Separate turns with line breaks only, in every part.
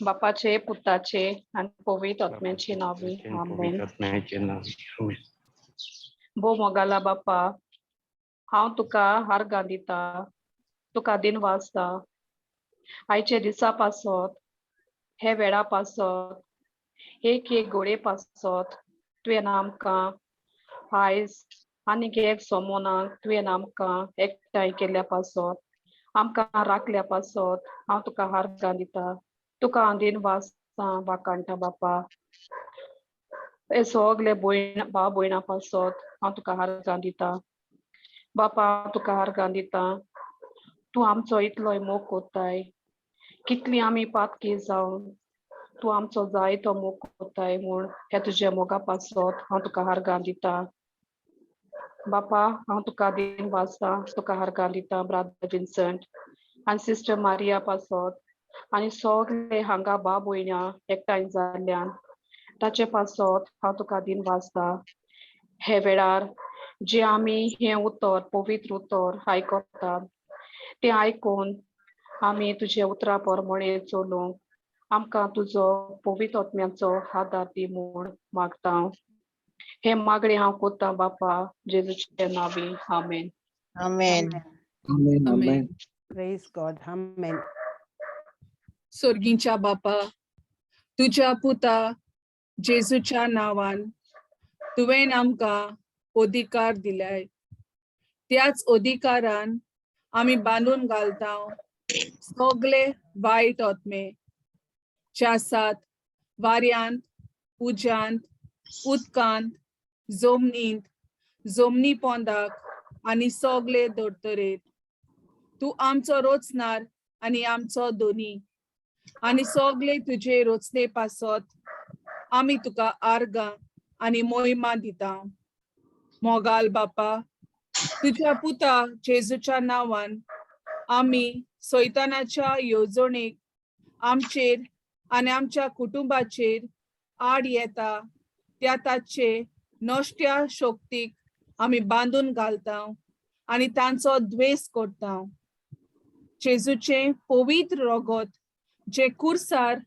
बापाचे, पुताचे आनी पवित्र आत्म्याचे नांवी, आमेन.
आत्म्याचे नांवी, आमेन.
भोव मोगाला बापा, हांव तुका आर्गां दिता, तुका दिनवासता आयचे दिसा पासत, हे वेळा पासत, एक एक घडये पासत. तुवें आमकां आयज आनीक एक सोमोनाक तुवें आमकां एकठांय केल्ल्या पासत, आमकां राखल्या पासत हांव तुका आर्गां दिता, तुका हांव दिनवासता, वाखाणटा बापा. हे सगले भयण भाव भयणां पासत हांव तुका आर्गां दिता बापा, तुका आर्गां दिता. तूं आमचो इतलोय मोग कोत्ताय. कितली आमी पातकी जावन तूं आमचो जायतो मोग कोत्ताय म्हूण ह्या तुज्या मोगा पासत हांव तुका आर्गां दिता बापा. हांव तुका दिनवासता, तुका आर्गां दिता ब्रादर विन्संट आनी सिस्टर मारिया पासत आनी सगले हांगा भाव भयणां एकठांय जाल्ल्यान ताचे पासत हांव तुका दिनवासता. हे वेळार जे आमी हें उतर, पवित्र उतर आयकतात, तें आयकून आमी तुजे उतरा प्रमाणे चलूंक आमकां तुजो पवित्र आत्म्याचो आदार दी म्हूण मागता. हे मागणें हांव कोत्ता बापा, जेजूचे नांवी, आमेन.
Amen.
Amen.
Amen.
Praise God. Amen.
सोर्गींच्या बापा, तुज्या पुता जेजूच्या नांवान तुवें आमकां अधिकार दिलाय. त्याच अधिकारान आमी बांदून घालता सगले वायट आत्मे च्यासात वाऱ्यांत, उज्यांत, उदकांत, जमनींत, जमनी पोंदाक आनी सगले धर्तरेर. तूं आमचो रोचणार आनी आमचो धनी आनी सगले तुजे रोचणे पासत आमी तुका आर्गां आनी मोहिमा दिता. मोगाल बापा, तुज्या पुता जेजूच्या नांवान आमी सैतानाच्या येवजणेक आमचेर आनी आमच्या कुटुंबाचेर आड येता त्या ताचे नश्ट्या शक्तीक आमी बांदून घालता आनी तांचो द्वेस करता. जेजूचें पवित्र रगत जे कुर्सार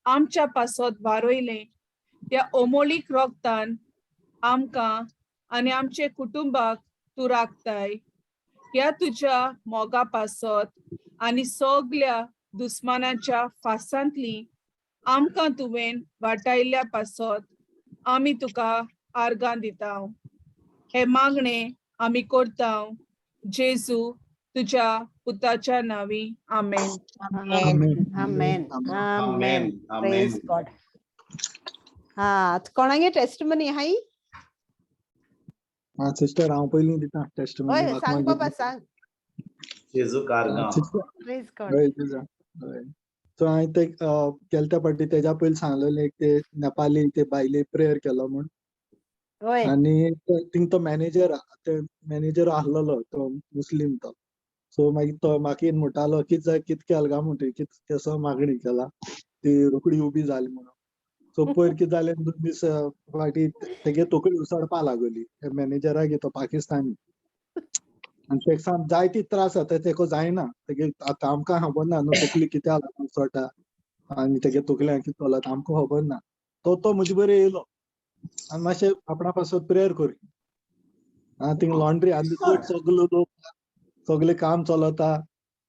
आमच्या पासत वारयलें, त्या अमोलीक रगतान आमकां आनी आमचे कुटुंबाक तूं राखताय. ह्या तुज्या मोगा पासत आनी सगल्या दुस्मानाच्या फासांतली आमकां तुवें वाटायल्ल्या पासत आमी तुका आर्गां दिता. हे मागणे आमी करता जेजू तुज्या पुताच्या नांवी, आमेन.
Amen. Amen. Amen. Praise God. हा, कोणागे टेस्टमनी हाय?
हा सिस्टर, हांव पयलीं दिता टेस्टमनी.
हय, सांग बाबा, सांग.
जेजू कारगांव.
Praise God.
हय, तुजा हय. सो हांवें ते गेल्या त्या फावटी तेज्या पयलीं सांगलेलें, एक ते नेपाली ते बायले प्रेयर केलो म्हूण. आनी थिंग तो मॅनेजर, ते मॅनेजर आसलेलो तो मुस्लीम तो. सो मागीर तो म्हाका येवन म्हणटालो, कित जाय, कित केलें काय म्हणटा, कित केसो मागणी केला, ती रोखडी उबी जाली म्हणून. सो पयर कितें जालें, 2 दीस फाटीं तेगे तकली उसळपा लागली मॅनेजराक, तो पाकिस्तानी. आनी तेका सांग जायती त्रास जाता, तेका जायना तेगे. आतां आमकां खबर ना न्हू तकली कित्याक लागून उसळटा आनी तेगे तकल्यान कितें चलता आमकां खबर ना. तो तो म्हजे बरें येयलो आनी मातशें आपणा पासत प्रेयर करी. आं, थिंग लॉन्ड्री आनी चड सगलो लोक, सगळे काम चलता,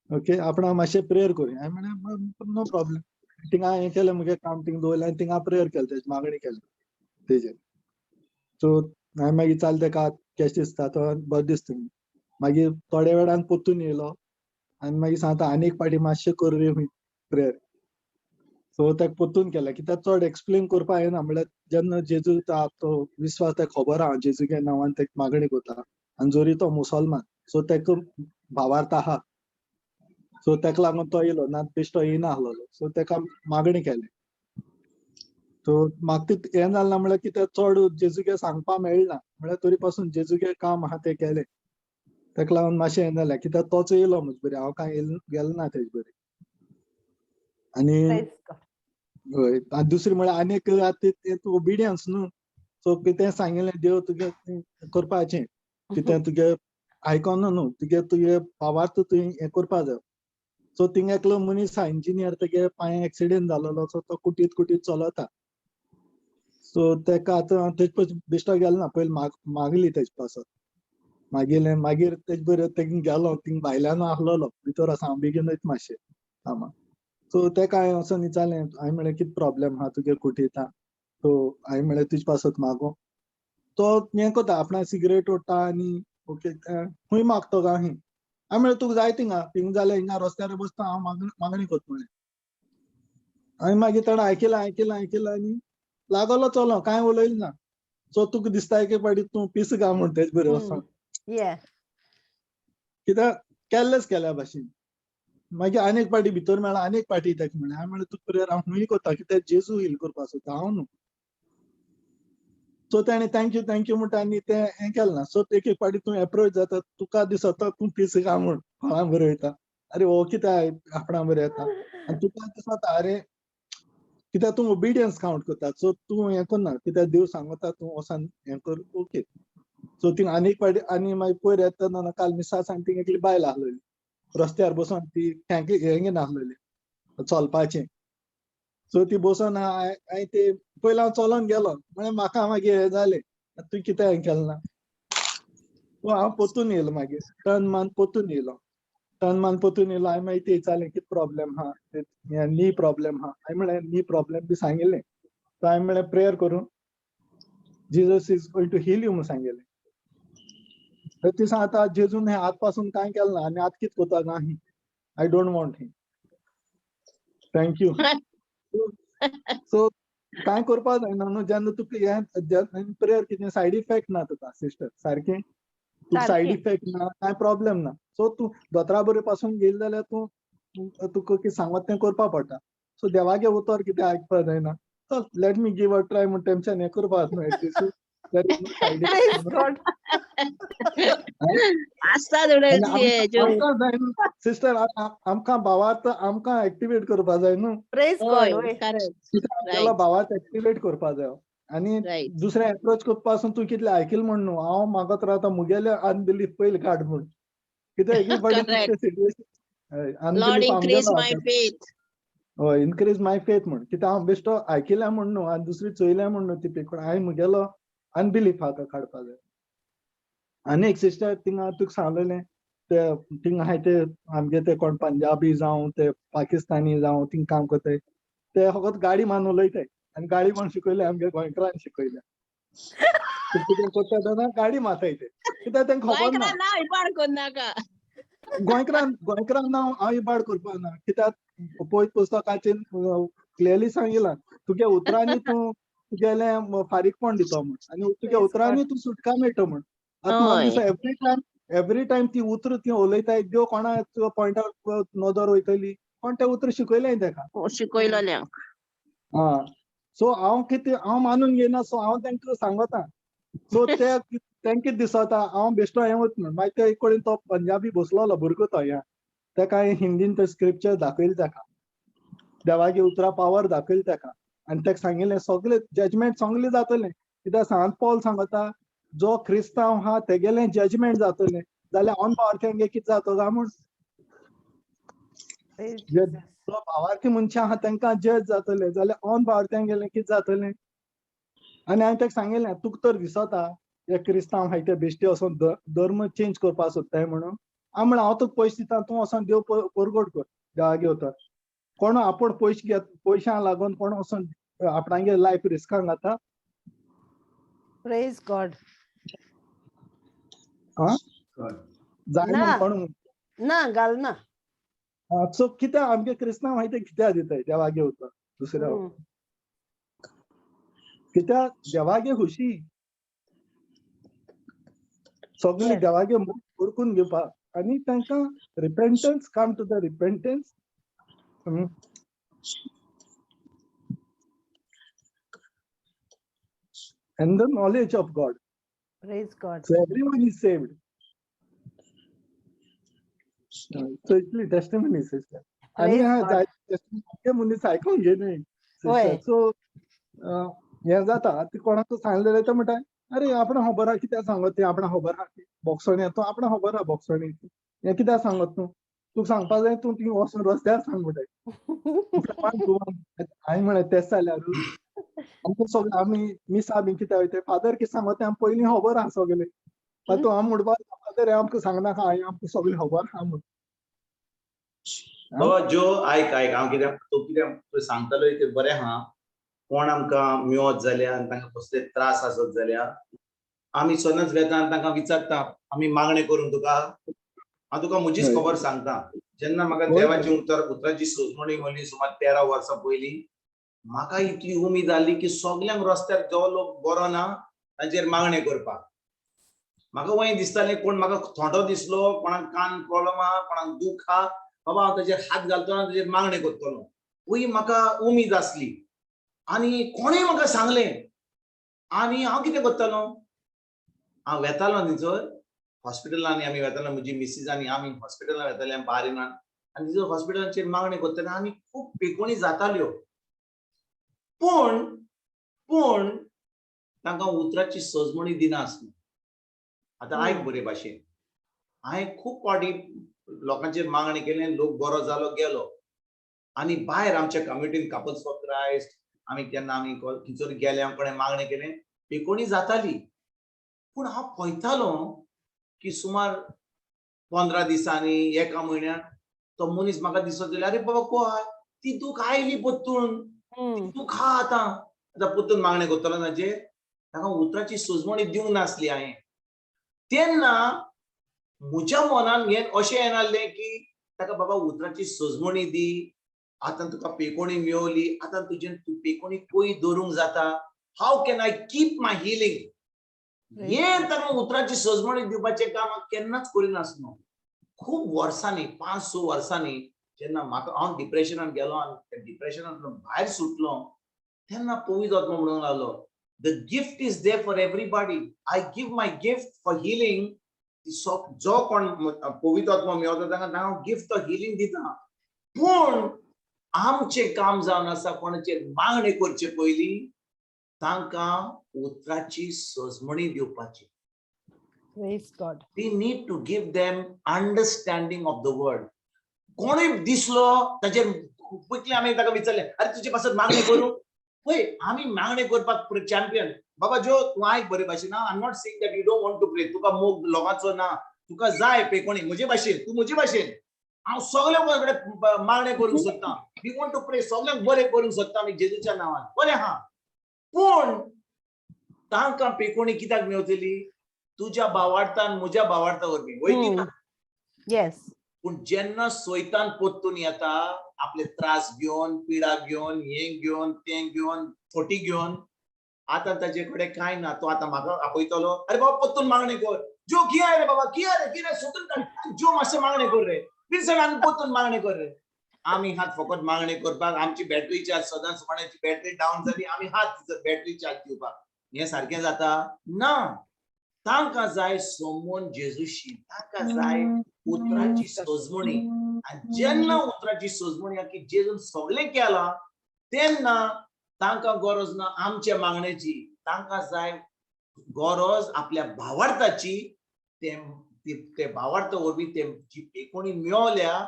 ओके, आपणा मातशें प्रेयर करी. हांवें म्हणलें, नो प्रॉब्लम. थिंगा हें केलें, मुगे काम थिंग दवरलें आनी थिंगा प्रेयर केलें, तेजी मागणी केली तेजेर. सो हांवें मागीर चाल तेका केशें दिसता, तो बरें दिसता. मागीर थोड्या वेळान परतून येयलो आनी मागीर सांगता, आनी एक फावटी मातशें कर रे प्रेयर. सो तेका परतून केलें, कित्याक चड एक्सप्लेन करपा येना. म्हणल्यार जेन्ना जेजू तो विस्वास तेका खबर आहा, जेजूगे नांवान तेका मागणी करता आनी जरी तो मुसलमान, सो तेका भावार्थ आहा. सो तेका लागून तो येयलो ना, बेश्टो येयना आसलेलो. सो तेका मागणी केली. सो म्हाका ते हें जालें ना, म्हणल्यार कितें चड जेजूगे सांगपा मेळना, म्हणल्यार तरी पासून जेजूगे काम आहा तें केलें. तेका लागून मातशें हें जालें, कित्याक तोच येयलो म्हजे बरें, हांव कांय गेलो ना तेजे बरें. आनी
Praise God.
हय, आनी दुसरें म्हळ्यार आनी एक आतां ते ओबिडियन्स न्हू. सो कितें सांगिल्लें देव तुगे करपाचें, कितें तुगे आयकोन न्हू, तुगे तुगे भावार्थ तुवें हें करपा जाय. सो थिंग एकलो मनीस आहा इंजिनियर, तेगे पांय एक्सिडेंट जालोलो, सो तो कुटीत कुटीत चलता. सो तेका आतां तेज पयस बेश्टो गेलो ना, पयलीं मागली तेज पासत, मागीर मागीर तेज बरें थिंग गेलो, थिंग भायल्यान आहलोलो भितर आसा, हांव बेगीन वयता मातशें कामाक. सो तेका हांवें वचोन विचारलें, हांवें म्हणलें कितें प्रॉब्लेम आहा तुगे कुटीता? सो हांवें म्हणलें तुजे पासत मागो. तो हें करता, आपणा सिगरेट ओडटा आनी ओके खंय मागतो गा खंय. हांवें म्हणलें तुका जाय थिंगा, थिंग जाल्यार हिंगा रस्त्यार बसता हांव मागणी करता म्हणलें. हांवें मागीर ताणें आयकलें आयकलें आयकलें आनी लागलो चलो, कांय उलयलें ना. सो तुका दिसता एके फावटी तूं पिस गा म्हण तेज बरें वचोन, कित्याक केल्लेच केल्या भाशेन. मागीर आनी एक पाटी भितर मेळ्ळा, आनी एक पाटी तेका म्हणलें, हांवें म्हणलें तुका प्रेयर हांव खंय करता, कित्याक जेजू हील करपाक सोदता हांव न्हू. सो तेणें thank you thank you म्हणटा आनी तें हें केलें ना. सो एक एक पाटी तूं एप्रोच जाता, तुका दिसता तूं पीस गा म्हण कोणा बरें वयता, अरे हो कित्याक आपणा बरें येता, आनी तुका दिसता अरे कित्याक तूं ओबिडियन्स कावंट करता. सो तूं हें करना, कित्याक देव सांगता तूं वचोन हें कर, ओके. सो थिंग आनी एक पाटी आनी मागीर पयर येता तेन्ना काल मिसा सांग थिंग एकली बायल आहलेली रस्त्यार बसोन, ती टँकी हें घेवन आहलेली चलपाचें. सो ती बसोन हांवें ते पयलीं हांव चलोन गेलो, म्हळ्यार म्हाका मागीर हें जालें, तूं कितें हें केलें ना. सो हांव परतून येयलो, मागीर टर्न मारून परतून येयलो, टर्न मारून परतून येयलो. हांवें मागीर ते विचारलें कितें प्रॉब्लेम आहा, नी प्रॉब्लेम आहा. हांवें म्हणलें नी प्रॉब्लेम बी सांगिल्लें. सो हांवें म्हणलें प्रेयर करूं, Jesus is going to heal you म्हूण सांगिल्लें. तर ती सांगता जेजून हें आत पासून कांय केलें ना आनी आतां कितें करता ना, I don't want him, thank you. So कांय करपाक जायना न्हू जेन्ना तुका हें प्रेयर कितें सायड इफेक्ट ना तुका सिस्टर, सारकें तुका सायड इफेक्ट ना, कांय प्रॉब्लेम ना. सो तूं दोतोरा बरे पासून गेले जाल्यार तूं तुका कितें सांगत तें करपाक पडटा. सो देवागे उतर कितें आयकपाक जायना, चल let me give a try म्हूण तेमच्यान हें करपाक न्हू एटलीस्ट. सिस्टर आमकां भावार्थ आमकां एक्टिवेट करपाक जाय न्हू, भावार्थ एक्टिवेट करपाक जाय. आनी दुसरें एप्रोच करपा पासून तूं कितलें आयकिल म्हण न्हू, हांव मागत रावता मुगेलें अनबिलीफ पयलीं काड म्हूण, कित्याक एक सिट्युएशन हय इनक्रीज my faith म्हूण, कित्याक हांव बेश्टो आयकिल्या म्हूण न्हू आनी दुसरी चोयल्या म्हूण न्हू ती पेपर, हांवें मुगेलो अनबिलीफ आहा तो काडपा जाय. आनी एक सिस्टर थिंगा तुका सांगलेलें ते थिंगा आहाय ते आमगे ते कोण पंजाबी जावं ते पाकिस्तानी जावं थिंग काम करताय, ते फकत गाडी मारून उलयताय आनी गाडी मारून शिकयले आमगे गोंयकारान शिकयले, कितें करता तेन्ना गाडी मारताय ते, कित्याक तेंका खबर ना. गोंयकारान गोंयकारान नांव हांव इबाड करपाक ना, कित्याक पयत पुस्तकाचेर क्लियरली सांगिलां तुगे उतरांनी तूं तुगेलें फारीकपण दितो म्हूण आनी तुगे उतरांनी तूं सुटका मेळटा म्हूण. आतां म्हाका दिसता एवरी टायम एवरी टायम ती उतरां ती उलयताय, देव कोणा पॉयंटार नदर वयतली, कोण तें उतर शिकयलें तेका
शिकयलोल्यांक.
आं सो हांव कितें हांव मानून घेयना, सो हांव तांकां सांगता. सो ते तांकां दिसता हांव बेश्टो हें वत म्हूण. मागीर ते एक कडेन तो पंजाबी बसलोलो भुरगो तो ह्या, तेका हांवें हिंदीन ते स्क्रिप्चर दाखयलें तेका, देवागे उतरां पावर दाखयलें तेका आनी तेका सांगिल्लें सगळें जजमेंट सगळें जातलें, कित्याक सांत पॉल सांगता जो क्रिस्तांव आहा तेगेलें जजमेंट जातलें, जाल्यार अनभावार्थ्यांगे कितें जातो काय म्हूण, जो भावार्थी मनशां आहा तांकां जज जातलें, जाल्यार अनभावार्थ्यांगेलें कितें जातलें. आनी हांवें तेका सांगिल्लें तुका तर दिसता हे क्रिस्तांव आहाय ते बेश्टे वचोन धर्म चेंज करपाक सोदताय म्हणून, हांव म्हणलें हांव तुका पयशे दिता, तूं वचोन देव परगट कर देवागे उतर. कोण आपूण पयशे घेत पयशांक लागून कोण वचोन आपणागे लायफ रिस्कांक घाता.
Praise God.
जायना कोण
ना घालना.
सो कित्याक आमगे क्रिस्तांव आहाय ते कित्याक दिताय देवागे उतर दुसऱ्या, कित्याक देवागे खुशी सगळी देवागे उरकून घेवपाक आनी तांकां repentance, come to the repentance. And the knowledge of God.
Praise God.
So everyone is saved. So इतली testimony sister. आनी जायते मनीस आयकूंक घेयनाय. सो हें जाता ती कोणाक सांगलें ते म्हणटा अरे आपणा खबर आहा कित्याक सांगत ती, आपणा खबर आहा बोक्सणी तूं, आपणा खबर आहा बोक्सणी हें कित्याक सांगत तूं. तुका सांगपा जाय तूं थिंग वचून रस्त्यार सांग म्हणटाय. हांवें म्हळें तेंच जाल्यार आमकां सगळें आमी मिसा बीन कितें वयता फादर कितें सांगता तें आमकां पयलीं खबर आहा सगळें. तूं हांव म्हणपा फादर हें आमकां सांगनाका, हांवें आमकां सगळें खबर आहा म्हूण.
बाबा जो आयक आयक, हांव कितें तूं कितें सांगतालो तें बरें आहा. कोण आमकां मेवत जाल्यार आनी तांकां कसले त्रास आसत जाल्यार आमी सदांच वेता आनी तांकां विचारता, आमी मागणें करूंक तुका. हांव तुका म्हजीच खबर सांगता. जेन्ना म्हाका देवाची उतराची सोजमणी मेळ्ळी सुमार 13 वर्सां पयलीं, म्हाका इतली उमेद जाली की सगल्यांक रस्त्यार जो लोक बरो ना तांचेर मागणें करपाक. म्हाका वंय दिसतालें कोण म्हाका थोंटो दिसलो, कोणाक कान प्रॉब्लम आहा, कोणाक दूख आहा, बाबा हांव ताचेर हात घालतलो आनी ताचेर मागणें करतलो. वय म्हाका उमेद आसली आनी कोणें म्हाका सांगलें आनी हांव कितें करतालो, हांव वेतालो थंयसर हॉस्पिटलांनी. आमी वेतालो, म्हजी मिसीस आनी आमी हॉस्पिटलान वेताले बारिनान आनी थंयसर हॉस्पिटलाचेर मागणें करताले आनी खूब पेकोणी जाताल्यो. पूण पूण तांकां उतराची सजमणी दिनासली. आतां आयक बरे भाशेन, हांवें खूब फावटी लोकांचेर मागणें केलें, लोक बरो जालो गेलो. आनी भायर आमच्या कम्युनिटीन कपल्स फॉर क्रायस्ट आमी केन्ना आमी खंयसर गेले कोणें मागणें केलें पेकोणी जाताली. पूण हांव पळयतालो की सुमार 15 दिसांनी एका म्हयन्यान तो मनीस म्हाका दिसत जाल्यार, अरे बाबा कोय ती दूख आयली परतून, ती दूख आहा आतां. आतां परतून मागणें करतलो ताचेर, ताका उतराची सोजमणी दिवंक नासली हांवें. तेन्ना म्हज्या मनान हें अशें येनासलें की ताका बाबा उतराची सोजमणी दी, आतां तुका पेकोणी मेवली, आतां तुजें तूं पेकोणी पय दवरूंक जाता, how can I keep my healing. हें ताका उतराची सोजमणी दिवपाचें काम हांव केन्नाच करिनासलो. खूब वर्सांनी, 5-6 वर्सांनी जेन्ना म्हाका हांव डिप्रेशनान गेलो आनी त्या डिप्रेशनांतल्यान भायर सुटलो तेन्ना पवित्र आत्मो म्हणूंक लागलो, the gift is there for everybody, I give my gift for healing. जो कोण पवित्र आत्मो मेवता तांकां हांव गिफ्ट फॉर हिलींग दिता. पूण आमचें काम जावन आसा कोणाचेर मागणें करचे पयलीं तांकां उतराची सजमणी दिवपाची.
Praise God.
We need to give them understanding of the word. कोणूय दिसलो ताचेर क्विकली आमी ताका विचारलें, अरे तुजे पासत मागणें करूं? पळय आमी मागणें करपाक चॅम्पियन. बाबा जो तूं आयक बरे भाशेन, I am not saying that you don't want to pray, तुका मोग लोकांचो ना, तुका जाय पे कोणी म्हजे भाशेन, तूं म्हजे भाशेन, हांव सगळ्या कडेन मागणें करूंक सोदतां. We want to pray, सगळ्यांक बरें करूंक सोदता आमी जेजूच्या नांवान, बरें आहा. पूण तांकां पेकोणी कित्याक मेवतली? तुज्या भावार्थान म्हज्या भावार्था वरवीं वय की ना?
येस.
पूण जेन्ना सोयतान परतून येता आपले त्रास घेवन, पिडा घेवन, हें घेवन, तें घेवन, फटी घेवन, आतां ताजे कडेन कांय ना, तो आतां म्हाका आपयतलो, अरे बाबा परतून मागणें कर, जो कितें रे बाबा, कितें रे, कितें सोदून काड, जो मातशें मागणें कर रे, विल्सन आनी परतून मागणें कर रे. आमी हात फकत मागणें करपाक, आमची बॅटरी चार्ज सदांच कोणाची बॅटरी डावन जाली आमी हात बॅटरी चार्ज दिवपाक, हें सारकें जाता ना. तांकां जाय सोमून जेजूशी, तांकां जाय उतराची सोजमणी. आनी जेन्ना उतराची सोजमणी की जेजून सगळें केलां तेन्ना तांकां गरज ना आमच्या मागण्याची, तांकां जाय गरज आपल्या भावार्थाची. ते भावार्थ वरवीं ते जी पेकोणी मेवल्या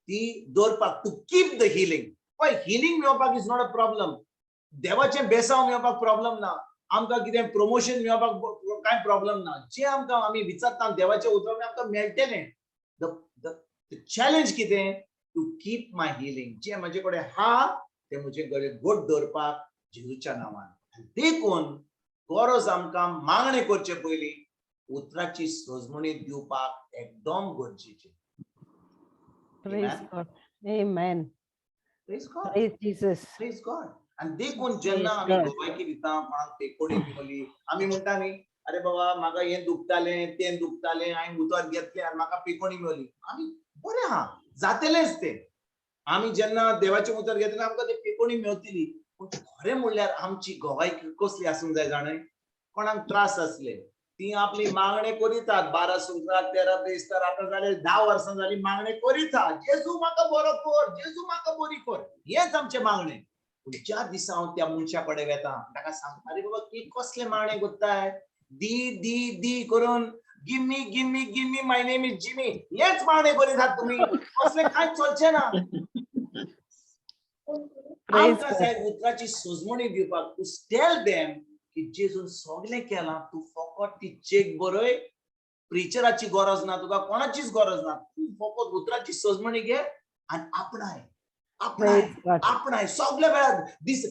ती दवरपाक, टू कीप the healing. पळय हिलींग मेळपाक is not a problem, देवाचें बेसांव मेळपाक प्रॉब्लम ना, आमकां कितें प्रमोशन मेळपाक कांय प्रॉब्लम ना. जे आमकां आमी विचारता देवाच्या उतरान आमकां मेळटलें. The challenge कितें? To keep my healing. जें म्हजे कडेन आहा तें म्हजे कडेन घट दवरपाक जेजूच्या नांवान. आनी देखून गरज आमकां मागणें करचे पयलीं उतराची सजमणी दिवपाक एकदम गरजेचें.
Praise God. Amen.
Praise God.
Praise Jesus.
Praise God. आनी देखून जेन्ना आमी गोवायकी दिता कोणाक पेकोणी मेवली, आमी म्हणटा न्ही, अरे बाबा म्हाका हें दुखतालें तें दुखतालें, हांवें उतर घेतलें आनी म्हाका पेकोणी मेवली, आमी बरें आहा, जातलेंच तें. आमी जेन्ना देवाचें उतर घेतलें आमकां ते पेकोणी मेवतली. पूण खरें म्हणल्यार आमची गोवायकी कसली आसूंक जाय जाणा? कोणाक त्रास आसले ती आपली मागणें करितात, 12 सुंकरां 13 बेस्तार, आतां जाले 10 वर्सां जाली मागणें करिता, जेजू म्हाका बरो कर, जेजू म्हाका बरी कर, हेंच आमचें मागणें. पूण ज्या दिसा हांव त्या मनशा कडेन वेता ताका सांगता, अरे बाबा ती कसलें मागणें करताय, दी दी दी करून Gimme, gimme, gimme, my name is Jimmy, हेच मागणें करीत आहात तुमी. असलें कांय चलचें ना.
Praise
आमकां
God.
जाय उतराची सजमणी दिवपाक, टू टेल देम की जेजून सगळें केलां, तूं फकत ती चेक बरय, प्रिचराची गरज ना तुका, कोणाचीच गरज ना, तूं फकत उतराची सजमणी घे आनी आपणाय, आपणाय,
Praise God.
आपणाय. सगल्या वेळार दीस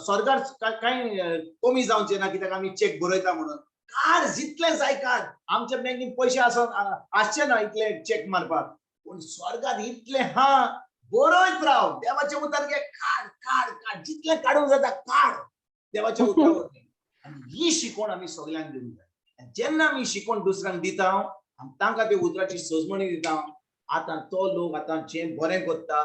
स्वर्गार कांय कमी जावचें ना कित्याक आमी चेक बरयता म्हणून. काड जितलें जाय काड, आमच्या बँकेन पयशे आसत आसचे ना इतले चेक मारपाक, पूण स्वर्गार इतलें हा, बरयत राव, देवाचें उतर घे, काड काड काड, जितलें काडूंक जाता काड देवाच्या उतरा वरवीं. आनी ही शिकवण आमी सगल्यांक दिवंक जाय. आनी जेन्ना आमी शिकवण दुसऱ्यांक दिता आनी तांकां ते उतराची सजमणी दिता, आतां तो लोक आतां जें बरें करता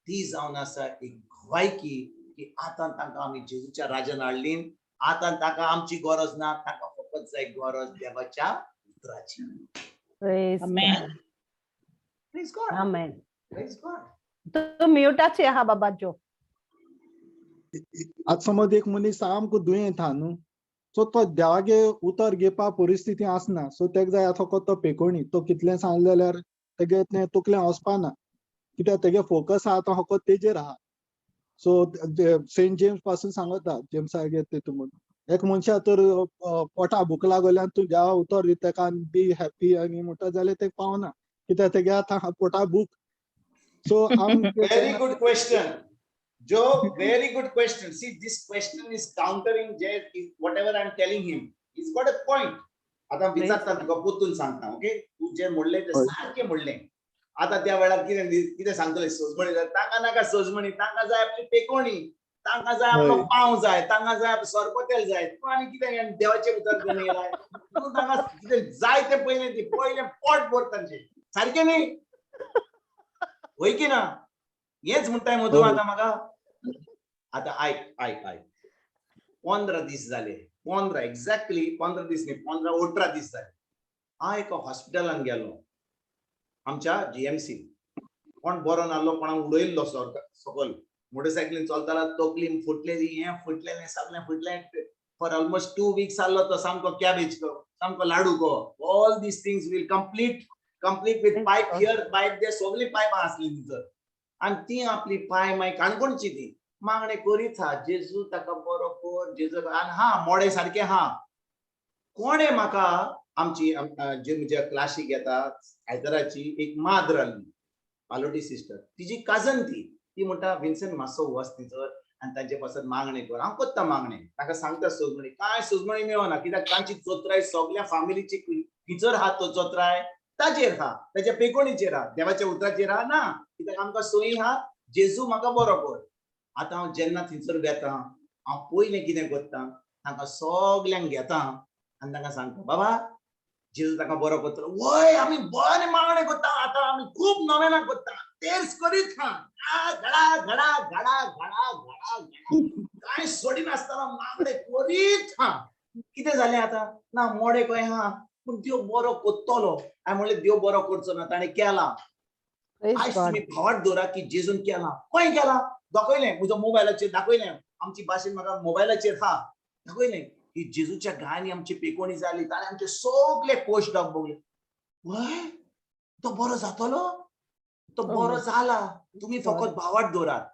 ती जावन आसा एक गवायकी की आतां तांकां आमी जेजूच्या राजान हाडली, आतां तांकां आमची गरज ना, तांकां फकत जाय गरज देवाच्या उतराची.
Praise
Amen.
God.
Praise God.
Amen.
Praise God.
तूं म्युटाचे आहा बाबा जो.
आतां समज एक मनीस सामको दुयेंत आहा न्हू, सो तो देवागे उतर घेवपा परिस्थिती आसना, सो तेका जाय आतां फकत तो पेकोणी. तो कितलें सांगलें जाल्यार तेगे तें तकलें वचपा ना, कित्याक तेगे फोकस आहा तो फकत तेजेर आहा. सो सेंट जेम्स पासून सांगता जेम्सागे तेतून म्हूण, एक मनशा तर पोटा भूक लागल्यान तूं देवा उतर दिता तेका आनी बी हॅपी आनी म्हणटा जाल्यार तेका पावना, कित्याक तेगे आतां पोटा भूक. सो आम
Very good question. Joe, very good question. See, this question is countering Jay, whatever I'm telling him. He's got a point. आतां विचारता तुका, परतून सांगता, ओके? तूं जें म्हणलें तें
हय.
सारकें म्हणलें. आतां त्या वेळार कितें कितें सांगतलें? सजमणी जाय तांकां, नाका सजमणी, तांकां जाय आपली पेकोणी, तांकां जाय आपलो
हय.
पांव जाय, तांकां जाय आपलो सरपतेल जाय. तूं आनी कितें देवाचें उतर घेवन येयलाय? तूं तांकां कितें जाय तें पयलें दी, पयलें पोट भर तांचें, सारकें न्ही? वय की ना? हेच म्हणटाय मगो तूं
हय.
आतां म्हाका. आतां आयक आयक आयक, 15 दीस जाले, 15 एक्झॅक्टली 15 दीस न्ही, 15 18 दीस जाले, हांव एका हॉस्पिटलान गेलो आमच्या जीएमसी. कोण बरो नासलो, कोणाक उडयल्लो सकयल, मोटरसायकलीन चलतालो, तकली फुटलेली, हें फुटलेलें, सगळें फुटलें. फॉर ऑलमोस्ट 2 वीक्स आहलो तो सामको कॅबेज को, सामको लाडू को. All these things will complete with pipe here, pipe there, सगळीं पायपां आसली भितर. आनी ती आपली पांय मागीर काणकोणची ती मागणें करीत आहा, जेजू ताका बरो कर, जेजू. आनी हा मोडे सारकें हा, कोणें म्हाका आमची जी म्हज्या क्लासीक येता आयताराची एक माद्र आहली, पालोटी सिस्टर, तिजी काजन ती, ती म्हणटा, विन्सन मातसो वच थंयसर आनी तांचे पासत मागणें कर. हांव करता मागणें, ताका सांगता सजमणी, कांय सजमणी मेळना, कित्याक तांची चोत्राय सगल्या फामिलीची खंयसर आहा तो चोत्राय ताजेर आहा, ताच्या पेकोणीचेर आहा, देवाच्या उतराचेर आहा ना, कित्याक आमकां सोयी आहा, जेजू म्हाका बरो कर. आतां हांव जेन्ना थंयसर वेता, हांव पयलें कितें करता, तांकां सगल्यांक घेता आनी तांकां सांगता, बाबा जेजू ताका बरो करतलो. वय, आमी बरें मागणें करता, आतां आमी खूब नवेनां करता, तेच करीत हा, घडा घडा घडा घडा घडा घडा, कांय सोडिनासतना मागणें करीत हा. कितें जालें आतां? ना मोडे खंय आहा, पूण देव बरो करतलो. हांवें म्हणलें, देव बरो करचो ना, ताणें केलां.
Praise
आयज
God.
तुमी भावार्थ दवरा की जेजून केलां. खंय केलां? दाखयलें, म्हजो मोबायलाचेर दाखयलें, आमची भाशेन म्हाका मोबायलाचेर हा दाखयलें की जेजूच्या गायांनी आमची पेकोणी जाली, ताणें आमचे सगळे कोश डाग बघले. वय, तो बरो जातलो, तो बरो जाला, तुमी फकत भावार्थ दवरात.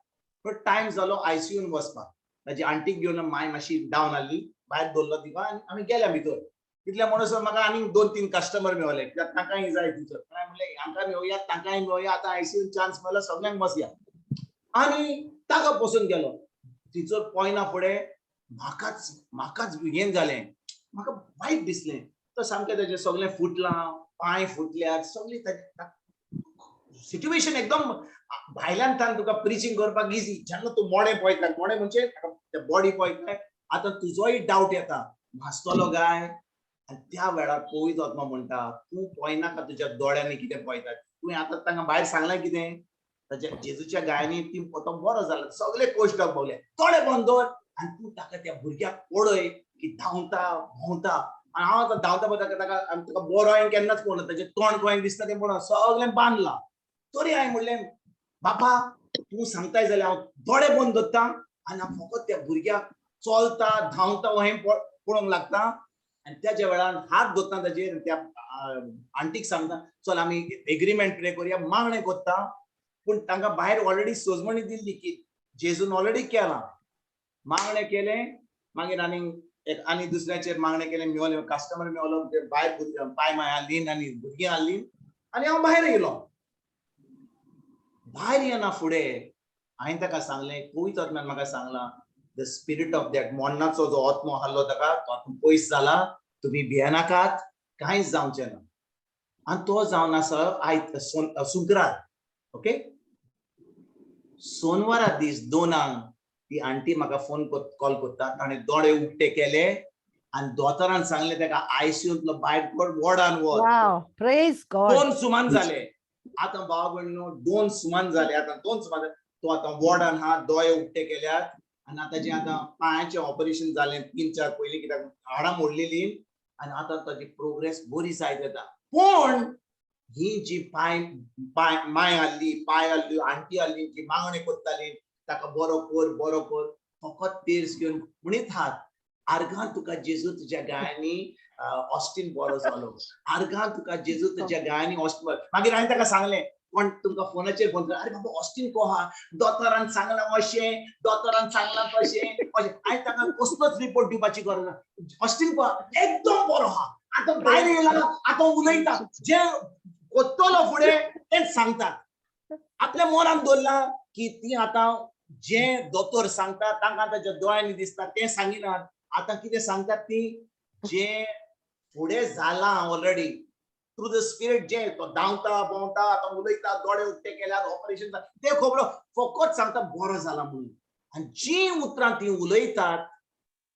पण टायम जालो आयसीयून वचपाक, ताजी आंटीक घेवन माय मातशी डावन आहली, भायर दवरलो तिका आनी आमी गेल्या भितर. तितल्या म्हणसर म्हाका आनीक 2-3 कस्टमर मेवले, कित्याक तांकांय जाय थंयसर. हांवें म्हणलें, हांकां मेवया, तांकांय मेवया, आतां आयसीयून चान्स मेळ्ळो, सगल्यांक बसया. आनी ताका पसून गेलो थंयसर. पळयना फुडें म्हाकाच म्हाकाच हें जालें, म्हाका वायट दिसलें. तो सामकें ताजें सगळें फुटलां, पांय फुटल्यात सगळी, सिट्युएशन एकदम भायल्यान तान तुका प्रिचींग करपाक इजी. जेन्ना तूं मोडें पळयता, मोडें म्हणजे बॉडी पळयता, आतां तुजोय डावट येता, भासतलो काय? आनी त्या वेळार पवित्र आत्मा म्हणटा, तूं पळयनाका तुज्या दोळ्यांनी कितें पळयता. तुवें आतां तांकां भायर सांगलें कितें? ताच्या जेजूच्या गायांनी ती तो बरो जाला, सगळे कोश्टाक बगले, दोळे बंद दवर आनी तूं ताका त्या भुरग्याक पळय की धांवता भोंवता. आनी हांव आतां धांवता पळय ताका, ताका ताका बरो हांवें केन्नाच पळोवना, ताचें तोंड खंय दिसता तें पळोवना, सगळें बांदलां. तरी हांवें म्हणलें, बापा तूं सांगताय जाल्यार हांव दोळे बंद दवरता आनी हांव फकत त्या भुरग्याक चलता धांवता हें पळोवंक लागता. आनी त्याच्या वेळान हात धरता ताजेर, त्या आंटीक सांगता, चल आमी एग्रीमेंट प्रे करुया, मागणें करता. पूण तांकां भायर ऑलरेडी सोजमणी दिल्ली की जेजून ऑलरेडी केलां. मागणें केलें, मागीर आनी एक आनी दुसऱ्याचेर मागणें केलें, मेवलें कस्टमर मेवलो, ते बायल पाय माय हाडली आनी भुरगीं हाडली आनी हांव भायर येयलो. भायर येना फुडें हांवें ताका सांगलें, पवित्र आत्म्यान म्हाका सांगलां, the spirit of that मोन्नाचो जो आत्मो आहलो ताका, तो आतां पयस जाला, तुमी भियेनाकात, कांयच जावचें ना. आनी तो जावन आसा आयज सुक्रार, ओके, सोनवारा दीस 2 ती आंटी म्हाका फोन कॉल करता. ताणें दोळे उक्ते केले आनी दोतोरान सांगलें ताका आयसीयूंतलो भायर कर, वॉर्डान वच.
Wow, praise God.
2 सुमान जाले आतां भाव भयणीनो, 2 सुमान जाले आतां, 2 सुमान जाले. तो आतां वॉर्डान हा, दोळे उक्ते केल्यात आनी आतां जें आतां पांयाचें ऑपरेशन जालें 3-4 पयलीं, कित्याक हाडां मोडलेलीं, आनी आतां ताजी प्रोग्रेस बरी जायत येता. पूण ही जी पांय पांय माय आहली, पांय आहली, आंटी आहली, जी मागणी करताली ताका बरो कर, बरो कर, फकत तेर्स घेवन म्हणीत आहात, आर्गां तुका जेजू तुज्या गायांनी ऑस्टीन बरो जालो, आर्गां तुका जेजू तुज्या गायांनी ऑस्टीन बरो. मागीर हांवें ताका सांगलें, कोण तुमकां फोनाचेर फोन कर, अरे बाबा ऑस्टीन को आहा, दोतोरान सांगलां अशें, दोतोरान सांगलां तशें अशें. हांवें ताका कसलोच रिपोर्ट दिवपाची गरज ना, ऑस्टीन को आहा, एकदम बरो आहा, आतां भायर येयला, आतां उलयता, जें कोत्तलो फुडें तेंच सांगता. आपल्या मनान दवरलां की ती आतां जें दोतोर सांगता तांकां ताच्या दोळ्यांनी दिसता तें सांगिनात, आतां कितें सांगतात ती जें फुडें जालां ऑलरेडी थ्रू the spirit, जें तो धांवता भोंवता, आतां उलयता, दोळे उक्ते केल्यार, ऑपरेशन जालें, तें खबर फकत सांगता बरो जाला म्हणून. आनी जीं उतरां ती उलयतात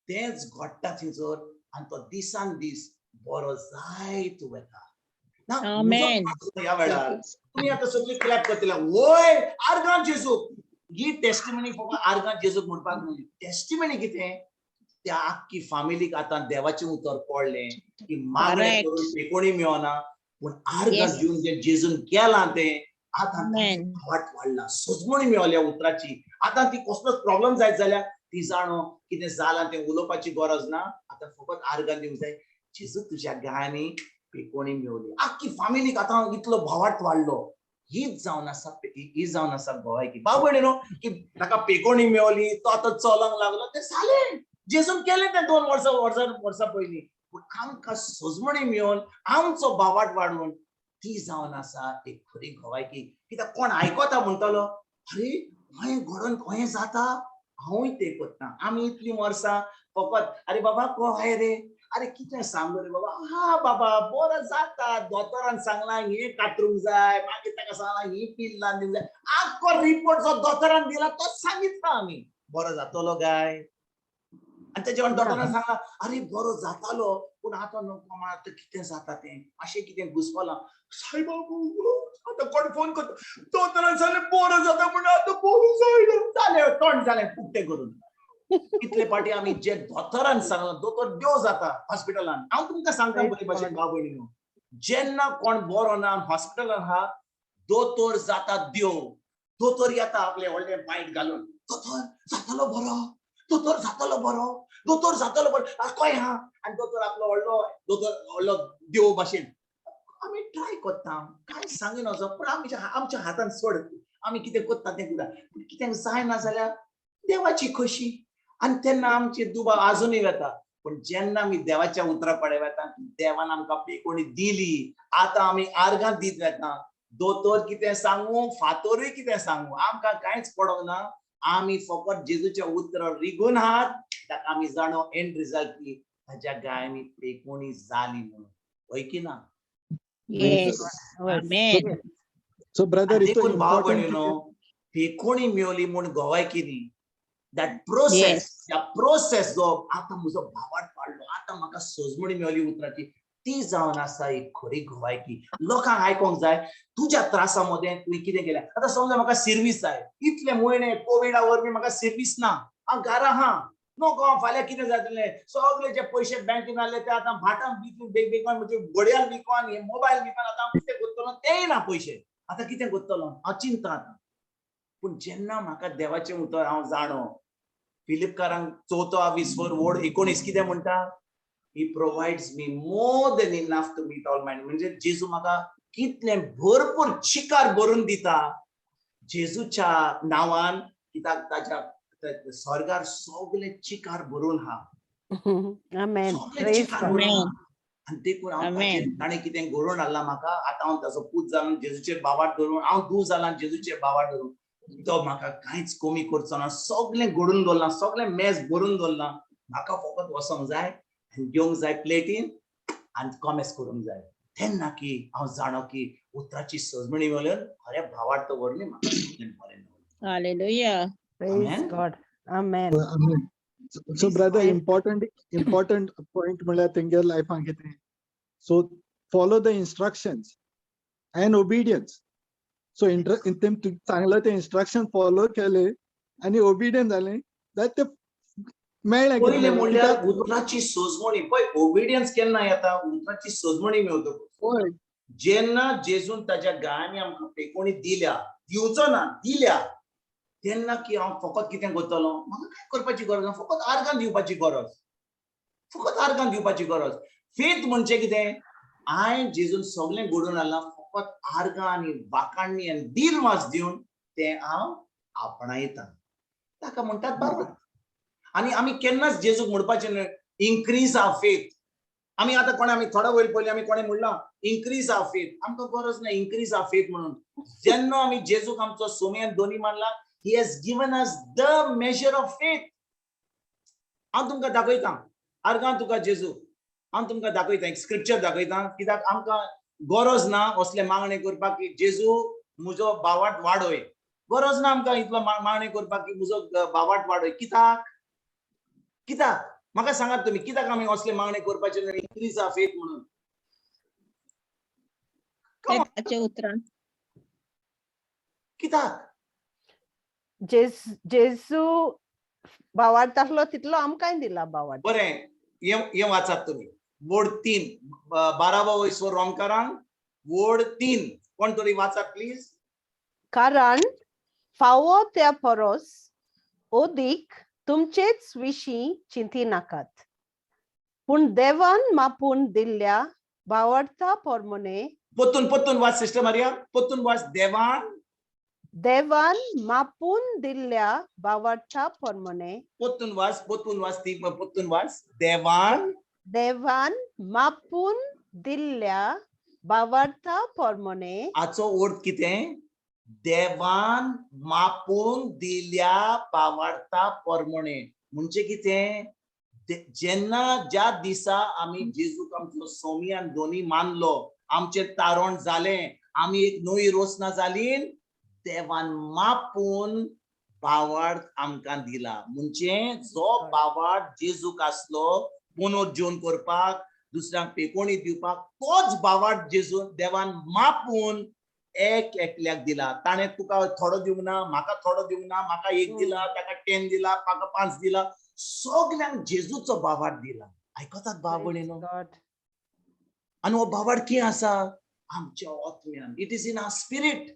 तेंच घडटा थंयसर, आनी तो दिसान दीस बरो जायत वता. ना,
Amen.
ह्या वेळार तुमी आतां सगळी क्लॅप करतले, वय आर्गां जेजूक. ही टेस्टिमनी फकत आर्गां जेजूक म्हणपाक न्हय, टेस्टिमनी कितें, त्या आख्खी फामिलीक आतां देवाचें उतर पडलें की मागणें
Correct.
करून पेकोणी मेवना, पूण आर्गां दिवन जें जेजून केलां तें आतां
Amen.
वाट वाडला, सजमणी मेवल्या उतराची. आतां ती कसलोच प्रॉब्लम जायत जाल्यार ती जाणो कितें जालां तें उलोवपाची गरज ना, आतां फकत आर्गां दिवंक जाय, जेजू तुज्या गायांनी पेकोणी मेवली. आख्खी फामिलीक आतां इतलो भावार्थ वाडलो. हीच जावन आसा, ही जावन आसा गोवायकी. भाव भयणीनो, की ताका पेकोणी मेवली, तो आतां चलोंक लागलो, तें जालें, जेजून केलें तें 2 वर्सां वर्सां वर्सां पयलीं. पूण आमकां सजमणी मेवन आमचो भावार्थ वाडून ती जावन आसा एक खरी गोवायकी. कित्याक कोण आयकता म्हणटलो, अरे हें घडोवन खंय जाता, हांवूय तें करता. आमी इतलीं वर्सां फकत अरे बाबा कोहाय रे, अरे कितें सांगू रे बाबा, हा बाबा बरो जाता, दोतोरान सांगलां हें कातरूंक जाय, मागीर ताका सांगलां ही पिल्लां दिवंक जाय, आख्खो रिपोर्ट जो दोतोरान दिला तोच सांगितला आमी, बरो जातलो काय. आनी तेजे वांगडा दोतोरान सांगलां अरे बरो जातालो, पूण आतां नको, आतां कितें जाता तें, अशें कितें घुसपलां. सायबा आतां कोण फोन करता, दोतोरान सांगलें बरो जाता म्हण आतां बरो जायना, जालें तोंड जालें पुट्टें करून. इतले पाटी आमी जे दोतोरान सांगलां, दोतोर देव जाता हॉस्पिटलान. हांव तुमकां सांगता बरे भाशेन भाव भयणीनो, जेन्ना कोण बरो ना हॉस्पिटलान आहा, दोतोर जाता देव. दोतोर येता आपले व्हडले बायट घालून, दोतोर जातलो बरो, दोतोर जातलो बरो, दोतोर जातलो बरो, खंय आहा. आनी दोतोर आपलो व्हडलो दोतोर व्हडलो देव भाशेन. आमी ट्राय करता, कांय सांगिना, पूण आमच्या हातान सोड, आमी कितें करता तें करता, पूण कितें जायना जाल्यार देवाची खोशी. आनी तेन्ना आमची दुबाव आजुनूय वेता. पूण जेन्ना आमी देवाच्या उतरा कडेन वेता, देवान आमकां पेकोणी दिली, आतां आमी आर्गां दीत वेता. दोतोर कितें सांगू, फातोरूय कितें सांगू, आमकां कांयच पडोंक ना. आमी फकत जेजूच्या उतरार रिगून आहात, ताका आमी जाणो एंड रिजल्ट की ताज्या गायांनी पेकोणी जाली म्हणून. हय की ना?
Yes. Amen.
So brother,
देखून भाव भयणीनो, पेकोणी मेवली म्हूण गोवायकी न्ही, that process, त्या प्रोसेस जो आतां म्हजो भावार्थ वाडलो, आतां म्हाका सजमणी मेवली उतराची, ती जावन आसा एक खरी गोवायकी. लोकांक आयकोंक जाय तुज्या त्रासा मदें तुवें कितें केलें. आतां समजा म्हाका सिर्वीस जाय, इतले म्हयने कोविडा वरवीं म्हाका सिर्वीस ना, हांव घरा आहा, नको फाल्यां कितें जातलें, सगळे जे पयशे बँकेन आहले ते आतां भाटान विकून, बेग बेगीन म्हणजे घडयाळ विकोन, हे मोबायल विकोन आतां हांव कितें करतलो तेय ना पयशे, आतां कितें करतलो हांव चिंता आतां. पूण जेन्ना म्हाका देवाचें उतर हांव जाणो, फिलिपकारांक 4 आविस्वर वड 19 कितें म्हणटा, He provides me more than enough to meet all my, म्हणजे जेजू म्हाका कितलें भरपूर चिकार भरून दिता जेजूच्या नांवान, कित्याक ताच्या स्वर्गार सगळे चिकार भरून हा.
Amen.
सगळे
Praise
चिकार
God.
भरून हा. आनी देखून हांव
Amen.
ताणें कितें घडोवन हाडलां म्हाका, आतां हांव ताचो पूत जावन जेजूचेर भावार्थ धरून, हांव धूव जालां जेजूचेर भावार्थ धरून, तो म्हाका कांयच कमी करचो ना. सगळें घडून दवरलां, सगळें मेज भरून दवरलां, म्हाका फकत वचोंक जाय आनी घेवंक जाय प्लेटीन आनी कॉमेस करूंक जाय. तेन्ना की हांव जाणो की उतराची सजमणी मेळून खरें भावार्थ व्हरली म्हाका सगळें बरें मेळ्ळें.
Hallelujah.
Praise
Amen.
God. Amen.
Amen. So brother, important point म्हणल्यार तेंगे लायफान कितें, so follow the instructions and obedience. So ते चांगलं ते इन्स्ट्रक्शन फॉलो केले आनी ओबिडियंट जाले जाल्यार ते मेळ्ळें कितें
पयलें
मेळ्ळें.
म्हणल्यार
कित्याक
उतराची सजमणी. पळय, ओबिडियन्स केन्ना येता? उतराची सजमणी मेळटकूच.
पळय,
जेन्ना जेजून ताच्या गायांनी आमकां पेकोणी दिल्या, दिवचो ना दिल्या, तेन्ना की हांव फकत कितें करतलो? म्हाका कांय करपाची गरज ना, फकत आर्गां दिवपाची गरज, फकत आर्गां दिवपाची गरज. फेथ म्हणजे कितें? हांवें जेजून सगळें घडोवन हाडलां, फकत आर्गां आनी वाखाणणी आनी दिनवास दिवन तें हांव आपणायता, ताका म्हणटात बाबा. आनी आमी केन्नाच जेजूक म्हणपाचें न्हय, "Increase our faith." आमी आतां कोणें, आमी थोडो वयर पयलीं आमी कोणें म्हणलां, "Increase our faith." आमकां गरज ना "Increase our faith" म्हणून. जेन्ना आमी जेजूक आमचो सोमी आनी दोनी मानला, He has given us the measure of faith. हांव तुमकां दाखयतां, आर्गां तुका जेजू. हांव तुमकां दाखयतां, एक स्क्रिप्चर दाखयतां, कित्याक आमकां गरज ना असले मागणे करपाक की जेजू म्हजो भावार्थ वाडय. गरज ना आमकां इतलो मागणे करपाक की म्हजो भावार्थ वाडय. कित्याक? कित्याक म्हाका सांगात तुमी, कित्याक आमी असले मागणे करपाचे न्हय, "Increase our faith" म्हणून? Come on.
ताच्या उतरान.
कित्याक?
जेजू भावार्थ आसलो तितलो आमकांय दिला भावार्थ.
बरें, हे हे वाचात तुमी, वोड 3, 12वो वयसो रोमकारांक वोड 3, कोण तरी वाचात प्लीज.
कारण फावो त्या परस अदीक तुमचेच विशीं चिंतिनाकात, पूण देवान मापून दिल्ल्या भावार्था प्रमाणे.
पोतून पोतून वाच सिस्टर मारिया, पोतून वाच. देवान
देवान मापून दिल्ल्या भावार्था प्रमाणे.
पोतून वाच, पोतून वाच ती, पोतून वाच. देवान
देवान मापून दिल्ल्या भावार्था प्रमाणे.
हाचो अर्थ कितें? देवान मापून दिल्या भावार्था प्रमाणे म्हणजे कितें? जेन्ना ज्या दिसा आमी जेजूक आमचो सोमी आनी दोनी मानलो, आमचें तारण जालें, आमी एक नवी रोसना जाली, देवान मापून भावार्थ आमकां दिला. म्हणजे जो भावार्थ जेजूक आसलो पुनर्जीवन करपाक, दुसऱ्यांक पेकोणी दिवपाक, तोच भावार्थ जेजू देवान मापून एक एकल्याक दिला. ताणें तुका थोडो दिवंक ना, म्हाका थोडो दिवंक ना, म्हाका एक दिला, ताका 10 दिला, म्हाका 5 दिला, सगल्यांक जेजूचो भावार्थ दिला. आयकतात भाव भयणीनो?
God.
आनी हो भावार्थ कितें आसा? आमच्या आत्म्यान. It is in our spirit,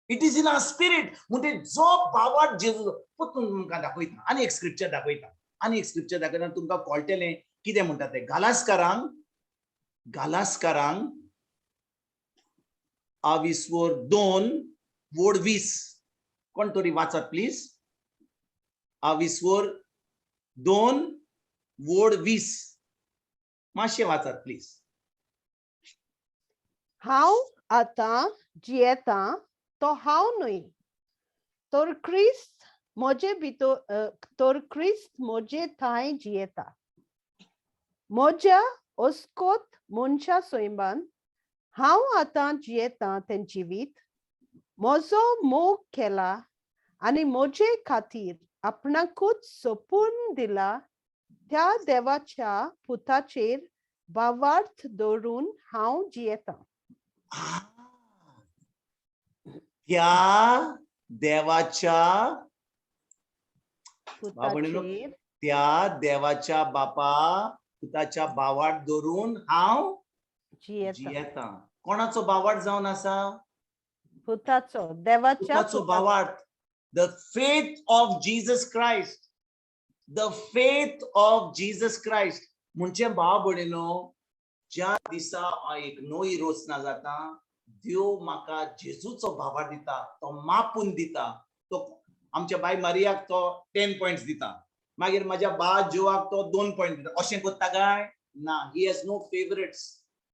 it is in our spirit. म्हणजे जो भावार्थ जेजू, परतून तुमकां दाखयता, आनी एक स्क्रिप्चर दाखयता, आनी एक स्क्रिप्चर दाखयता, तुमकां कळटलें कितें म्हणटा तें. गालासकारांक, गालासकारांक आविस्वर 2 वोड 20, कोण तरी वाचात प्लीज. आविस्वर 2 वोड 20, मातशें वाचात प्लीज.
हांव आतां जियेतां तो हांव न्हय, तर क्रिस्त म्हजे भितर, तर क्रिस्त म्हजे ठांय जियेता. म्हज्या अस्कोत मनशा सैमान हांव आतां जियेतां तें जिवीत म्हजो मोग केला आनी म्हजे खातीर आपणाकूच सोंपून दिला त्या देवाच्या पुताचेर भावार्थ दवरून हांव जियेतां.
त्या देवाच्या बाबणीनो,
पुताचेर
त्या देवाच्या बापा पुताच्या भावार्थ धरून हांव
जियेता.
जियेता. कोणाचो भावार्थ जावन आसा?
पुताचो, देवाच्या
पुताचो
पुताचो.
भावार्थ. The faith of Jesus Christ, the faith of Jesus Christ. म्हणजे भाव भयणीनो, ज्या दिसा एक नवी रचना जाता, देव म्हाका जेजूचो भावार्थ दिता, तो मापून दिता. तो आमच्या बाय मारियाक तो 10 पॉयंट्स दिता, मागीर म्हाज्या बा जिवाक तो 2 पॉयंट दिता. अशें करता काय ना? He has no favourites.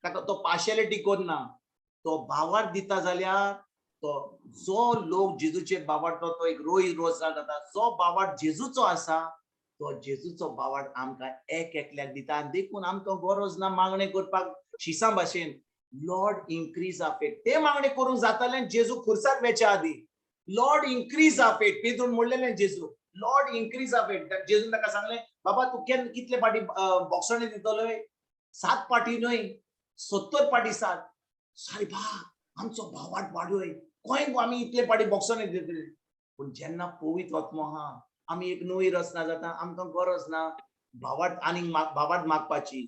ताका तो पार्शियलिटी करना. तो भावार्थ दिता जाल्यार तो जो लोक जेजूचे भावार्थ, तो एक रोय रोज जाता. जो भावार्थ जेजूचो आसा तो जेजूचो भावार्थ आमकां एक एकल्याक दिता. आनी देखून आमकां गरज ना मागणें करपाक शिसां भाशेन, लॉर्ड इन्क्रीज our faith. ते मागणें करूंक जातालें जेजू खुर्साक वेच्या आदीं. Lord increase our faith. पेद्रून म्हणलेलें जेजू, लॉर्ड इन्क्रीज our faith. जेजून ताका सांगलें, बाबा तूं केन्ना कितले फाटी बोगसणे दितलोय? 7 फाटी न्हय, 70 फाटी 7. सायबा आमचो भावार्थ वाडय, खंय गो आमी इतले फाटी बोगसणे दितले? पूण जेन्ना पवित्र आत्मो आहा, आमी एक नवी रचना जाता. आमकां गरज ना भावार्थ आनीक भावार्थ मागपाची.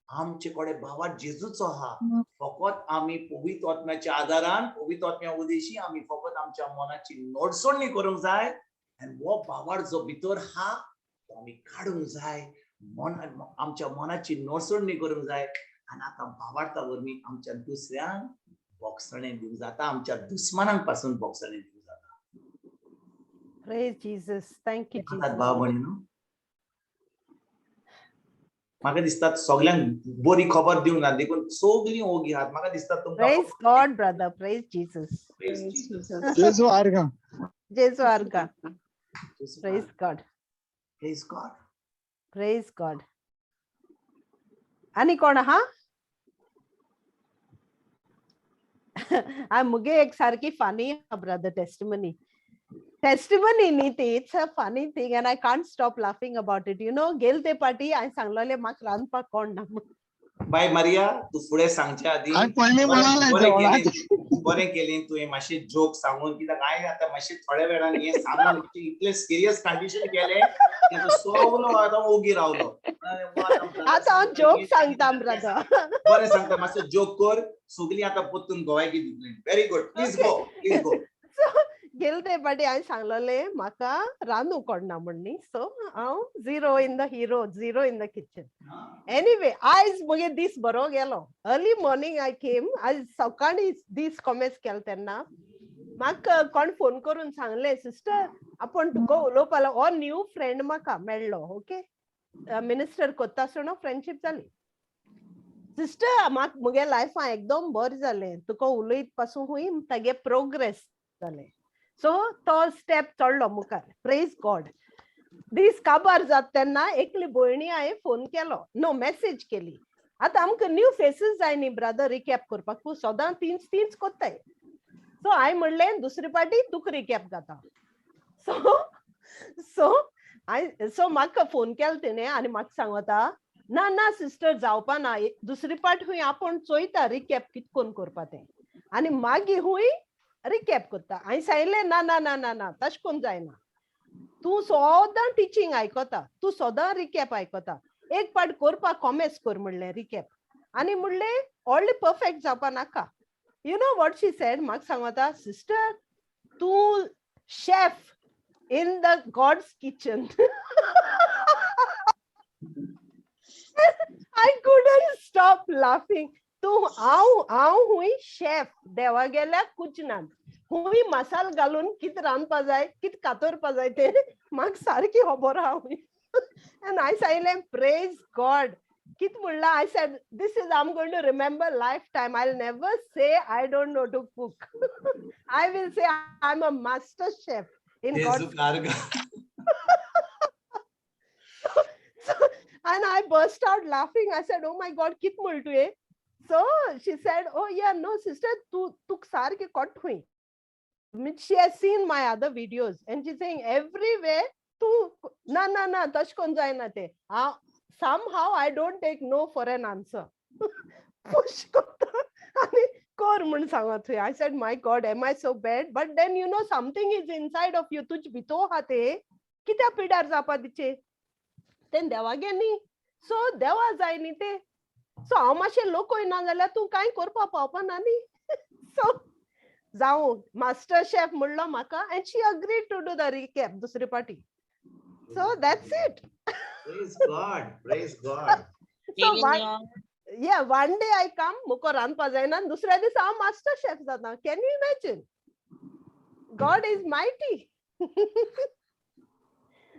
आमचे कडेन भावार्थ जेजूचो आहा. फकत आमी पवित्र आत्म्याच्या आदारान, पवित्र आत्म्या उदेशी आमी फकत आमच्या मनाची नडसणी करूंक जाय. आनी हो भावार्थ जो भितर आहा तो आमी काडूंक जाय. मन आमच्या मनाची नडसणी करूंक जाय. आनी आतां भावार्था वरवीं आमच्या दुसऱ्यांक बोगसणें दिवंक जाता, आमच्या दुस्मानांक पासून बोगसणें दिवंक जाता.
Praise Jesus. Thank you,
आतां
Jesus.
भाव भयणीनो, म्हाका दिसता सगल्यांक बरी खबर दिवंक ना, देखून सगलीं ओगी आहात. म्हाका दिसता तुमकां.
Praise God, brother. Praise Jesus.
Praise
Praise
Jesus.
Jesus.
जेजू आर्गां.
जेजू आर्गां.
जेजू
Praise
आर्गां.
God.
Praise God.
Praise God. आनी कोण आहा? मुगे एक सारकी funny brother testimony. Testimony न्ही ती, it's a funny thing and I can't stop laughing about it. You know, गेल ते पाटी हांवें सांगलेलें म्हाका रांदपाक कोण ना म्हूण.
बाय मारिया, तूं फुडें सांगच्या आदीं
हांवें पयलीं म्हणालें
बरें
जेवणाचें.
केलें, बरें केलें तुवें मातशें जोक सांगून, कित्याक हांवें आतां मातशें थोड्या वेळान हें सांगून इतलें सिरियस कंडिशन केलें की आतां सगलो आतां ओगी रावलो.
आतां हांव जोक सांगता ब्रदर.
बरें सांगता, मातसो जोक कर, सगलीं आतां परतून गोवायकी दितलीं. Very good, please go, please go.
गेले ते पाटी हांवें सांगलेलें म्हाका रांदूंक कोण ना म्हूण न्ही. सो हांव zero in the hero, zero in the kitchen. Anyway, आयज म्हगे दीस बरो गेलो. Early morning I came. आयज सकाळीं दीस कॉमेस केलो तेन्ना म्हाका कोण फोन करून सांगलें, सिस्टर आपूण तुका उलोवपालो. हो न्यू फ्रेंड म्हाका मेळ्ळो. ओके, मिनिस्टर कोत्ता आसतना फ्रेंडशीप जाली. सिस्टर म्हाका म्हगे लायफान एकदम बरें जालें, तुका उलयत पासून खूंय तागे प्रोग्रेस जालें. सो तो स्टेप चडलो मुखार. Praise God. दीस काबार जात तेन्ना एकली भयणी हांवें फोन केलो, नो मॅसेज केली. आतां आमकां न्यू फेसीस जाय न्ही ब्रदर रिकॅप करपाक, तूं सदां तींच तींच कोत्ताय. सो हांवें म्हणलें दुसरे पाटी तुका रिकॅप जाता. सो सो हांवें सो म्हाका फोन केलो तिणें आनी म्हाका सांगता, ना ना सिस्टर जावपा ना, दुसरी पाट खूंय आपूण चोयता रिकॅप कितकोन करपा तें आनी मागीर खूंय रिकॅप करता. हांवें सांगलें ना ना ना ना ना तशें कोन्न जायना, तूं सदां टिचींग आयकता, तूं सदां रिकॅप आयकता, एक पाट करपाक कॉमेस कर म्हणलें रिकॅप. आनी म्हणलें व्हडलें परफेक्ट जावपा नाका. You know what she said? म्हाका सांगता, सिस्टर तूं chef in the God's kitchen. I couldn't stop laughing. तूं हांव हांव हुंय शेफ देवागेल्या कुचनान हुंय मसाल घालून कितें रांदपा जाय, कितें कातरपा जाय तें म्हाका सारकी खबर आहा हुंय. आनी हांवें सांगलें प्रेज गॉड. कितें म्हणलां, I said this is I am going to remember life time. I will never say I don't know to cook. I will say I am a master chef in God's.
जेजू आर्गां.
And I burst out laughing. I said, oh my God, कित म्हण तुवें? So she said, oh yeah, no sister, तूं तुका सारकें कोट हुंय. Means she has seen my other videos and she's saying everywhere तूं ना ना ना तशें कोन्न जायना तें. हांव somehow I don't take no for an answer. Push करता आनी कर म्हूण सांगत थंय. I said, my God, am I so bad? But then you know something is inside of you. तुज भितर आहा तें कित्याक पिड्यार जावपा दिचें? तें देवागे न्ही. सो देवा जाय न्ही तें. सो हांव मातशें लोकय ना जाल्यार तूं कांय करपा पावपा ना न्ही. सो जावं, मास्टर शेफ म्हणलो म्हाका and she agreed to do the recap दुसरे पाटी. So that's it.
Praise God, praise God.
So yeah, one day I come, मुको रांदपा जायना, आनी दुसऱ्या दिसा हांव मास्टर शेफ जाता. Can you imagine? God is mighty.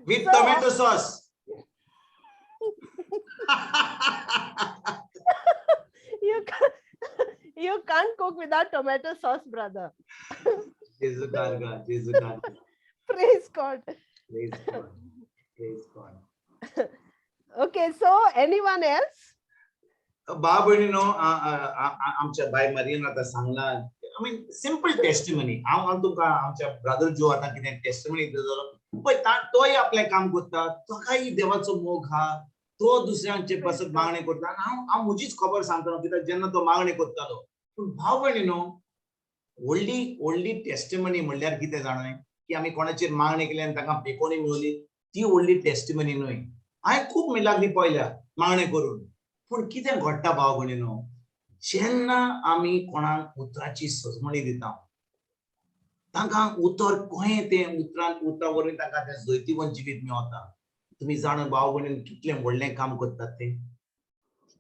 With tomato sauce.
You can't cook without tomato sauce, brother.
जेजू गारगा, जेजू Garaga.
Praise God.
Praise God. Praise God.
Okay, so anyone else?
भाव भयणीनो, आमच्या बाय मारियन आतां सांगला, I mean, simple testimony. हांव हांव तुमकां आमच्या ब्रदर जो आतां कितें टेस्टिमनी दितलो पळय, तोय आपलें काम करता, ताकाय देवाचो मोग आहा, तो दुसऱ्यांचे पासत मागणें करता. आनी हांव हांव म्हजीच खबर सांगतलो, कित्याक जेन्ना तो मागणें करतालो. पूण भाव भयणीनो, व्हडली व्हडली टेस्टिमनी म्हणल्यार कितें जाणा, की आमी कोणाचेर मागणी केली आनी तांकां पेकोणी मेवली, ती व्हडली टेस्टिमनी न्हय. हांवें खूब मिलाग्री पळयल्या मागणें करून. पूण कितें घडटा भाव भयणीनो, जेन्ना आमी कोणाक उतराची सजमणी दिता, तांकां उतर कहें तें उतरान, उतरा वरवीं तांकां तें जैतिवंत जिवीत मेवता. तुमी जाणा भाव भयणीन, कितलें व्हडलें काम करतात ते,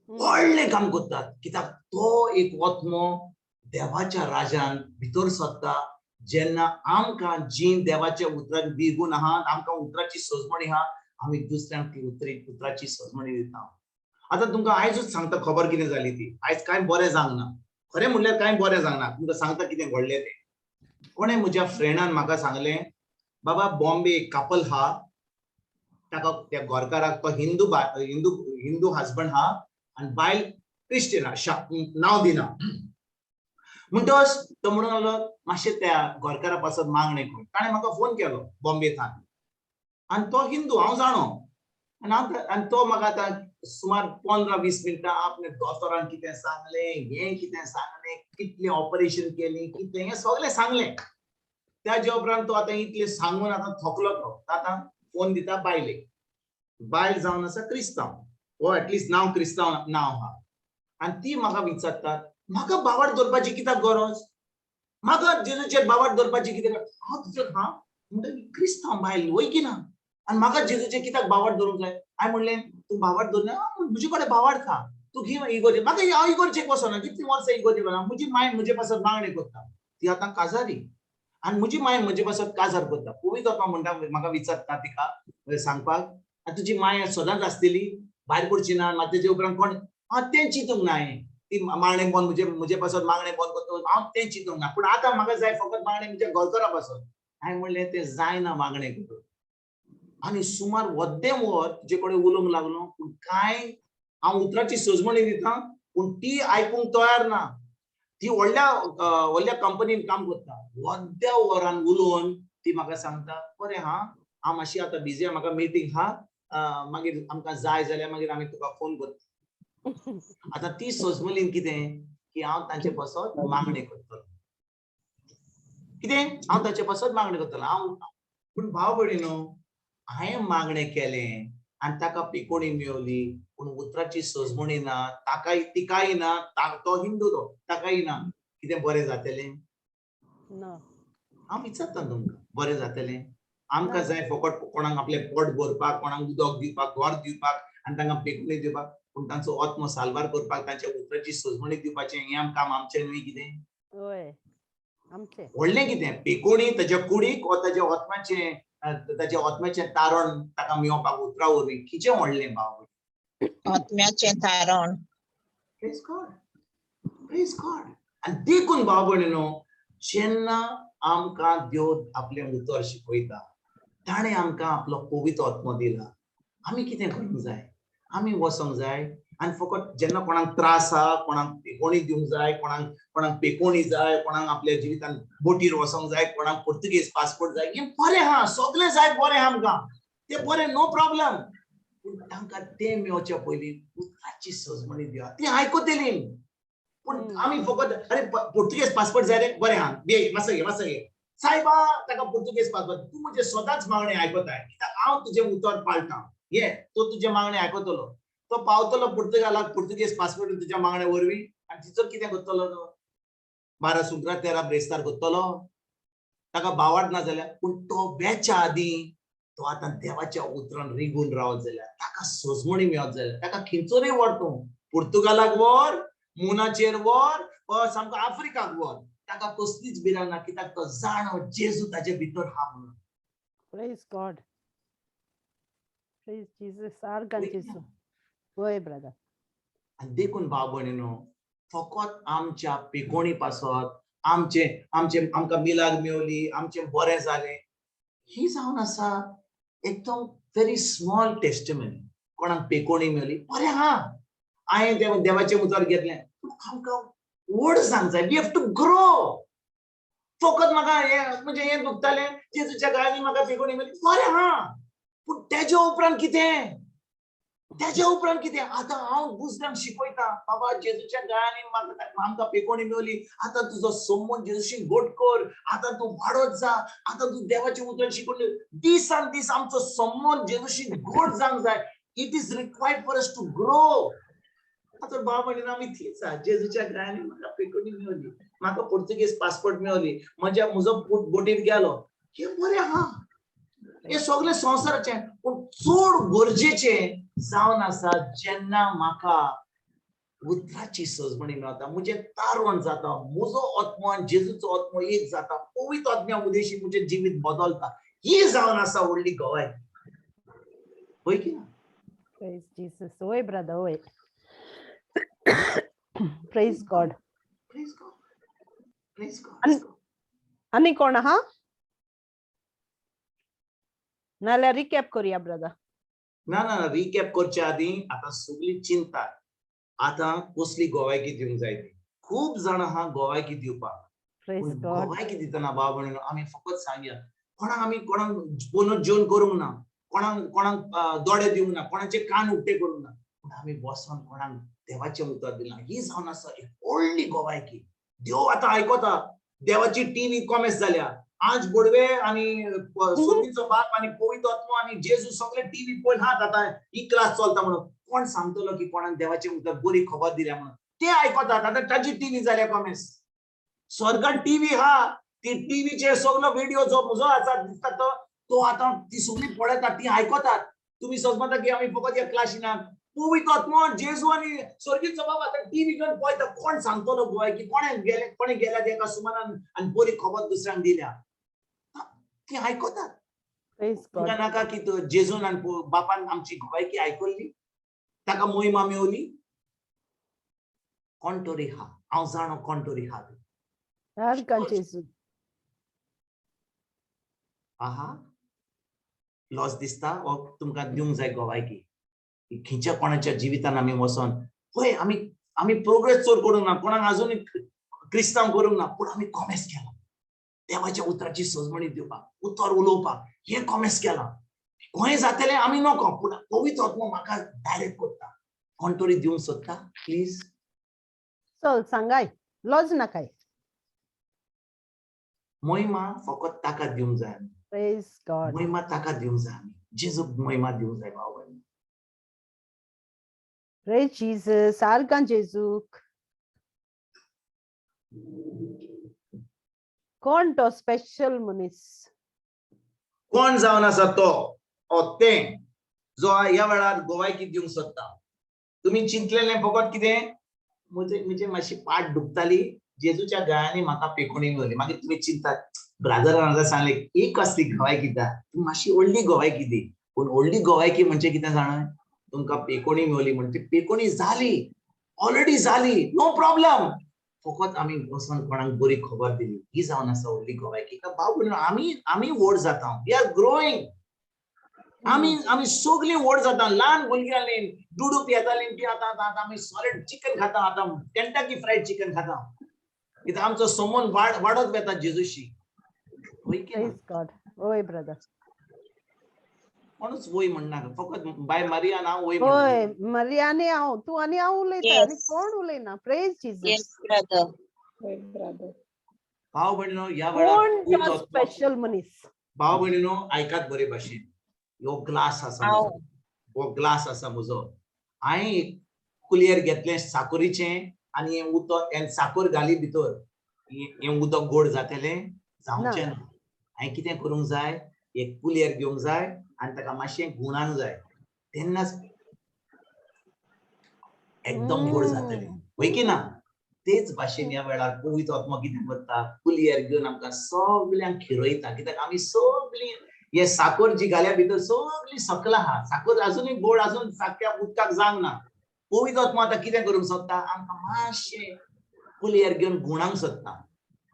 व्हडलें काम करतात, कित्याक तो एक आत्मो देवाच्या राजान भितर सरता. जेन्ना आमकां जी देवाच्या उतरान बिगून आहा, आमकां उतराची सजमणी आहा, आमी दुसऱ्यांक ती उतराची सजमणी दिता. आतां तुमकां आयजूच सांगता खबर कितें जाली ती. आयज कांय बरें जावंक ना, खरें म्हणल्यार कांय बरें जावंक ना. तुमकां सांगता कितें घडलें तें. कोणें म्हज्या फ्रेंडान म्हाका सांगलें, बाबा, बॉम्बे एक कपल आहा, ताका त्या गोरकाराक, तो हिंदू हिंदू हिंदू हजबंड आहा आनी बायल क्रिस्टियन आहा, नांव दिना. म्हणटकच तो म्हणूंक लागलो, मातशें त्या गोरकारा पासत मागणें कर. ताणें म्हाका फोन केलो बॉम्बे थावन आनी तो हिंदू हांव जाणो. आनी हांव आनी तो म्हाका आतां सुमार 15-20 मिनटां आपल्या दोतोरान कितें सांगलें, हें कितें सांगलें, कितलें ऑपरेशन केलें, कितें, हें सगळें सांगलें. त्याच्या उपरांत तो आतां इतलें सांगून आतां थकलो. तो आतां फोन दिता बायलेक. बायल जावन आसा क्रिस्तांव, वो एटलिस्ट नांव क्रिस्तांव नांव आहा. आनी ती म्हाका विचारतात, म्हाका बावाट दवरपाची कित्याक गरज? म्हाका जेजूचेर बावाट दवरपाची कितें? हांव तुजे हा म्हणटा, क्रिस्तांव बायल वय की ना, आनी म्हाका जेजूचेर कित्याक बावाट दवरूंक जाय? हांवें म्हणलें, तूं बावाट दवरना, म्हजे कडेन बावाट खा, तूं घे इगोर्जे. म्हाका हांव इगोर्जेक वचना, कितलीं वर्सां इगोर्जेक वचना. म्हजी माय म्हजे पासत मागणें करता, ती आतां काजारी, आनी म्हजी माय म्हजे पासत काजार करता. पवित्र आत्मा म्हणटा, म्हाका विचारता तिका सांगपाक, आनी तुजी माय सदांच आसतली, भायर पडची ना. मागीर तेजे उपरांत कोण हांव तें चिंतूंक ना. हांवें ती मागणें बंद, म्हजे म्हजे पासत मागणें बंद करता, हांव तें चिंतूंक ना. पूण आतां म्हाका जाय फकत मागणें म्हज्या घरकारा पासत. हांवें म्हणलें, तें जायना मागणें करून. आनी सुमार वद्दें वर तुजे कडेन उलोवंक लागलो, पूण कांय हांव उतराची सजमणी दिता, पूण ती आयकूंक तयार ना. ती व्हडल्या व्हडल्या कंपनीन काम करता. वद्द्या वरान उलोवन ती म्हाका सांगता, बरें हा, हांव मातशी आतां बिजी आहा, म्हाका मिटींग आहा, मागीर आमकां जाय जाल्यार मागीर आमी तुका फोन करता. आतां ती सजमलीन कितें की हांव तांचे पासत मागणें करतलो, कितें हांव ताचे पासत मागणें करतलो हांव. पूण भाव भयणीनो, हांवें मागणें केलें आनी ताका पिकोणी मेवली, पूण उतराची सजमणी ना ताकाय, तिकाय ना. तो हिंदू, तो ताकाय ना. कितें बरें जातलें?
ना.
हांव विचारता तुमकां, बरें जातलें? आमकां जाय फकत कोणाक आपलें पोट भरपाक, कोणाक उदक दिवपाक, घर दिवपाक आनी तांकां पेकोणी दिवपाक, पूण तांचो आत्मो साल्वार करपाक, तांच्या उतराची सजमणी दिवपाचें हें काम आमचें न्हय कितें?
वय, आमचें.
व्हडलें कितें, पेकोणी ताच्या कुडीक वो ताच्या आत्म्याचें, ताच्या आत्म्याचें तारण ताका मेळोवपाक उतरा वरवीं, कितें व्हडलें भाव?
आत्म्याचें तारण.
Praise God, praise God. आनी देखून भाव भयणीनो, जेन्ना आमकां देव आपलें उतर शिकयता, ताणें आमकां आपलो पवित्र आत्मो दिला, आमी कितें करूंक जाय? आमी वचोंक जाय आनी फकत जेन्ना कोणाक त्रास आहा, कोणाक पेकोणी दिवंक जाय, कोणाक कोणाक पेकोणी जाय, कोणाक आपल्या जिवितान बोटीर वचोंक जाय, कोणाक पुर्तुगेज पासपोर्ट जाय, हें बरें आहा, सगळें जाय, बरें आहा आमकां तें बरें, नो प्रॉब्लम. पूण तांकां तें मेवच्या पयलीं उतराची सजमणी दिया, ती आयकतली. पूण आमी फकत, अरे, पुर्तुगेज पासपोर्ट जाय रे, बरें आहा, घे, मातसो घे, मातसो घे सायबा, ताका पुर्तुगेज पासपोर्ट. तूं म्हजें सदांच मागणें आयकताय, कित्याक हांव तुजें उतर पाळटा. हे तो तुजें मागणें आयकतलो, तो पावतलो पुर्तुगालाक पुर्तुगेज पासपोर्ट तुज्या मागण्या वरवीं, आनी तिचो कितें करतलो तो? 12 सुक्रार 13 ब्रेस्तार करतलो, ताका बावाट ना जाल्यार. पूण तो वेच्या आदीं तो आतां देवाच्या उतरान रिगून रावत जाल्यार, ताका सजमणी मेळत जाल्यार, ताका खंयचोरूय व्हर, तूं पुर्तुगालाक व्हर, मुनाचेर व्हर, सामको आफ्रिकाक व्हर, ताका कसलीच भिरांत ना, कित्याक तो जाणो जेजू ताजे भितर आहा म्हणून.
Praise God. Praise Jesus. आर्गां जेजू. वय ब्रदर.
आनी देखून भाव भयणीनो, फकत आमच्या पिकोणी पासत, आमचे आमचे आमकां मिलाग मेवली, आमचें बरें जालें, ही जावन आसा एकदम व्हेरी स्मॉल टेस्टिमनी. कोणाक पेकोणी मेवली, बरें आहा, हांवें देवाचें उतर घेतलें, पूण आमकां व्हड जावंक जाय. We have to grow. फकत म्हाका हें म्हणजे हें दुखतालें, जेजूच्या गाळ्यांनी म्हाका पेकोणी मेवली, बरें आहा, पूण तेज्या उपरांत कितें? तेज्या उपरांत कितें? आतां हांव दुसऱ्यांक शिकयता, बाबा जेजूच्या गाळ्यांनी म्हाका आमकां पेकोणी मेवली, आतां तुजो संबंद जेजूशी घट कर, आतां तूं वाडत जा, आतां तूं देवाचें उतर शिकून दिसान दीस आमचो संबंद जेजूशी घट जावंक जाय. It is required for us to grow. आतां भाव भयणीनो, आमी थीच आहा. जेजूच्या गाळ्यांनी म्हाका पेकोणी मेवली, म्हाका पुर्तुगेज पासपोर्ट मेवली, म्हज्या म्हजो पूत बोटीर गेलो, हें बरें आहा, हे सगळे संवसाराचें. पूण चड गरजेचें जावन आसा जेन्ना म्हाका उतराची सजमणी मेळता, म्हजें तारण जाता, म्हजो आत्मो आनी जेजूचो आत्मो एक जाता, पवित्र आत्म्या उदेशी म्हजें जिवीत बदलता, ही जावन आसा व्हडली गवाय. हय की ना?
Praise Jesus. वय ब्रदर, वय. Praise God.
Praise God, praise God.
आनी कोण आहा? नाल्यार रिकॅप करुया ब्रदर.
ना ना, रिकॅप करच्या आदीं आतां सगळी चिंता आतां कसली गोवायकी दिवंक जाय ती. खूब जाणां आहा गोवायकी दिवपाक.
Praise God.
गोवायकी दितना भाव भयणीनो, आमी फकत सांगया, कोणाक आमी कोणाक पुनर्जीवन करूंक ना, कोणाक कोणाक दोळे दिवंक ना, कोणाचे कान उक्ते करूंक ना, पूण आमी बसोन कोणाक देवाचें उतर दिलां, ही जावन आसा एक व्हडली गोवायकी. देव आतां आयकता. देवाची टीव्ही कॉमेस जाल्या. आज बोडवे आनी सोदीचो बाप आनी पवित्र आत्मो आनी जेजू सगळे टीव्ही पळोवन हात आतां ही क्लास चलता म्हणून कोण सांगतलो की कोणाक देवाचें उतर बरी खबर दिल्या म्हणून? ते आयकतात. आतां ताची टीव्ही जाल्या कॉमेस. स्वर्गात टीव्ही हा, ती टीव्हीचेर सगलो व्हिडिओ जो म्हजो आसा दिसता तो तो आतां ती सगळी पळयतात, ती आयकतात. तुमी समजता की आमी फकत ह्या क्लासीनाक पवित्र आत्मो, जेजू आनी स्वर्गीचो बाबा आतां टीव्ही घेवन पळयता. कोण सांगतलो गोंय की कोणे गेले, कोणे गेल्या एका सुमानान आनी बरी खबर दुसऱ्यांक दिल्या? ती आयकतात.
Praise God.
तुमकां नाका की तो जेजून आनी बापान आमची गोवायकी आयकल्ली, ताका मोहिमा मेवली? कोण तरी हा, हांव जाणो कोण तरी हा.
आर्गां जेजू.
आहा, लॉस दिसता हो तुमकां दिवंक जाय गोवायकी. खंयच्या कोणाच्या जिवितान आमी वचोन पळय, आमी आमी प्रोग्रेस चड करूंक ना, कोणाक अजून क्रिस्तांव करूंक ना, पूण आमी कॉमेस केलां देवाच्या उतराची सजमणी दिवपाक, उतर उलोवपाक. हें कॉमेस केलां. खंय जातलें आमी नको, पूण पवित्र आत्मो म्हाका डायरेक्ट करता. कोण तरी दिवंक सोदता प्लीज?
चल सांगाय, लॉज नाकाय.
महिमा फकत ताका दिवंक जाय आमी.
Praise God.
महिमा ताका दिवंक जाय आमी, जेजूक महिमा दिवंक जाय भाव भयणी.
Praise Jesus. आर्गां जेजूक. कोण तो स्पेशल मनीस?
कोण जावन आसा तो ओ तें जो ह्या वेळार गोवायकी दिवंक सोदता? तुमी चिंतलेलें फकत कितें, म्हजे म्हजे मातशी पाट दुखताली, जेजूच्या गळ्यांनी म्हाका पेकोणी मेवली. मागीर तुमी चिंतात, ब्रादरान आतां सांगलें ही कसली गोवायकी दिता, तूं मातशी व्हडली गोवायकी दी. पूण व्हडली गोवायकी म्हणजे कितें जाणा? तुमकां पेकोणी मेवली म्हण ती पेकोणी जाली, ऑलरेडी जाली, नो प्रॉब्लम. फकत आमी वचोन कोणाक बरी खबर दिली, ही जावन आसा व्हडली गोवायकी. भाव भयणीनो, आमी आमी व्हड जाता, we are growing. आमी आमी सगळीं व्हड जाता. ल्हान भुरगीं आसलीं, दुडू पियेतालीं, ती आतां आतां आमी सॉलिड चिकन खाता, आतां केंटकी फ्रायड चिकन खाता, कित्याक आमचो समोन वाडत वता जेजूशी. हय की ना?
Praise God. वय ब्रदर.
कोणूच वय म्हणनाका, फकत बाय मारिया हांव वय.
वय, मारिया आनी हांव, तूं आनी हांव उलयता आनी
Yes.
कोण उलयना. Praise Jesus.
Yes, brother.
हय ब्रदर.
भाव भयणीनो, ह्या वेळार
कोण तो स्पेशल मनीस?
भाव भयणीनो, आयकात बरे भाशेन. ह्यो ग्लास आसा
हांव.
म्हजो, हो ग्लास आसा म्हजो. हांवें एक कुलियर घेतलें साकोरीचें आनी हें उदक, हें साकोर घाली भितर, हें उदक गोड जातलें? जावचें ना. हांवें कितें करूंक जाय? एक कुलेर घेवंक जाय आनी ताका मातशें गुणांक जाय, तेन्नाच एकदम गोड जातलें, वय की ना? तेच भाशेन ह्या वेळार पवित्र आत्मो कितें करता, कुलेर घेवन आमकां सगल्यांक खिरयता, कित्याक आमी सगळीं हे साकर जी घाल्या भितर सगळी सकला आहा, साकर अजुनूय गोड अजून सारक्या उदकाक जावंक ना. पवित्र आत्मो आतां कितें करूंक सोदता, आमकां मातशें कुलेर घेवन गुणांक सोदता.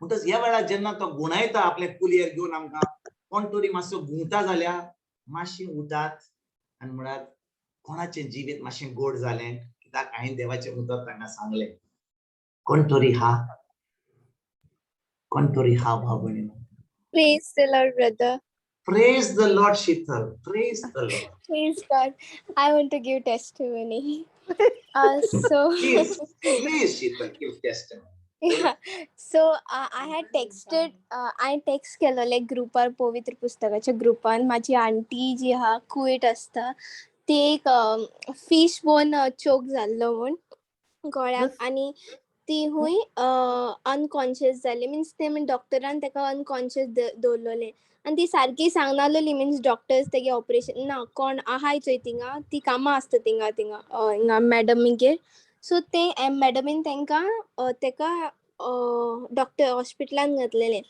म्हणटच ह्या वेळार जेन्ना तो गुणायता आपले कुलेर घेवन आमकां, कोण तरी मातसो घुंवता जाल्यार मातशें उठात आनी म्हळ्यार कोणाचें जिवीत मातशें गोड जालें, कित्याक हांवें देवाचें उतर तांकां सांगलें. कोण तरी हा, कोण तरी हा भाव भयणीनो.
Praise the Lord, brother.
Praise the Lord, Sheetal. Praise the Lord.
Praise God. I want to give testimony. So
Please, please, Sheetal, give testimony.
Yeah. So I had texted, हांवें text केलोले ग्रुपार, पवित्र पुस्तकाच्या ग्रुपान. म्हाजी आंटी जी आहा कुवेट आसता, ती एक फीश बोन चोक जाल्लो म्हूण गळ्याक, आनी ती हुंय अनकॉन्शियस जाली. मिन्स ते डॉक्टरान ताका अनकॉन्शियस दवरलोलें आनी ती सारकी सांगनालोली. मिन्स डॉक्टर्स तेगे ऑपरेशन ना कोण आहाय चोय थिंगा, ती कामां आसता थिंगा थिंगा हिंगा मॅडमीगेर. सो ते मॅडमीन तांकां तेका डॉक्टर हॉस्पिटलान घातलेलें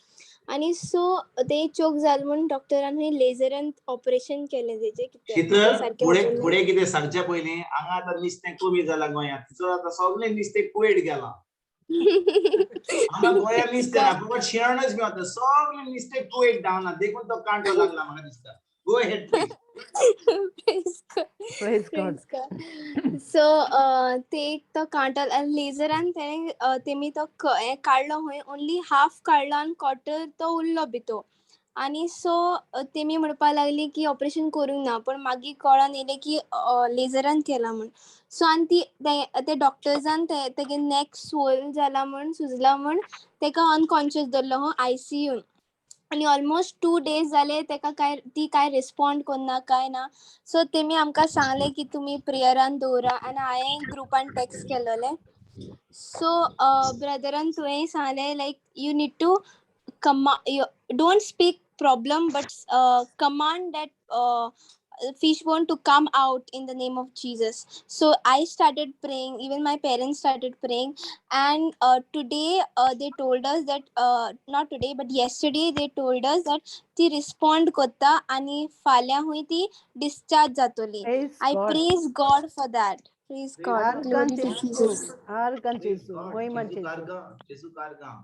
आनी सो ते चोक जाल म्हूण डॉक्टरान लेझरान ऑपरेशन केलें तेजें.
शीतल, फुडें फुडें कितें सांगच्या पयलीं, हांगा आतां नुस्तें कमी जालां गोंयांत, थंयसर आतां सगळें नुस्तें कुवेट गेलां. हांगा गोंयांत नुस्तें ना, फकत शेणच मेळटा, सगळें नुस्तें कुवेट धांवला, देखून तो कांटो लागला म्हाका दिसता. Go ahead, please.
Praise God.
Praise God.
Praise God. So ते एक तो कांटो लेझरान तेणें तेमी तो हें काडलो खंय, ओनली हाफ काडलो आनी क्वॉर्टर तो उरलो भितर. आनी सो तेमी म्हणपाक लागली की ऑपरेशन करूंक ना, पण मागीर कळोन येयलें की लेझरान केलां म्हूण. सो आनी ती ते डॉक्टर्सान तेगे नेक स्वोल जाला म्हूण, सुजला म्हूण तेका अनकॉन्शियस दवरलो हो आयसीयून. आनी ऑलमोस्ट 2 डेज जाले तेका काय ती काय रिस्पॉन्ड कोन्ना काय ना. सो तेमी आमकां सांगलें की तुमी प्रेयरान दवरा आनी हांवें ग्रुपान टॅक्स्ट केलोलें. सो ब्रदरान तुवें सांगलें like you need to don't speak problem but command that fish bone to come out in the name of Jesus. So I started praying, even my parents started praying, and today they told us that not today but yesterday they told us that ती respond करता आणि फाल्यां हुंय ती discharge जातली.
Praise
I
God.
praise God for that. Praise God.
आर्गां
Glory to
Jesu,
Jesus.
आर्गां
Praise
Jesu,
God.
महिमा
जेजू
जेजू.
कारगां, जेजू कारगां.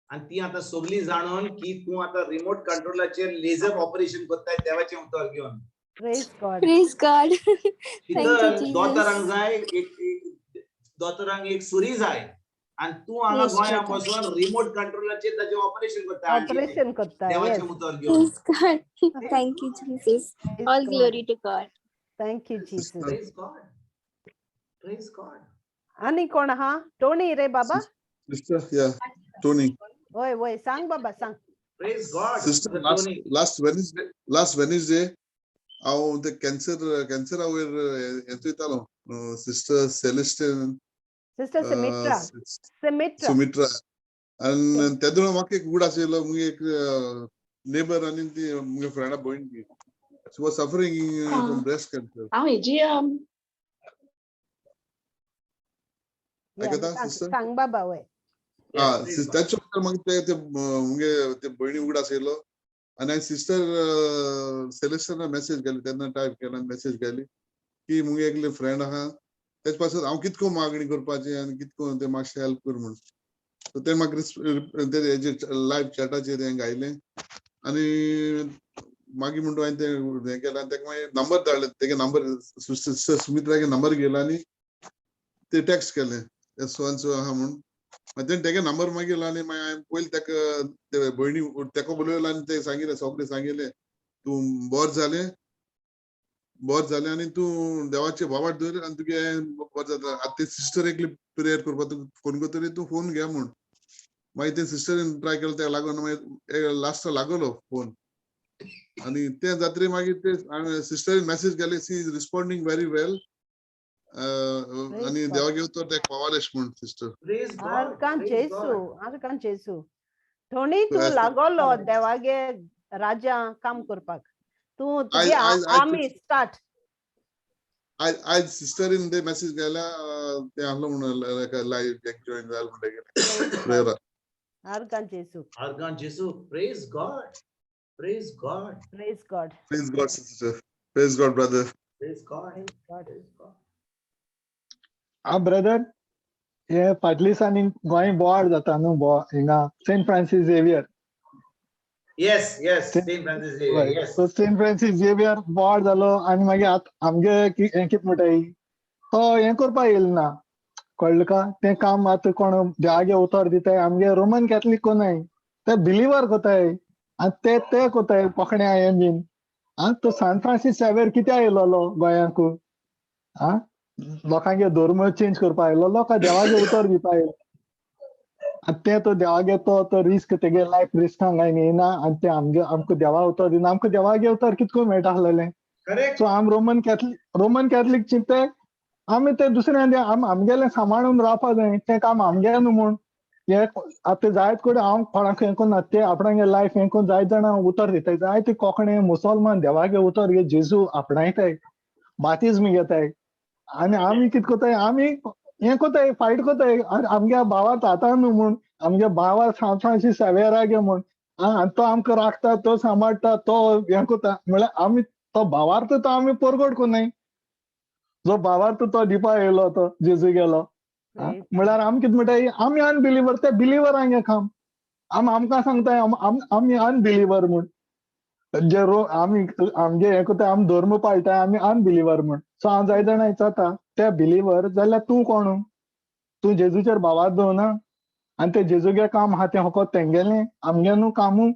आनी ती आतां सगळीं जाणून की तूं आतां रिमोट कंट्रोलाचेर लेझर ऑपरेशन करताय देवाचें उतर घेवन.
Praise God.
Praise God. Thank you,
Sheetal,
Jesus.
दोतोरांक जाय एक एक दोतोरांक एक सुरी जाय आनी तूं हांगा
Yes,
गोंया
brother.
बसून रिमोट कंट्रोलाचेर ताजें ऑपरेशन करता
ऑपरेशन करता.
देवाचें
Yes.
उतर घेवन.
Praise God. Thank you, Jesus.
Praise
All
God.
glory to God.
Thank you, Jesus.
Praise God. Praise God.
आनी कोण आहा? टोनी रे बाबा.
Sister, yeah, Tony.
वय वय, सांग बाबा सांग.
Praise God.
Sister,
Brother
last
Tony.
last Wednesday, हांव ते कॅन्सरा वयर हें चोयतालो, सिस्टर सेलेस्टिन,
सिस्टर सुमित्रा. सुमित्रा.
सुमित्रा, आनी तेदोळ म्हाका एक उगडास येयलो, मुगे एक नेबर आनी ती मुगे फ्रेंडा भयण ती, she was suffering from breast cancer.
हांव हेजी
आयकता,
सांग
sister?
सांग बाबा वय.
Yes,
ah,
praise God.
ताच्या नंतर मागीर ते ते मुगे ते भयणी उगडास येयलो आनी हांवें सिस्टर सेलेस्टना मॅसेज घाली, तेन्ना टायप केला आनी मॅसेज घाली की मुगे एकले फ्रेंड आहा, तेजे पासून हांव कितको मागणी करपाची आनी कितको ते मातशें हेल्प कर म्हूण. सो ते म्हाका ते हेजेर लायव चॅटाचेर हें घायलें आनी मागीर म्हणटा हांवें तें हें केलें आनी तेका मागीर नंबर धाडले, तेगे नंबर सिस्टर सुमित्रागे नंबर घेयलो आनी ते टॅक्स्ट केलें सो आनी सो आहा म्हूण. मागीर तेणें तेगे नंबर मागीर आनी मागीर हांवें पयलीं तेका ते भयणी तेका उलयलो आनी ते सांगिलें, सगळें सांगिलें, तूं बरें जालें, बरें जालें आनी तूं देवाचे भावार्थ दवर आनी तुगे बरें जाता. आतां ते सिस्टर एकली प्रेयर करपाक तुका फोन करतरी तूं फोन घे म्हूण. मागीर ते सिस्टरीन ट्राय केलो, तेका लागून मागीर लास्टाक लागलो फोन आनी तें जातरी मागीर ते सिस्टरीन मॅसेज केली, she is responding very well आनी
God.
देवागे उतर तेका पावालेश म्हूण sister.
Praise God.
आर्गां
Praise
Jesu,
God.
आर्गां Jesu. Tony तूं
Yes.
लागलो देवागे राजा काम करपाक. तूं
आयज
तुगे
आयज आयज
आमी स्टार्ट.
आयज आयज सिस्टरीन ते मॅसेज केल्या, ते आहलो म्हणून लायव्ह जॉईन जाल म्हणटकीर प्रेयरा.
आर्गां जेजू.
आर्गां जेजू. Praise God, praise God.
Praise God.
Praise God sister, praise God brother.
Praise God.
Praise God.
Praise God.
आ ब्रदर, हे फाटल्या दिसांनी गोंय बोवाळ जाता न्हू, हिंगा Saint Francis Xavier.
Yes, Saint Francis Xavier, yes.
So Saint Francis Xavier बोवाळ जालो आनी मागीर आतां आमगे हें कितें म्हणटाय, तो हें करपा येयलो ना, कळ्ळें का? तें काम आतां कोण देवागे उतर दिताय, आमगे रोमन कॅथलीक कोनाय, ते बिलिवर कोताय आनी ते ते कोताय कोंकण्या हें बीन. आं, तो सान फ्रांसीस झेवियर कित्याक येयलोलो गोंयांकू? आं, लोकांगे धर्म चेंज करपा आयलो काय देवागे उतर दिवपा आयलो? आनी तें तो देवागे तो तो रिस्क, तेगे लायफ रिस्कांक हांगा येयना आनी ते आमगे आमकां देवा उतर दिना. आमकां देवागे उतर कितको मेळटा आसलेलें.
करेक्ट.
सो आम रोमन कॅथलीक चिंतताय आमी ते दुसऱ्यां आमगेलें सांबाळून रावपा जाय, तें काम आमगेलें न्हू म्हूण. हे आतां जायत कडेन हांव कोणाक हें करिना, ते आपणागे लायफ हें करून जायत जाणां उतर दिताय, जायते कोंकणी मुसलमान देवागे उतर घे जेजू आपणायताय, बातिज्म घेताय. आनी आमी कितें करताय, आमी हें करताय, फायट करताय आमगे भावार्थ आतां न्हू म्हूण, आमगे भावार्थ सान फ्रांसीस सेवेरागे म्हूण. आं, आनी तो आमकां राखता, तो सांबाळटा, तो हें करता. म्हणल्यार आमी तो भावार्थ तो आमी परगट करनाय, जो भावार्थ तो दिवपा येयलो तो जेजू गेलो. म्हणल्यार आमी कितें म्हणटाय, आमी अनबिलिवर, ते बिलिवरांगे काम. आमी आमकां सांगताय आमी अनबिलिवर म्हूण, जे रो आमी आमगे हें करता, आमी धर्म पाळटाय, आमी अनबिलिवर म्हूण. सो हांव जाय जाणां विचारता, ते बिलिवर जाल्यार तूं कोण? तूं जेजूचेर भावार्थ दवरना आनी ते जेजूगे काम आहा तें फकत तेंगेलें, आमगे न्हू कामू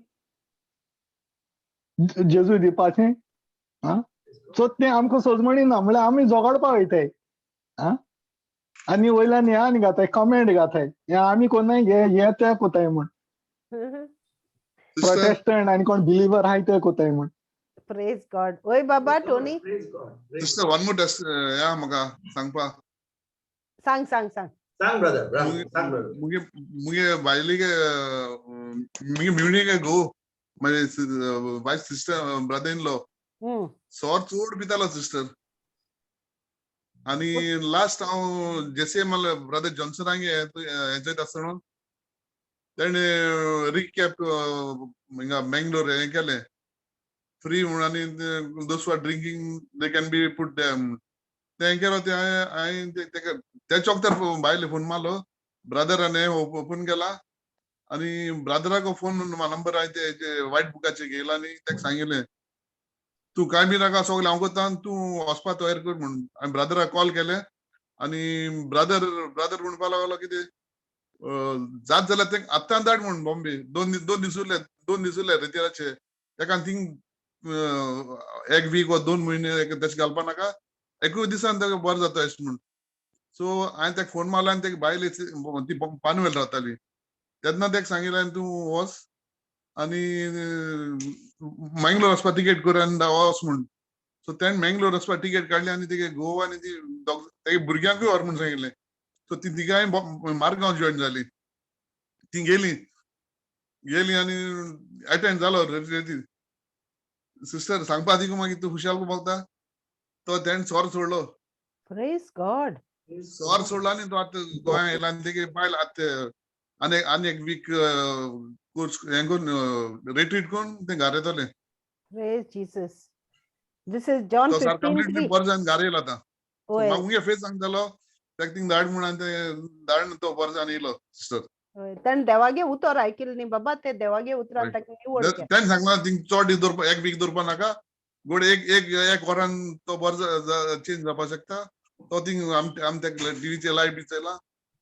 जेजू दिवपाचें. आं, सो तें आमकां सोजमणी ना, म्हणल्यार आमी झगडपा वयताय. आं, आनी वयल्यान हें आनी घाताय, कमेंट घाताय, हें आमी कोन्नाय घे हें ते कोताय म्हूण, प्रोटेस्टंट आनी कोण बिलिवर आहाय ते कोताय म्हूण.
प्रेज गॉड. ओय बाबा Tony.
Praise God.
Sister, one more test या म्हाका सांगपा.
सांग सांग सांग.
सांग ब्रदर, सांग ब्रदर.
मुगे मुगे बायलेगे, मुगे म्युणीगे घोव, म्हजे wife sister brother in law सोर चड पितालो सिस्टर. आनी लास्ट हांव जेसीएम ब्रदर जॉन्सनागे हें चोयता आसतना तेणें रिकॅप हिंगा मँगलोर हें केलें फ्री म्हणून, आनी those are drinking they can be put म्हूण तें केलो. तें हांवें तेका तेच्या वखदार बायले फोन मारलो, ब्रदरान हें ओपन केला आनी ब्रदराक फोन नंबर हांवें ते व्हायट बुकाचेर घेयला आनी तेका सांगिल्लें, तूं कांय बी नाका, सगळें हांव करता आनी तूं वचपा तयार कर म्हणून. हांवें ब्रदराक कॉल केलें आनी ब्रदर ब्रदर म्हणपा लागलो कितें, जात जाल्यार तें आत्तां धाड म्हूण बॉम्बे, 2 दीस उरले, 2 दीस उरले रेतिराचे, तेका थिंग एक वीक वा 2 म्हयने तशें घालपा नाका, एकूय दिसान ताका बरें जाता अशें म्हूण. सो हांवें ताका फोन मारलो आनी ताका बायल ती पानवेल रावताली तेन्ना ताका सांगिल्लें, आनी तूं वच आनी मँगलोर वचपा तिकेट कर आनी वच म्हूण. सो तेणें मँगलोर वचपा तिकेट काडली आनी तेगे घोव आनी ती दोग तेगे भुरग्यांकूय व्हर म्हूण सांगिल्लें. सो ती तिगांय मारगांव जॉयन जाली, ती गेली गेली आनी एटेंड जालो रेती. सिस्टर, सांगपा तिका मागीर तूं खुशाल भोगता, तो तेणें सोर सोडलो.
Praise God.
सोर सोडलो आनी तो आतां गोंया येयला आनी तेगे बायल आतां आनी आनी एक वीक कोर्स हें करून, रिट्रीट करून तें घरा येतलें.
Praise Jesus. This is John
तो सारको
15
कंप्लिटली
3.
बरो जावन घरा येयलो आतां.
ओय.
म्हाका मुगे फेस सांगतालो ताका थिंग धाड म्हूण, आनी तें धाड, तो बरो जावन येयलो सिस्टर.
ओय, ताणें देवागे उतर आयकिल्लें न्ही बाबा, ते देवागे उतरान ताका निवड केलें.
तेणें सांगलां थिंग चड दीस दवरपा, एक वीक दवरपा नाका, गोड एक एक एक वरान तो बरो चेंज जावपाक शकता. तो थिंग आम आम ताका टिवीचेर लायव बी चोयला,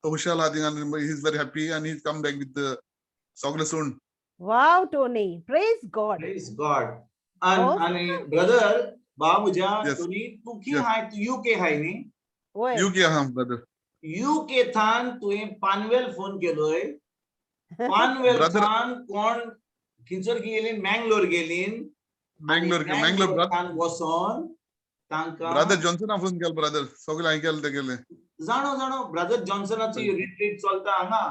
तो हुशार आहा थिंग आनी he is very happy आनी he come back with सगळें सोडून.
Wow, Tony. Praise God.
Praise God. आणि
Oh.
आणि ब्रदर, बा म्हज्या
Yes.
Tony, तूं की
Yes.
हाय, तूं युके हाय न्ही?
ओय.
युके आहा ब्रदर.
युके थान तुवें पानवेल फोन केलोय, पानवेल
Brother-
थान कोण खंयसर गेली, मँगलोर गेली.
मँगलोर, मँगलोर.
थान वचोन तांकां
ब्रदर जॉन्सना फोन केलो ब्रदर, सगळें हांवें केलें तेगेलें.
जाणो जाणो, ब्रदर जॉन्सनाची रिट्रीट चलता हांगा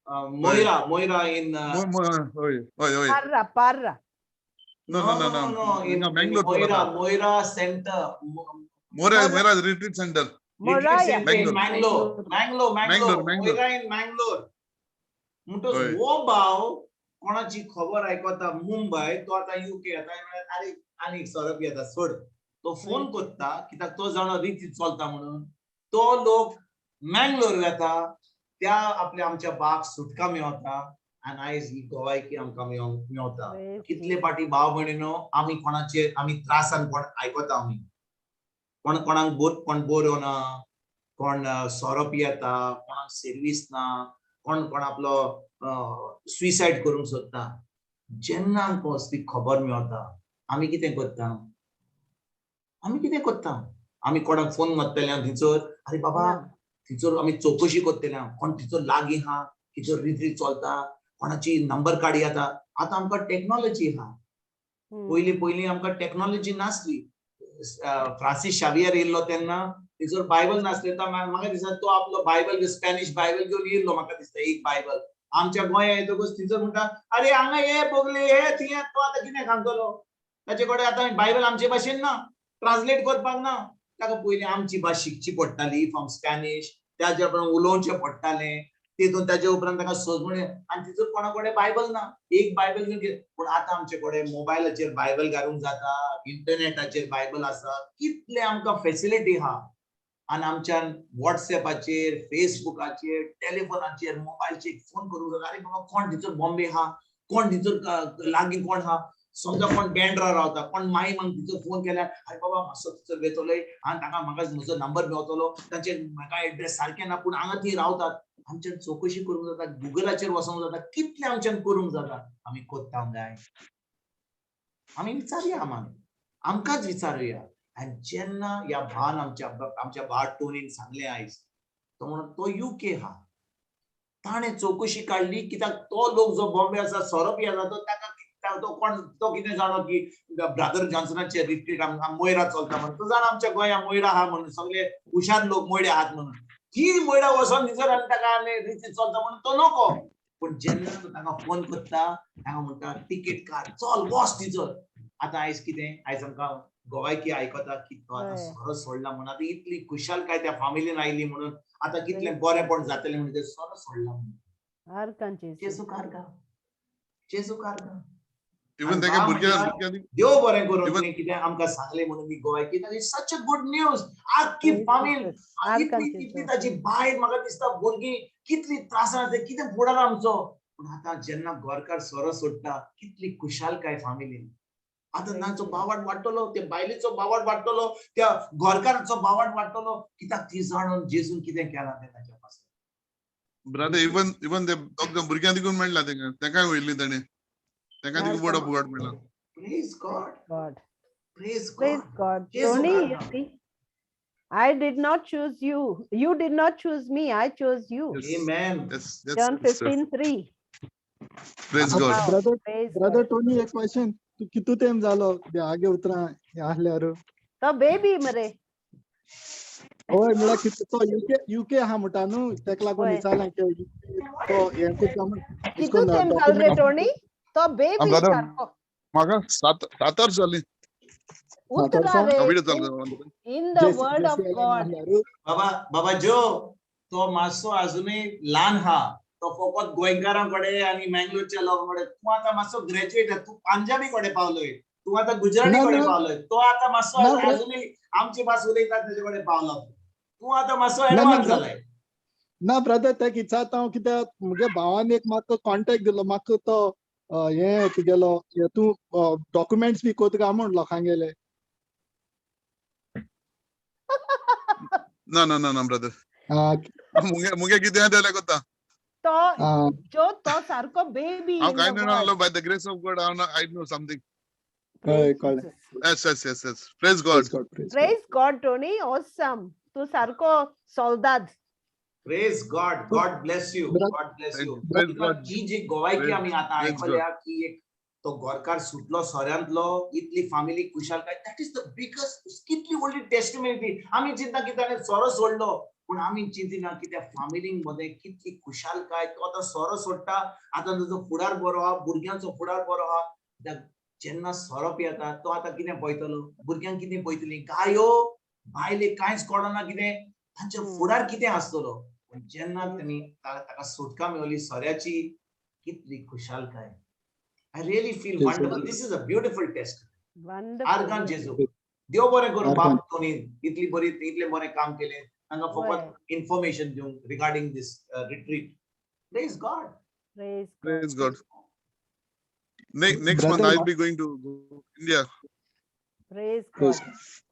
मोयरा, मोयरा इन
हय हय हय.
Parra, Parra.
No no no no, Mangalore.
Moira, Moira centre.
Mora, Mora retreat centre.
Moriah.
Mangalore, Mangalore, Mangalore, Moira in Mangalore. म्हणटच हो भाव कोणाची खबर आयकता मुंबय, तो आतां युके आतां आरे आनी सोरो पियेता सोड, तो फोन करता कित्याक तो जाणा रिती चलता म्हणून. तो लोक मँगलोर वेता, त्या आपल्या आमच्या बाक सुटका मेवता आनी आयज ही गोवायकी आमकां मेवता. कितले पाटी भाव भयणीनो आमी कोणाचे आमी त्रासान कोण आयकता, आमी कोण कोणाक कोण बरो ना, कोण सोरो पियेता, कोणाक सर्वीस ना, कोण कोण आपलो सुसायड करूंक सोदता. जेन्ना आमकां असली खबर मेवता आमी कितें करता, आमी कितें करता, आमी कोणाक फोन मारतले थंयसर, अरे बाबा थंयसर आमी चवकशी करतले, कोण थंयसर लागीं आहा, थंयसर रिती चलता, कोणाची नंबर काडी. आतां आतां आमकां टॅक्नोलॉजी आहा, पयलीं पयलीं आमकां टॅक्नोलॉजी नासली. फ्रांसीस शावियर येयल्लो तेन्ना थंयसर बायबल नासलें, तो म्हाका दिसता तो आपलो बायबल स्पॅनिश बायबल घेवन येयल्लो, म्हाका दिसता एक बायबल आमच्या गोंया येतकूच थंयसर म्हणटा अरे हांगा हे बोगले हे थिंगा, तो आतां कितें सांगतलो, ताचे कडेन आतां बायबल आमचे भाशेन ना, ट्रान्सलेट करपाक ना, ताका पयलीं आमची भास शिकची पडटाली फ्रॉम स्पॅनिश, ताजे उपरांत उलोवचें पडटालें, तितून ताजे उपरांत ताका सोदून आनी तितून कोणा कडेन बायबल ना, एक बायबल घेवन. पूण आतां आमचे कडेन मोबायलाचेर बायबल घालूंक जाता, इंटरनेटाचेर बायबल आसा, कितले आमकां फेसिलिटी आहा. आनी आमच्यान वॉट्सएपाचेर, फेसबुकाचेर, टेलिफोनाचेर, मोबायलचेर फोन करूंक जाता. अरे बाबा कोण थंयसर बॉम्बे आहा, कोण थंयसर लागीं कोण आहा, समजा कोण बँड्रा रावता, कोण माई मांग तिचो फोन केल्यार अरे बाबा मातसो थंयसर वेतलोय आनी ताका म्हाका म्हजो नंबर मेवतलो, तांचे म्हाका एड्रेस सारकें ना पूण हांगा ती रावतात. आमच्यान चवकशी करूंक जाता, गुगलाचेर वचोंक जाता, कितलें आमच्यान करूंक जाता. आमी कोत्ता काय, आमी विचारुया, आमकांच विचारुया. आनी जेन्ना ह्या भावान आमच्या आमच्या भाव टोनीन सांगलें आयज, तो म्हणून तो युके आहा, ताणें चवकशी काडली कित्याक तो लोक जो बॉम्बे आसा सोरो पियेता तो ताका तो कोण तो कितें जाणो की ब्रादर जॉन्सनाचे रिट्रीट मोयरा चलता म्हणून, तो जाणा आमच्या गोंया मोयरा आहा म्हणून, सगळे हुशार लोक मोयडे आहात म्हणून, ती मोयरा वचोन थंयसर आनी ताका आनी रिती चलता म्हणून तो नको. पूण जेन्ना तो ताका फोन करता ताका म्हणटा तिकेट काड, चल वच थंयसर. आतां आयज कितें, आयज आमकां गोवायकी आयकता की तो आतां सोरो सोडला म्हणून, आतां इतली खुशालकाय त्या फामिलीन आयली म्हणून, आतां कितलें बरेंपण जातलें म्हणून ते सोरो सोडला म्हणून. जेजू कारगा, जेजू कारगा.
इवन ताका भुरग्यांक
देव बरें करूं तुवें कितें आमकां सांगलें म्हणून ही गोवायकी, ताची सच अ गुड न्यूज. आख्खी फामील इतली ताची बायल म्हाका दिसता भुरगीं कितली त्रासान आसता, कितें फुडार आमचो. पूण आतां जेन्ना घरकार सोरो सोडटा कितली खुशालकाय फामिलीन. आतां तांचो बावाट वाडटलो, त्या बायलेचो बावाट वाडटलो, त्या घरकाराचो बावाट वाडटलो, कित्याक ती जाणून जेजून कितें केलां तें ताच्या पासून.
ब्रदर इवन इवन ते दोग भुरग्यां देखून मेळ्ळा तेंका, तेकाय वयली ताणें, तेका देखून word of God मेळ्ळा.
Praise God.
God.
Praise God.
Praise God. Tony, you see, I did not choose you. You did not choose me. I chose you.
Yes.
Amen.
Yes, yes,
John
yes, sir.
15:3.
Praise God.
Brother,
Praise
brother
God.
Tony, एक question, तूं कितू तेम जालो देवागे उतरां हें आहल्यार?
तो baby मरे.
हय, म्हळ्यार कितू तो युके आहा म्हणटा न्हू, तेका लागून
हय.
विचारलें की तो हें करता म्हूण.
कितू तेम जालो रे टोनी? तो बेबी
brother.
सारको.
म्हाका सात वर्स जालीं.
उतरां रे.
व्हिडिओ चालू.
In the word of God.
बाबा, बाबा जो तो मातसो अजुनूय ल्हान आहा, तो फकत गोंयकारां कडेन आनी मँगलोरच्या लोकां कडेन. तूं आतां मातसो ग्रॅज्युएट, तूं पंजाबी कडेन पावलोय, तूं आतां गुजराती कडेन पावलोय, तो आतां मातसो अजुनूय आमची भास उलयता तेजे कडेन पावला, तूं आतां मातसो एडवान्स जालाय.
ना ब्रदर, तेका विचारता हांव कित्याक म्हगे भावान एक म्हाका कॉन्टेक्ट दिलो, म्हाका तो हें तुगेलो तूं डॉक्युमेंट्स बी कोता काय म्हूण लोकांगेले.
ना ना ना ना ब्रदर, मुगे कितें आहा जाल्यार कोता.
तो जो तो सारको बेबी.
हांव कांय जाणा, by the grace of God I know something.
हय कळ्ळें.
Yes yes yes yes. Praise God.
Praise God Tony, awesome. तूं सारको सोल्दाद.
Praise God. God bless you. God bless you. ही जी गोवायकी आमी आतां आयकल्या की एक तो गोरकार सुटलो सोऱ्यांतलो, इतली फामिली खुशालकाय, that is the biggest, कितली व्हडली टेस्टिमनी. आमी चिंता की ताणें सोरो सोडलो, पूण आमी चिंतिना की त्या फामिलींक मध्ये कितली खुशालकाय. तो आतां सोरो सोडटा, आतां ताचो फुडार बरो आहा, भुरग्यांचो फुडार बरो आहा. जेन्ना सोरो पियेता तो आतां कितें पळयतलो, भुरग्यांक कितें पळयतली, गायो बायले कांयच कळना कितें, तांच्या फुडार कितें आसतलो. पूण जेन्ना तेणी ताका सुटका मेवली सोऱ्याची, कितली खुशालकाय. I really feel wonderful. This is a beautiful test. Argon जेजू, देव बरें करूं बाब टोनी, इतली बरी, इतलें बरें काम केलें हांगा, फकत इन्फॉर्मेशन दिवंक regarding this retreat. Praise God.
Praise God. Next month I'll be going to India.
Praise God.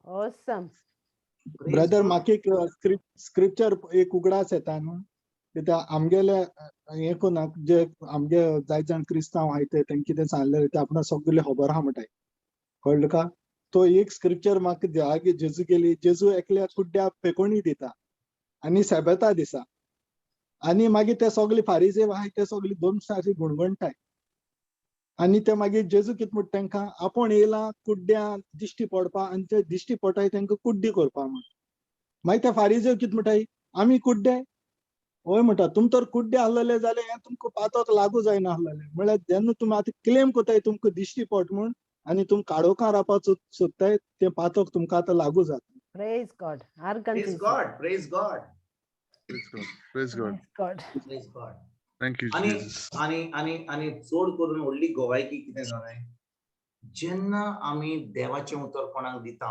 Awesome.
Brother, म्हाका एक स्क्रिप्चर एक उगडास येता न्हू, कित्याक आमगेले हें कोन्ना, जे आमगे जायते जाण क्रिस्तांव आहाय ते तेंकां कितें सांगलें ते आपणाक सगळें खबर आहा म्हणटाय, कळ्ळें तुका? तो एक स्क्रिप्चर म्हाका देवागे जेजू गेली, जेजू एकल्या कुड्ड्या पेकोणी दिता आनी सेबेता दिसा, आनी मागीर ते सगळे फारीजे आहाय ते सगळे दोन सारकी गुणगुणटाय, आनी ते मागीर जेजू कितें म्हणटा तेंकां, आपूण येयला कुड्ड्या दिश्टी पडपा आनी ते दिश्टी पडटाय तेंकां कुड्डी करपा म्हण. मागीर ते फारीजे कितें म्हणटाय, आमी कुड्डे? हय म्हणटा, तुम तर कुड्डे आसलेले जाल्यार हें तुमकां पातक लागू जायना आसलेलें. म्हळ्यार जेन्ना तुमी आतां क्लेम करताय तुमकां दिश्टी पड म्हूण आनी तुमी काळोखां रावपाक सोदताय, तें पातक तुमकां आतां लागू जाता.
Praise God.
Praise God. Praise God.
Praise God.
God.
Praise God.
Thank you.
आनी आनी आनी आनी चड करून व्हडली गोवायकी कितें जालें, जेन्ना आमी देवाचें उतर कोणाक दिता,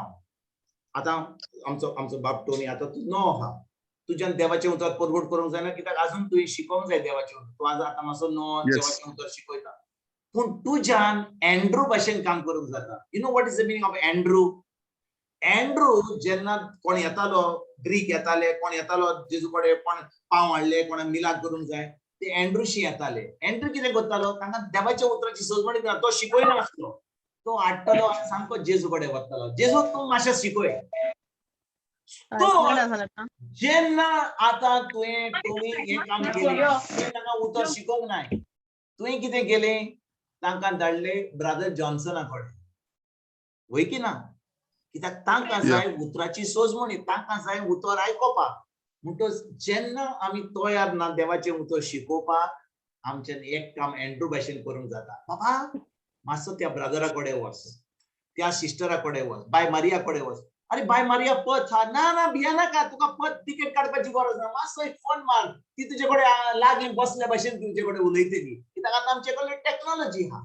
आतां आमचो आमचो बाब टोनी, आतां तूं नवो आहा, तुज्यान देवाचें उतर परगट करूंक जायना, कित्याक आजून तुवें शिकोंक जाय देवाचें उतर. तूं आज आतां मातसो नवो, देवाचें उतर शिकयता, पूण तुज्यान एंड्रू भाशेन काम करूंक जाता. You know what is the meaning of Andrew? Andrew जेन्ना कोण येतालो, ग्रीक येताले, कोण येतालो जेजू कडेन, कोण पाव हाडले, कोणाक मिलाद करूंक जाय, ते एंड्रूशी येताले. एंड्रू कितें करतालो, तांकां देवाच्या उतराची सजमणी दिना, तो शिकयनासलो, तो हाडटालो आनी सामको जेजू कडेन वतालो, जेजू तूं मातशें शिकय. तो जेन्ना आतां तुवें टोनी हें काम केलें, तुवें तांकां उतर शिकोवंक नाय, तुवें कितें केलें, तांकां धाडले ब्रादर जॉन्सना कडेन, वय की ना? कित्याक तांकां जाय उतराची सोजमणी, तांकां जाय उतर आयकोपाक. म्हणटच जेन्ना आमी तयार ना देवाचें उतर शिकोवपाक, आमच्यान एक काम एंड्रू भाशेन करूंक जाता. बाबा मातसो त्या ब्रदरा कडेन वच, त्या सिस्टरा कडेन वच, बाय मारिया कडेन वच. अरे बाय मारिया पथ हा, ना ना भिया नाका, तुका पथ तिकेट काडपाची गरज ना, मातसो एक फोन मार, ती तुजे कडेन लागीं बसल्या भाशेन तुजे कडेन उलयतली, कित्याक आतां आमचे कडेन टॅक्नोलॉजी हा,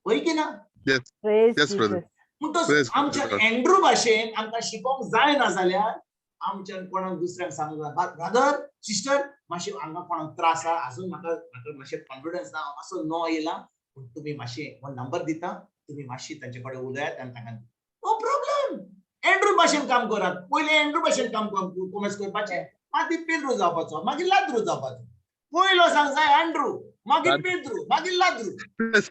हय की ना?
Yes, brother.
म्हणटच आमच्या एंड्रू भाशेन आमकां शिकोवंक जायना जाल्यार आमच्यान कोणाक दुसऱ्यांक सांगूंक जाय, ब्रदर सिस्टर मातशें हांगा कोणाक त्रास आहा, अजून म्हाका म्हाका मातशें कॉन्फिडन्स ना, हांव मातसो नो येयला, पूण तुमी मातशें हो नंबर दिता, तुमी मातशी तांचे कडेन उलयात आनी तांकां नो प्रॉब्लम. एंड्रू भाशेन काम करात, पयलीं एंड्रू भाशेन काम कोमेस करपाचें, मागीर पेद्रू जावपाचो, मागीर लाद्रू जावपाचो. पयलो सांग जाय एंड्रू, मागीर पेद्रू, मागीर लाद्रू.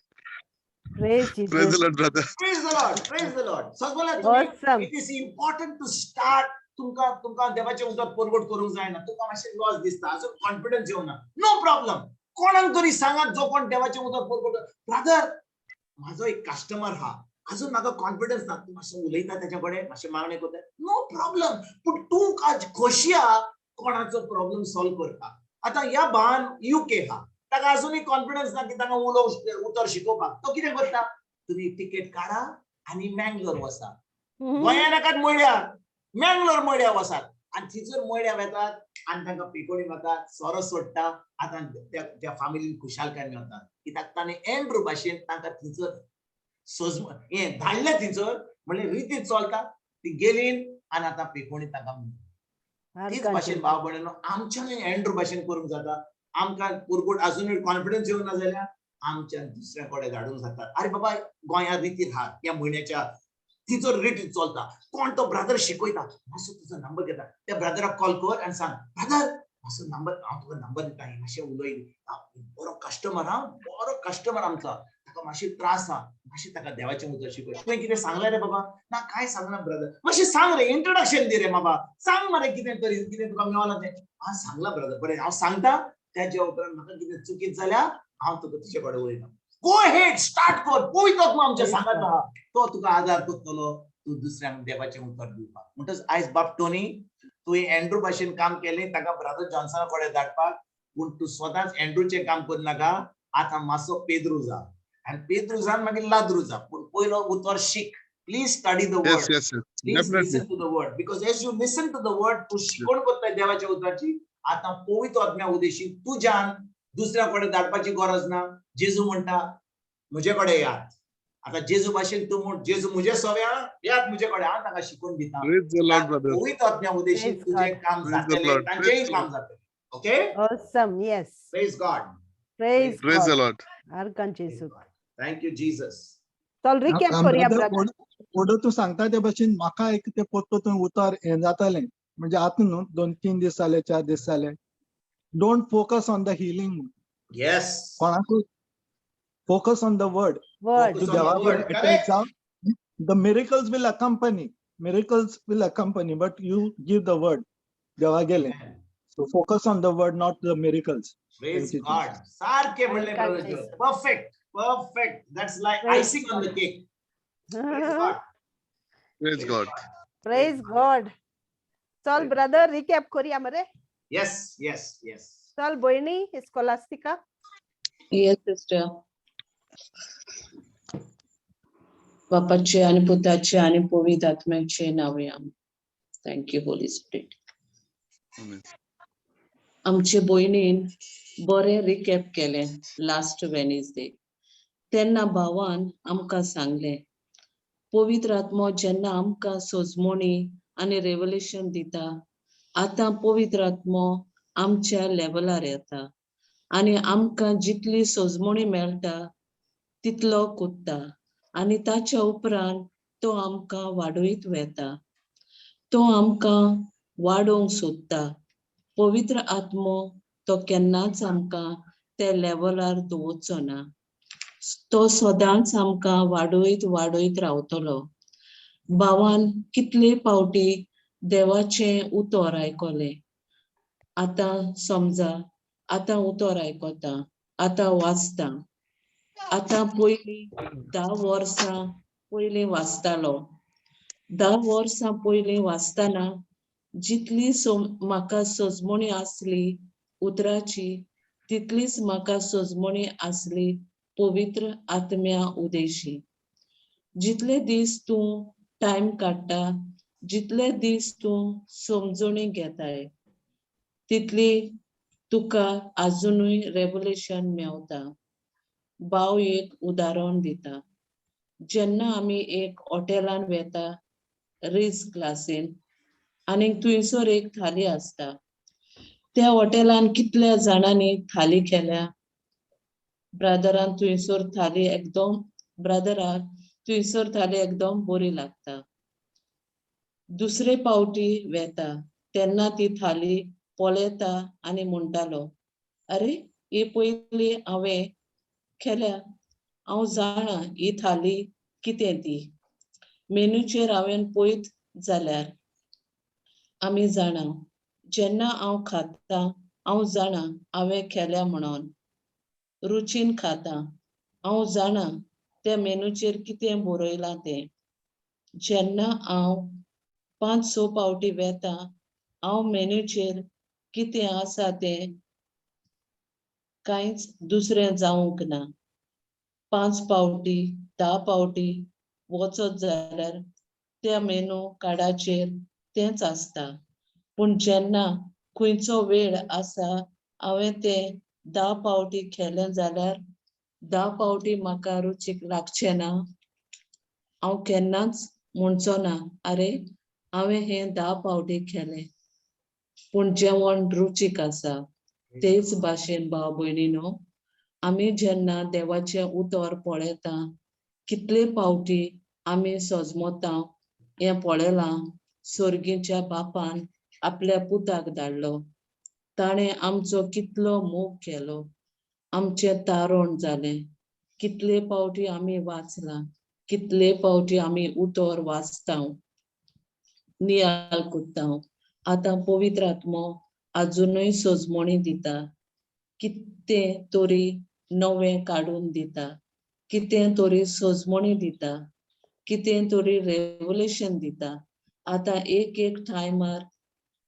Praise
Praise the
Jesus.
Lord, brother.
Praise the Lord, praise the Lord. सगळ्या
Awesome.
It is important to start. तुमकां तुमकां देवाचें उतर परगट करूंक जायना, तुमकां मातशें लॉस दिसता, अजून कॉन्फिडन्स येवना, नो प्रॉब्लम. कोणाक तरी सांगात जो कोण देवाचें उतर परगट, ब्रदर म्हाजो एक कस्टमर हा, अजून म्हाका कॉन्फिडन्स ना, तूं मातशें उलयता तेच्या कडेन, मातशें मागणें करता, नो प्रॉब्लम. पूण तूं आज खोशी आहा कोणाचो प्रॉब्लम सॉल्व करपाक. आतां ह्या भावान युके आहा, ताका अजुनूय कॉन्फिडन्स ना की ताका उलोवंक उतर शिकोवपाक, तो कितें करता, तुमी तिकेट काडा आनी मँगलोर वचा, गोंया नाकात मळ्या, मँगलोर मळ्या वचात, आनी थंयसर मळ्या वेतात आनी तांकां पिकोणी वतात, सोरो सोडटा. आतां त्या त्या फामिलीन खुशालकाय मेळटा, कित्याक ताणें एंड्रू भाशेन तांकां थंयसर सोज हें धाडलें, थंयसर म्हणल्यार रितीच चलता, ती गेलीन आनी आतां पिकोणी तांकां. तीच भाशेन भाव भयणीनो आमच्यानूय एंड्रू भाशेन करूंक जाता. आमकां पुरगुट अजुनूय कॉन्फिडन्स येवना जाल्यार आमच्यान दुसऱ्या कडेन धाडूंक जाता. अरे बाबा गोंयांत रितीर आहा, ह्या म्हयन्याच्या तिचो रितीर चलता, कोण तो ब्रदर शिकयता, मातसो तुजो नंबर घेता, त्या ब्रदराक कॉल कर आनी सांग, ब्रदर मातसो नंबर, हांव तुका नंबर दिता, मातशें उलय, बरो कस्टमर हा, बरो कस्टमर आमचो, ताका मातशें त्रास आहा, मातशें ताका देवाचें उतर शिकय. तुवें कितें सांगलें रे बाबा? ना कांय सांगना ब्रदर. मातशें सांग रे, इंट्रोडक्शन दी रे बाबा, सांग मरे कितें तरी, कितें तुका मेळना तें. हांव सांगलां ब्रदर, बरें हांव सांगता, त्याच्या उपरांत म्हाका कितें चुकीत जाल्यार हांव तुका तुजे कडेन उलयता. गो हेड, स्टार्ट कर, पळयता तूं आमच्या सांगात आहा, तो तुका आदार करतलो तूं दुसऱ्यांक देवाचें उतर दिवपाक. म्हणटच आयज बाब टोनी तुवें एंड्रू भाशेन काम केलें, ताका ब्रदर जॉन्सना कडेन धाडपाक, पूण तूं स्वताच एंड्रूचें काम करनाका, आतां मातसो पेद्रू जा, आनी पेद्रू जावन मागीर लाद्रू जा, पूण पयलो उतर शीक. Please study the
Yes,
word.
yes.
Please
Definitely.
Listen to the word, because as you listen to the word तूं शिकोण कोत्ताय देवाच्या उतराची. आतां पवित्र आत्म्या उदेशी तुज्यान दुसऱ्या कडेन धाडपाची गरज ना. जेजू म्हणटा म्हजे कडेन यात. आतां जेजू भाशेन तूं म्हण, जेजू म्हजे सव्या यात म्हजे कडेन, हांव तांकां शिकोवन दिता.
Praise the Lord, brother.
पवित्र आत्म्या उदेशी
Praise
तुजें
God.
काम
Praise the
जातलें,
Lord.
तांचेंय
Praise the
काम जातलें. Okay,
Awesome, yes.
Praise God.
Praise
Praise the
God.
Lord.
आर्गां जेजूक.
Thank you Jesus.
चल रिकॅप करूया
ब्रदर,
ब्रदर.
ओडो तूं सांगता ते भशेन म्हाका एक ते पोत्तो तूं उतर हें जातालें, म्हणजे आतां न्हू 2-3 दीस जाले, 4 दीस जाले. Don't focus on the healing.
Yes.
कोणाकूय focus on the word.
Word.
Focus
तूं
on the
देवा
word.
कडेन
Correct.
जाव. The miracles will accompany, miracles will accompany, but you give the word. देवा गेले. So focus on the word, not the miracles.
Praise
Thank you,
God. सारखे म्हणले
Thank
brother.
you.
Perfect, perfect. That's like
Praise
icing on the cake. Praise God.
Praise God.
Praise God. चल brother, recap करूया मरे.
Yes, yes, yes.
चल भयणी Scholastica.
Yes, sister. बापाचे आणि पुताचे आणि पवित्र आत्म्याचे नावे आम. Thank you Holi spirit.
Amen.
आमचे भयणीन बरें रिकॅप केलें लास्ट वेनेसडे. तेन्ना भावान आमकां सांगलें, पवित्र आत्मो जेन्ना आमकां सोजमणी आनी रेवलेशन दिता, आतां पवित्र आत्मो आमच्या लेवलार येता आनी आमकां जितली सोजमणी मेळटा तितलो कोत्ता आनी ताच्या उपरांत तो आमकां वाडयत वेता. तो आमकां वाडोवंक सोदता. पवित्र आत्मो तो केन्नाच आमकां त्या लेवलार दवरचो ना. तो सदांच आमकां वाडयत वाडयत रावतलो. भावान कितले फावटी देवाचें उतर आयकलें, आतां समजा आतां उतर आयकता, आतां वाचता. आतां पयलीं 10 वर्सां पयलीं वाचतालो. 10 वर्सां पयलीं वाचतना जितली म्हाका सोजमणी आसली उतराची, तितलीच म्हाका सोजमणी आसली पवित्र आत्म्या उदेशी. जितले दीस तूं टायम काडटा, जितले दीस तूं समजणी घेताय, तितली तुका आजुनूय रेवलेशन मेवता. भाव एक उदाहरण दिता. जेन्ना आमी एक हॉटेलान वेता रिज क्लासीन आनी थंयसर एक थाली आसता, त्या हॉटेलान कितल्या जाणांनी थाली केल्या. ब्रादरान थंयसर थाली एकदम, ब्रादराक थंयसर थाली एकदम बरी लागता. दुसरे पावटी वेता तेन्ना ती थाली पळयता आनी म्हणटालो, अरे ही पयली हांवें केल्या, हांव जाणा ही थाली कितें ती. मेन्यूचेर हांवें पळयत जाल्यार आमी जाणा, जेन्ना हांव खाता हांव जाणा हांवें केल्या म्हणून, रुचीन खाता, हांव जाणा त्या मेन्यूचेर कितें बरयलां तें. जेन्ना हांव 5-6 पावटी वेता हांव मेन्यूचेर कितें आसा तें कांयच दुसरें जावंक ना. 5 पावटी 10 पावटी वचत जाल्यार त्या मेनू कार्डाचेर तेंच आसता. पूण जेन्ना खंयचो वेळ आसा हांवें तें 10 पावटी केलें जाल्यार 10 पावटी म्हाका रुचीक लागचें ना. हांव केन्नाच म्हणचो ना, अरे हांवें हें 10 पावटी केलें, पूण जेवण रुचीक आसा. तेच भाशेन भाव भयणीनो, आमी जेन्ना देवाचें उतर पळयता, कितले पावटी आमी सजमता हें पळयलां. सर्गीच्या बापान आपल्या पुताक धाडलो, ताणें आमचो कितलो मोग केलो, आमचें तारण जालें. कितले पावटी आमी वाचलां, कितले पावटी आमी उतर वाचता, नियाळ करता. आतां पवित्र आत्मो आजुनूय सोजमणी दिता, कितें तरी नवें काडून दिता, कितें तरी सोजमणी दिता, कितें तरी रेवलेशन दिता. आतां एक एक टायमार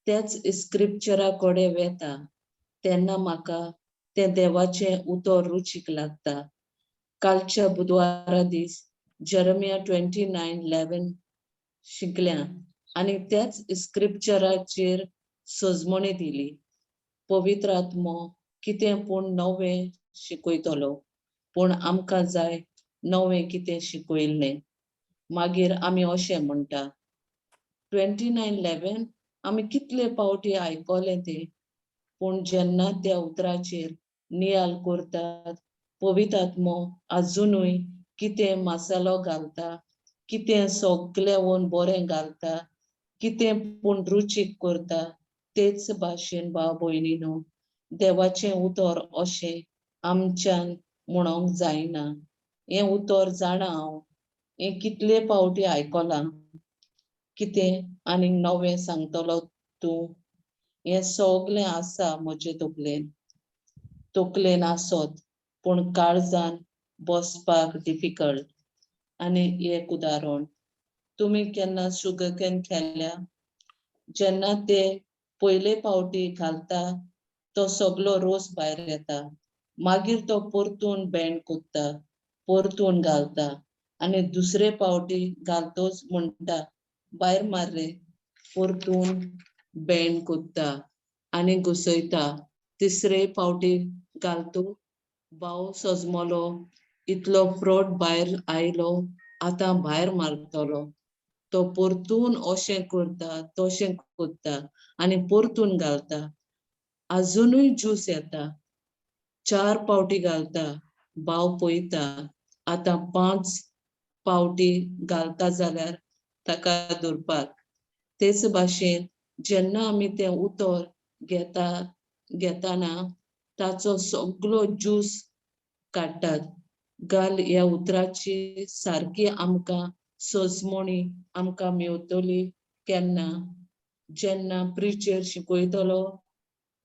त्याच स्क्रिप्चरा कडेन वेता तेन्ना म्हाका तें देवाचें उतर रुचीक लागता. कालच्या बुधवारा दीस जेरमिया 29:11 शिकल्या आनी त्याच स्क्रिप्चराचेर सजमणी दिली. पवित्र आत्मो कितें पूण नवें शिकयतलो, पूण आमकां जाय नवें कितें शिकयल्लें. मागीर आमी अशें म्हणटा, 29:11 आमी कितले पावटी आयकलें तें, पूण जेन्ना त्या उतराचेर नियाल करतात, पवित्र आत्मो आजुनूय कितें मसालो घालता, कितें सगळें बरें घालता, कितें पूण रुचीक करता. तेच भाशेन भाव भयणीनो, देवाचें उतर अशें आमच्यान म्हणोंक जायना. हें उतर जाणा हांव, हें कितले पावटी आयकलां, कितें आनी नवें सांगतलो तूं? हें सगळें आसा म्हजे तकलेन, तकलेन आसत पूण काळजान बसपाक डिफिकल्ट. आनी एक उदाहरण, तुमी केन्ना शुगर can खेळ्ळ्या? जेन्ना ते पयले पावटी घालता तो सगलो रोस भायर येता, मागीर तो परतून बँड कोत्ता, परतून घालता आनी दुसरे पावटी घालतोच म्हणटा भायर माररे, परतून बँड कोत्ता आनी घुसयता. तिसरे पावटी घालतो, भाव सजमलो, इतलो फ्रोट भायर आयलो, आतां भायर मारतलो. तो परतून अशें करता तशें करता आनी परतून घालता, आजुनूय ज्यूस येता. 4 पावटी घालता, भाव पळयता, आतां 5 पावटी घालता जाल्यार ताका धरपाक. तेच भाशेन जेन्ना आमी तें उतर घेता घेताना ताचो सगलो ज्यूस काडटात. घाल ह्या उतराची सारकी आमकां सजमणी आमकां मेवतली केन्ना? जेन्ना प्रिचर शिकयतलो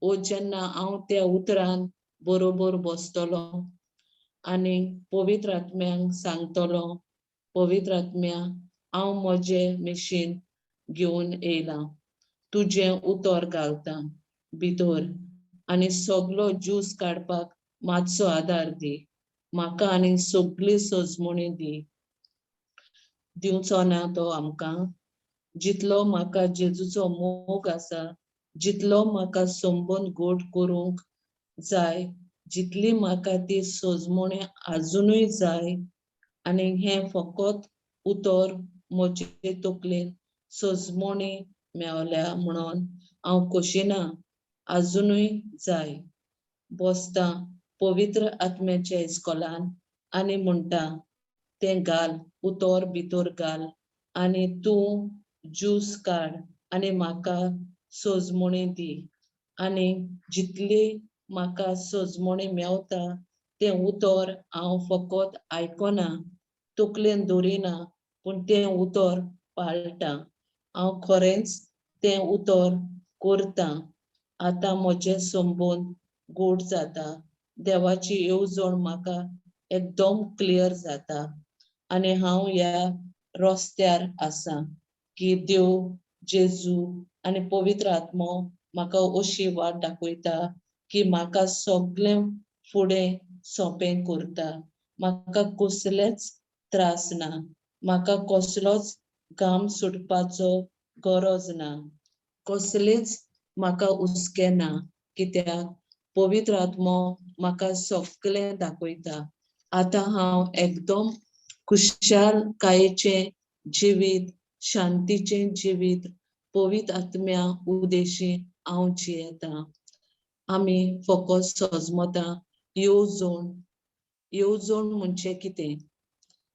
ओ जेन्ना हांव त्या उतरान बरोबर बसतलो आनी पवित्र आत्म्यांक सांगतलो, पवित्र आत्म्या हांव म्हजें मिशीन घेवन येयलां, तुजें उतर घालता भितर आनी सगलो ज्यूस काडपाक मातसो आदार दी म्हाका आनी सगली सजमणी दी. दिवचो ना तो आमकां? जितलो म्हाका जेजूचो मोग आसा, जितलो म्हाका संबंद गोड करूंक जाय, जितली म्हाका ती सजमणी आजुनूय जाय. आनी हें फकत उतर म्हजे तकलेन सजमणी मेवल्या म्हणून हांव खोशी ना, आजुनूय जाय. बसता पवित्र आत्म्याच्या इस्कोलान आनी म्हणटा, तें घाल उतर भितर घाल आनी तूं ज्यूस काड आनी म्हाका सजमणी दी. आनी जितली म्हाका सजमणी मेवता तें उतर हांव फकत आयकना, तकलेन दवरिना, पूण तें उतर पाळटा. हांव खरेंच तें उतर करता. आतां म्हजें संबंद गोड जाता, देवाची येवजण म्हाका एकदम क्लियर जाता आनी हांव ह्या रस्त्यार आसा की देव जेजू आनी पवित्र आत्मो म्हाका अशी वाट दाखयता की म्हाका सगळें फुडें सोंपें करता. म्हाका कसलेच त्रास ना, म्हाका कसलोच घाम सुटपाचो गरज ना, कसलेच म्हाका हुस्के ना, कित्याक पवित्र आत्मो म्हाका सगळें दाखयता. आतां हांव एकदम खुशालकायेचें जिवीत, शांतीचें जिवीत पवित्र आत्म्या उदेशी हांव जियेता. आमी फकत सजमता येवजण, येवजण म्हणजे कितें?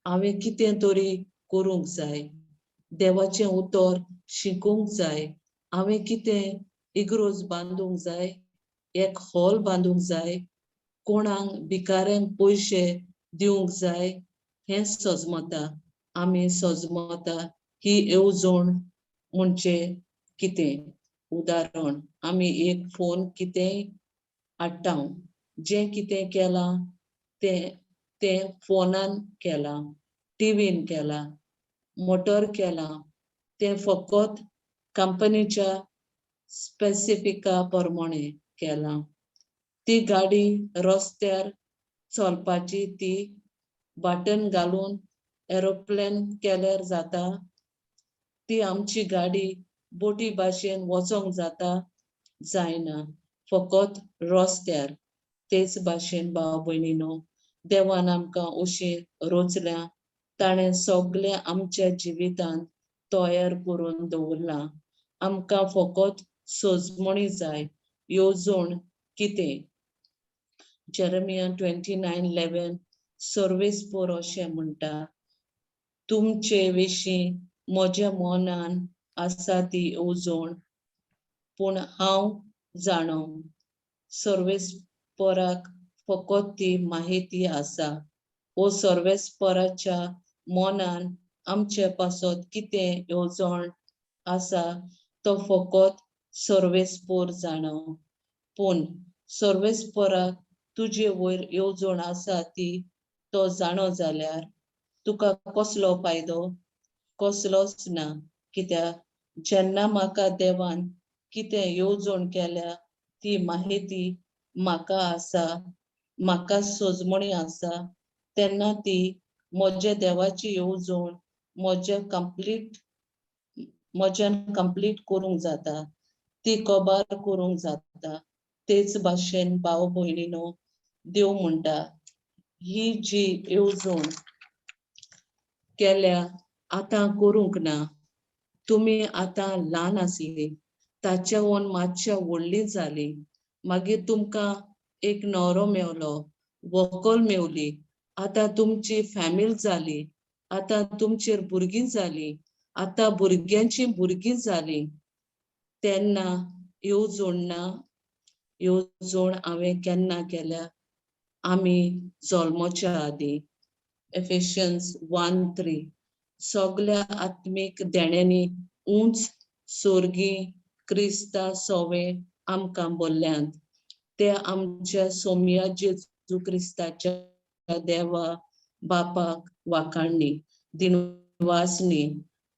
हांवें कितें तरी करूंक जाय, देवाचें उतर शिकूंक जाय, हांवें कितें इगरोज बांदूंक जाय, एक हॉल बांदूंक जाय, कोणाक भिकाऱ्यांक पयशे दिवंक जाय, हें सजमता. आमी सजमता ही येवजण म्हणजे कितें? उदाहरण, आमी एक फोन कितेंय हाडटा, जें कितें केलां तें तें फोनान केलां, टिवीन केलां, मोटर केलां, तें फकत कंपनीच्या स्पेसिफिका प्रमाणे केलां. ती गाडी रस्त्यार चलपाची ती बटन घालून एरोप्लेन केल्यार जाता? ती आमची गाडी बोटी भाशेन वचोंक जाता? जायना, फकत रस्त्यार. तेच भाशेन भाव भयणीनो, देवान आमकां अशी रोचल्या, ताणें सगळें आमच्या जिवितांत तयार करून दवरलां. आमकां फकत सजमणी जाय. येवजण कितें? जेरमिया 29:11 सर्वेस्पोर अशें म्हणटा, तुमचे विशीं म्हज्या मनान आसा ती येवजण पूण हांव जाणो. सर्वेस्पोराक फकत ती माहिती आसा. ओ सर्वेस्पोराच्या मनान आमचे पासत कितें येवजण आसा तो फकत सर्वेस्पोर जाणो. पूण सर्वेस्पोराक तुजे वयर येवजण आसा ती तो जाणो जाल्यार तुका कसलो फायदो? कसलोच ना. कित्याक जेन्ना म्हाका देवान कितें येवजण केल्या ती माहिती म्हाका आसा, म्हाका सजमणी आसा, तेन्ना ती म्हज्या देवाची येवजण म्हज्यान कंप्लीट करूंक जाता, ती कबार करूंक जाता. तेच भाशेन भाव भयणीनो, देव म्हणटा ही जी येवजण केल्या आतां करूंक ना. तुमी आतां ल्हान आसली, ताच्यावन मातशा व्हडली जाली, मागीर तुमकां एक न्हवरो मेवलो, व्हंकल मेवली, आतां तुमची फॅमिली जाली, आतां तुमचेर भुरगीं जालीं, आतां भुरग्यांची भुरगीं जालीं. तेन्ना येवजण ना. येवजण हांवें केन्ना केल्या? आमी जल्मोच्या आदीं. एफेशियन्स 1:3 सगल्या आत्मीक देण्यांनी उंच सोर्गी क्रिस्ता सोवे आमकां बोल्ल्यांत. ते आमच्या सोमया जेजू क्रिस्ताच्या देवा बापाक वाखाणणी दिनवासनी.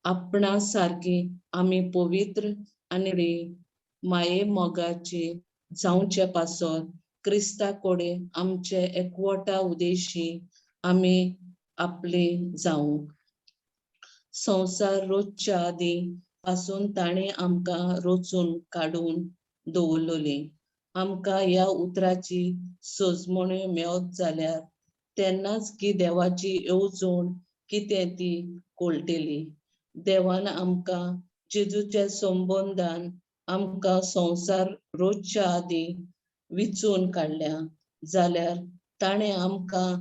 आपणा सारकी आमी पवित्र आनी माये मोगाची जावचे पासत क्रिस्ता कडेन आमचे एकवटा उदेशी आमी आपले जावंक. संवसार रोजच्या आदीं पासून ताणें आमकां रोचून काडून दवरलेली. आमकां ह्या उतराची सजमणी मेळत जाल्यार तेन्नाच की देवाची येवजण कितें ती कळटली. देवान आमकां जेजूच्या संबंदान आमकां संवसार रोजच्या आदीं विचून काडल्या जाल्यार ताणें आमकां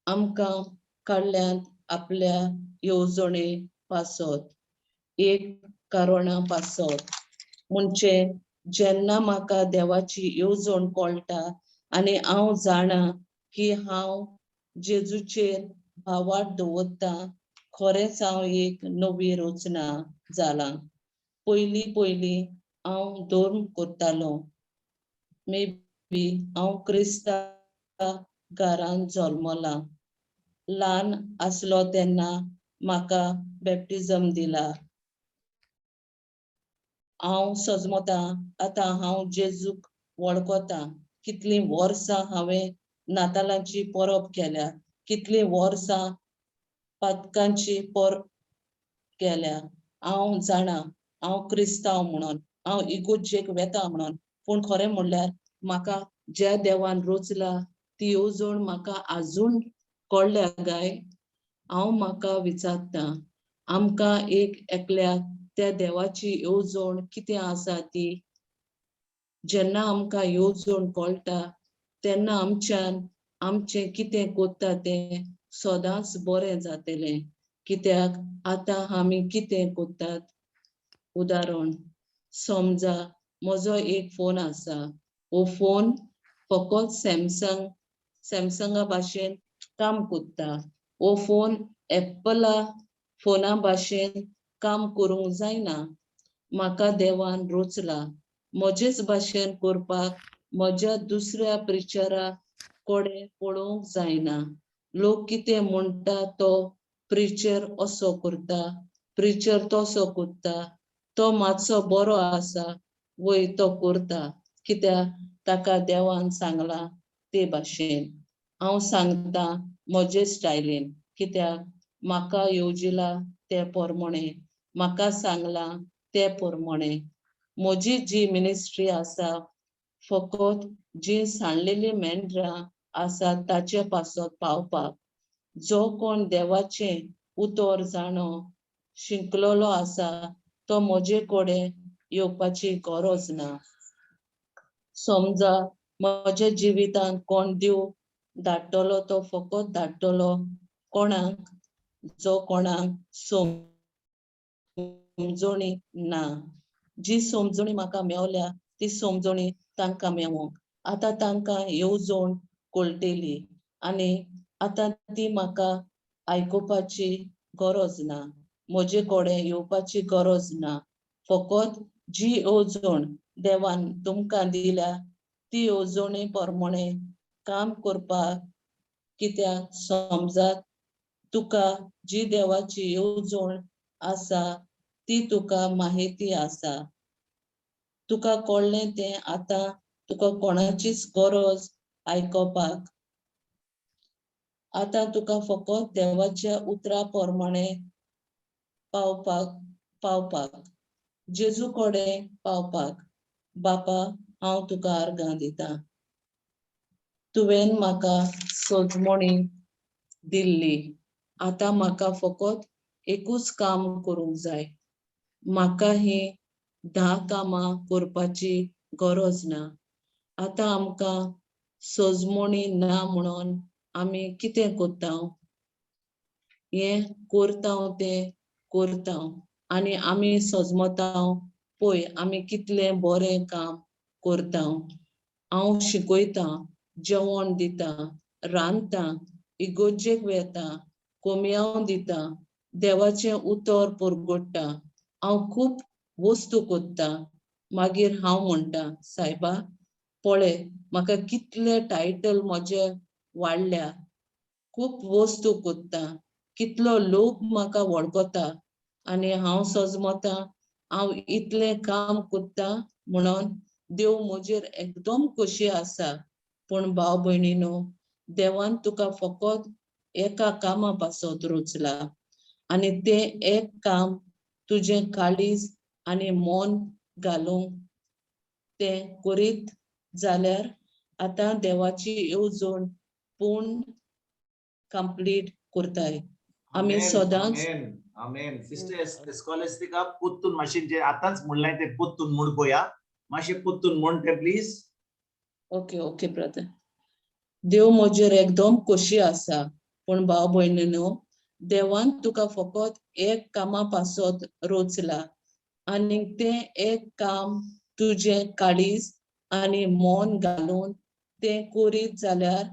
आमकां काडल्यात आपल्या येवजणे पासत, एक कारणा पासत. म्हणजे जेन्ना म्हाका देवाची येवजण कळटा आनी हांव जाणा की हांव जेजूचेर भावार्थ दवरता, खरेंच हांव एक नवी रचना जालां. पयलीं पयलीं हांव धर्म करतालो, मे बी हांव क्रिस्ता घरान जल्मलां. ल्हान आसलो तेन्ना म्हाका बॅप्टिजम दिला. हांव सजमतां आतां हांव जेजूक वळखतां. कितलीं वर्सां हांवें नातालांची परब केल्या, कितलीं वर्सां पातकांची परब केल्या. हांव जाणा हांव क्रिस्तांव म्हणून, हांव इगोर्जेक वेता म्हणून, पूण खरें म्हणल्यार म्हाका ज्या देवान रोचला ती येवजण म्हाका आजून कळ्ळ्या काय? हांव म्हाका विचारता, आमकां एक एकल्याक त्या देवाची येवजण कितें आसा ती जेन्ना आमकां येवजण कळटा तेन्ना आमच्यान आमचें कितें करता तें सदांच बरें जातलें. कित्याक आतां आमी कितें करतात? उदाहरण समजा म्हजो एक फोन आसा. हो फोन फकत सॅमसंगा भाशेन काम करता. हो फोन एप्पला फोना भाशेन काम करूंक जायना. म्हाका देवान रोचला म्हजेच भाशेन करपाक म्हज्या दुसऱ्या प्रिचरा कडेन पळोवंक जायना. लोक कितें म्हणटा, तो प्रिचर असो करता, प्रिचर तसो करता, तो मातसो बरो आसा वय तो करता, कित्याक ताका देवान सांगलां ते भाशेन. हांव सांगता म्हजे स्टायलीन. कित्याक म्हाका येवजिला ते पोरमोणे, म्हाका सांगलां ते पोरमोणे. म्हजी जी मिनिस्ट्री आसा फकत जी सांडलेली मेंढरां आसा ताचे पासत पावपाक. जो कोण देवाचें उतर जाणो शिंकलेलो आसा तो म्हजे कडेन येवपाची गरज ना. समजा म्हज्या जिवितांत कोण देव धाडटलो तो फकत धाडटलो कोणाक जो कोणाक समजणी ना. जी समजणी म्हाका मेवल्या ती समजणी तांकां मेवोंक. आतां तांकां येवजण कळटली आनी आतां ती म्हाका आयकुपाची गरज ना, म्हजे कडेन येवपाची गरज ना. फकत जी येवजण देवान तुमकां दिल्या ती येवजणे प्रमाणे काम करपाक. कित्याक समजात तुका जी देवाची येवजण आसा ती तुका माहिती आसा, तुका कळ्ळें तें आतां तुका कोणाचीच गरज आयकुपाक. आतां तुका फकत देवाच्या उतरा प्रमाणे पावपाक, जेजू कडेन पावपाक. बापा, हांव तुका आर्गां दिता. तुवें म्हाका सजमणी दिल्ली, आतां म्हाका फकत एकूच काम करूंक जाय. म्हाका ही 10 कामां करपाची गरज ना. आतां आमकां सजमणी ना म्हणून आमी कितें करता, हें करता तें करता आनी आमी सजमता. पळय आमी कितलें बरें काम करता. हांव शिकयतां, जेवण दिता, रांदता, इगोर्जेक वेता, कोमयांव दिता, देवाचें उतर परगट्टा, हांव खूब वस्तू करता. मागीर हांव म्हणटा, सायबा पळय म्हाका कितले टायटल म्हजे वाडल्या, खूब वस्तू करता, कितलो लोक म्हाका वळखता आनी हांव सजमता हांव इतलें काम करता म्हणून देव म्हजेर एकदम खोशी आसा. पूण भाव भयणीनो, देवान तुका फकत एका कामा पासत रोचला आनी तें एक काम तुजें काळीज आनी मन घालूंक तें करीत जाल्यार आतां देवाची येवजण पूर्ण कंप्लीट करताय. आमी सदांच
आमेन. सिस्टर एस्कॉलेस्टिका, पुत्तून मातशें जे आतांच म्हणलें तें पुत्तून म्हूण पळया, मातशें पुत्तून म्हण तें प्लीज.
Okay okay brother. देव म्हजेर एकदम खोशी आसा. पूण भाव भयणीनो, देवान तुका फकत एक कामा पासत रोचला आनी तें एक काम तुजें काळीज आनी मन घालून तें करीत जाल्यार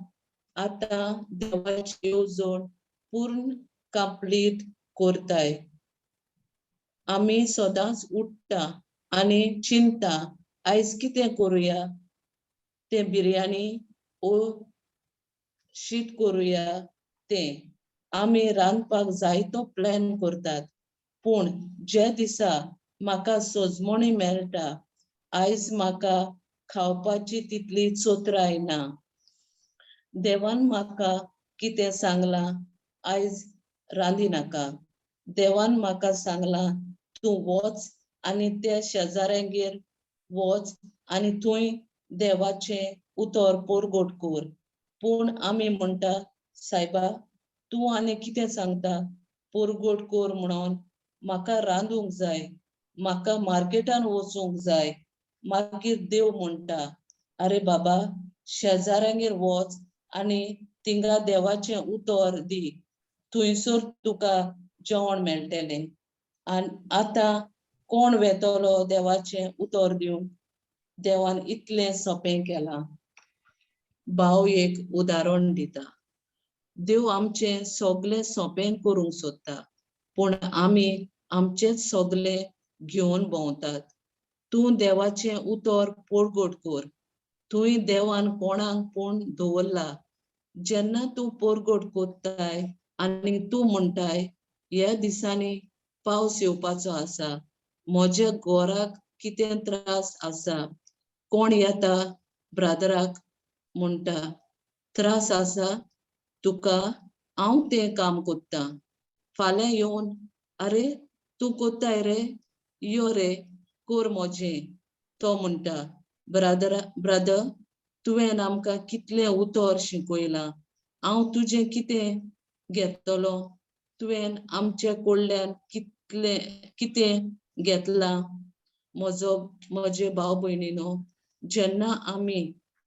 आतां देवाची येवजण पूर्ण कंप्लीट करताय. आमी सदांच उठ्ठा आनी चिंता आयज कितें करुया, तें बिरयानी ओ शीत करुया, तें आमी रांदपाक जायतो प्लॅन करतात. पूण जे दिसा म्हाका सजमणी मेळटा, आयज म्हाका खावपाची तितली चोत्राय ना. देवान म्हाका कितें सांगलां, आयज रांदी नाका. देवान म्हाका सांगलां तूं वच आनी त्या शेजाऱ्यांगेर वच आनी थंय देवाचें उतर परगट कर. पूण आमी म्हणटा, सायबा तूं आनी कितें सांगता परगट कर म्हणून, म्हाका रांदूंक जाय, म्हाका मार्केटान वचूंक जाय. मागीर देव म्हणटा, आरे बाबा शेजाऱ्यांगेर वच आनी थिंगा देवाचें उतर दी, थंयसर तुका जेवण मेळटलें. आनी आतां कोण वेतलो देवाचें उतर दिवंक? देवान इतलें सोंपें केलां. भाव एक उदाहरण दिता. देव आमचें सगळें सोंपें करूंक सोदता, पूण आमी आमचेंच सगळें घेवन भोंवतात. तूं देवाचें उतर परगट कर. थंय देवान कोणाक पूण दवरला. जेन्ना तूं परगट करताय आनी तूं म्हणटाय, ह्या दिसांनी पावस येवपाचो आसा, म्हज्या घराक कितें त्रास आसा, कोण येता ब्रादराक म्हणटा, त्रास आसा तुका, हांव तें काम कोत्ता. फाल्यां येवन अरे तूं कोत्ताय रे, यो रे कोर मोजें. तो म्हणटा, ब्रदर तुवें आमकां कितलें उतर शिकयलां, हांव तुजें कितें घेतलो, तुवें आमच्या कडल्यान कितलें कितें घेतलां. म्हजे भाव भयणीनो, जेन्ना आमी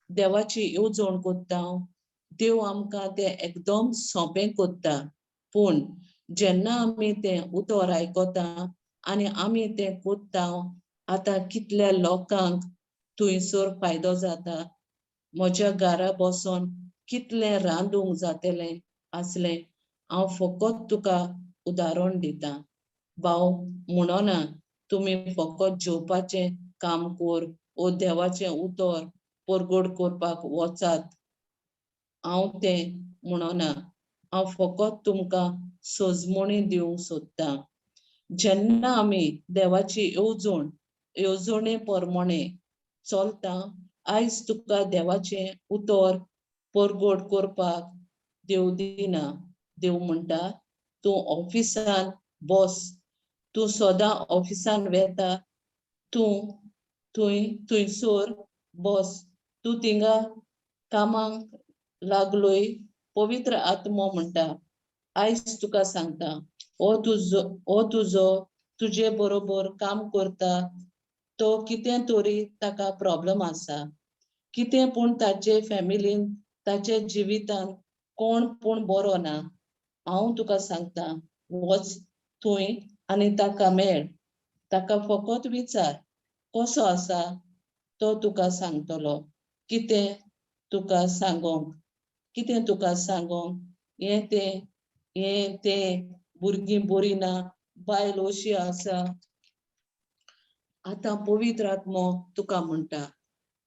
देवाची येवजण कोत्ता, देव आमकां तें एकदम सोंपें कोत्ता. पूण जेन्ना आमी तें उतर आयकता आनी आमी तें कोत्ता, आतां कितल्या लोकांक थंयसर फायदो जाता. म्हज्या घरा बसोन कितलें रांदूंक जातलें आसलें. हांव फकत तुका उदाहरण दितां भाव, म्हणना तुमी फकत जेवपाचें काम कोर ओ देवाचें उतर परगट करपाक वचात, हांव तें म्हणना. हांव फकत तुमकां सजमणी दिवंक सोदतां. जेन्ना आमी देवाची येवजणे प्रमाणे चलता, आयज तुका देवाचें उतर परगट करपाक देव दिना. देव म्हणटा, तूं ऑफिसान बस, तूं सदां ऑफिसान वेता, तूं थंय थंयसर बस, तूं थिंगा कामाक लागलोय. पवित्र आत्मो म्हणटा, आयज तुका सांगता, हो तुजो तुजे बरोबर काम करता तो कितें तरी ताका प्रॉब्लम आसा, कितें पूण ताचे फॅमिलीन ताचे जिवितान कोण पूण बरो ना. हांव तुका सांगता, वच थंय आनी ताका मेळ, ताका फकत विचार कसो आसा, तो तुका सांगतलो कितें तुका सांगोंक, कितें तुका सांगोंक. हें तें हें तें भुरगीं बरीं ना, बायल अशी आसा. आतां पवित्र आत्मो तुका म्हणटा,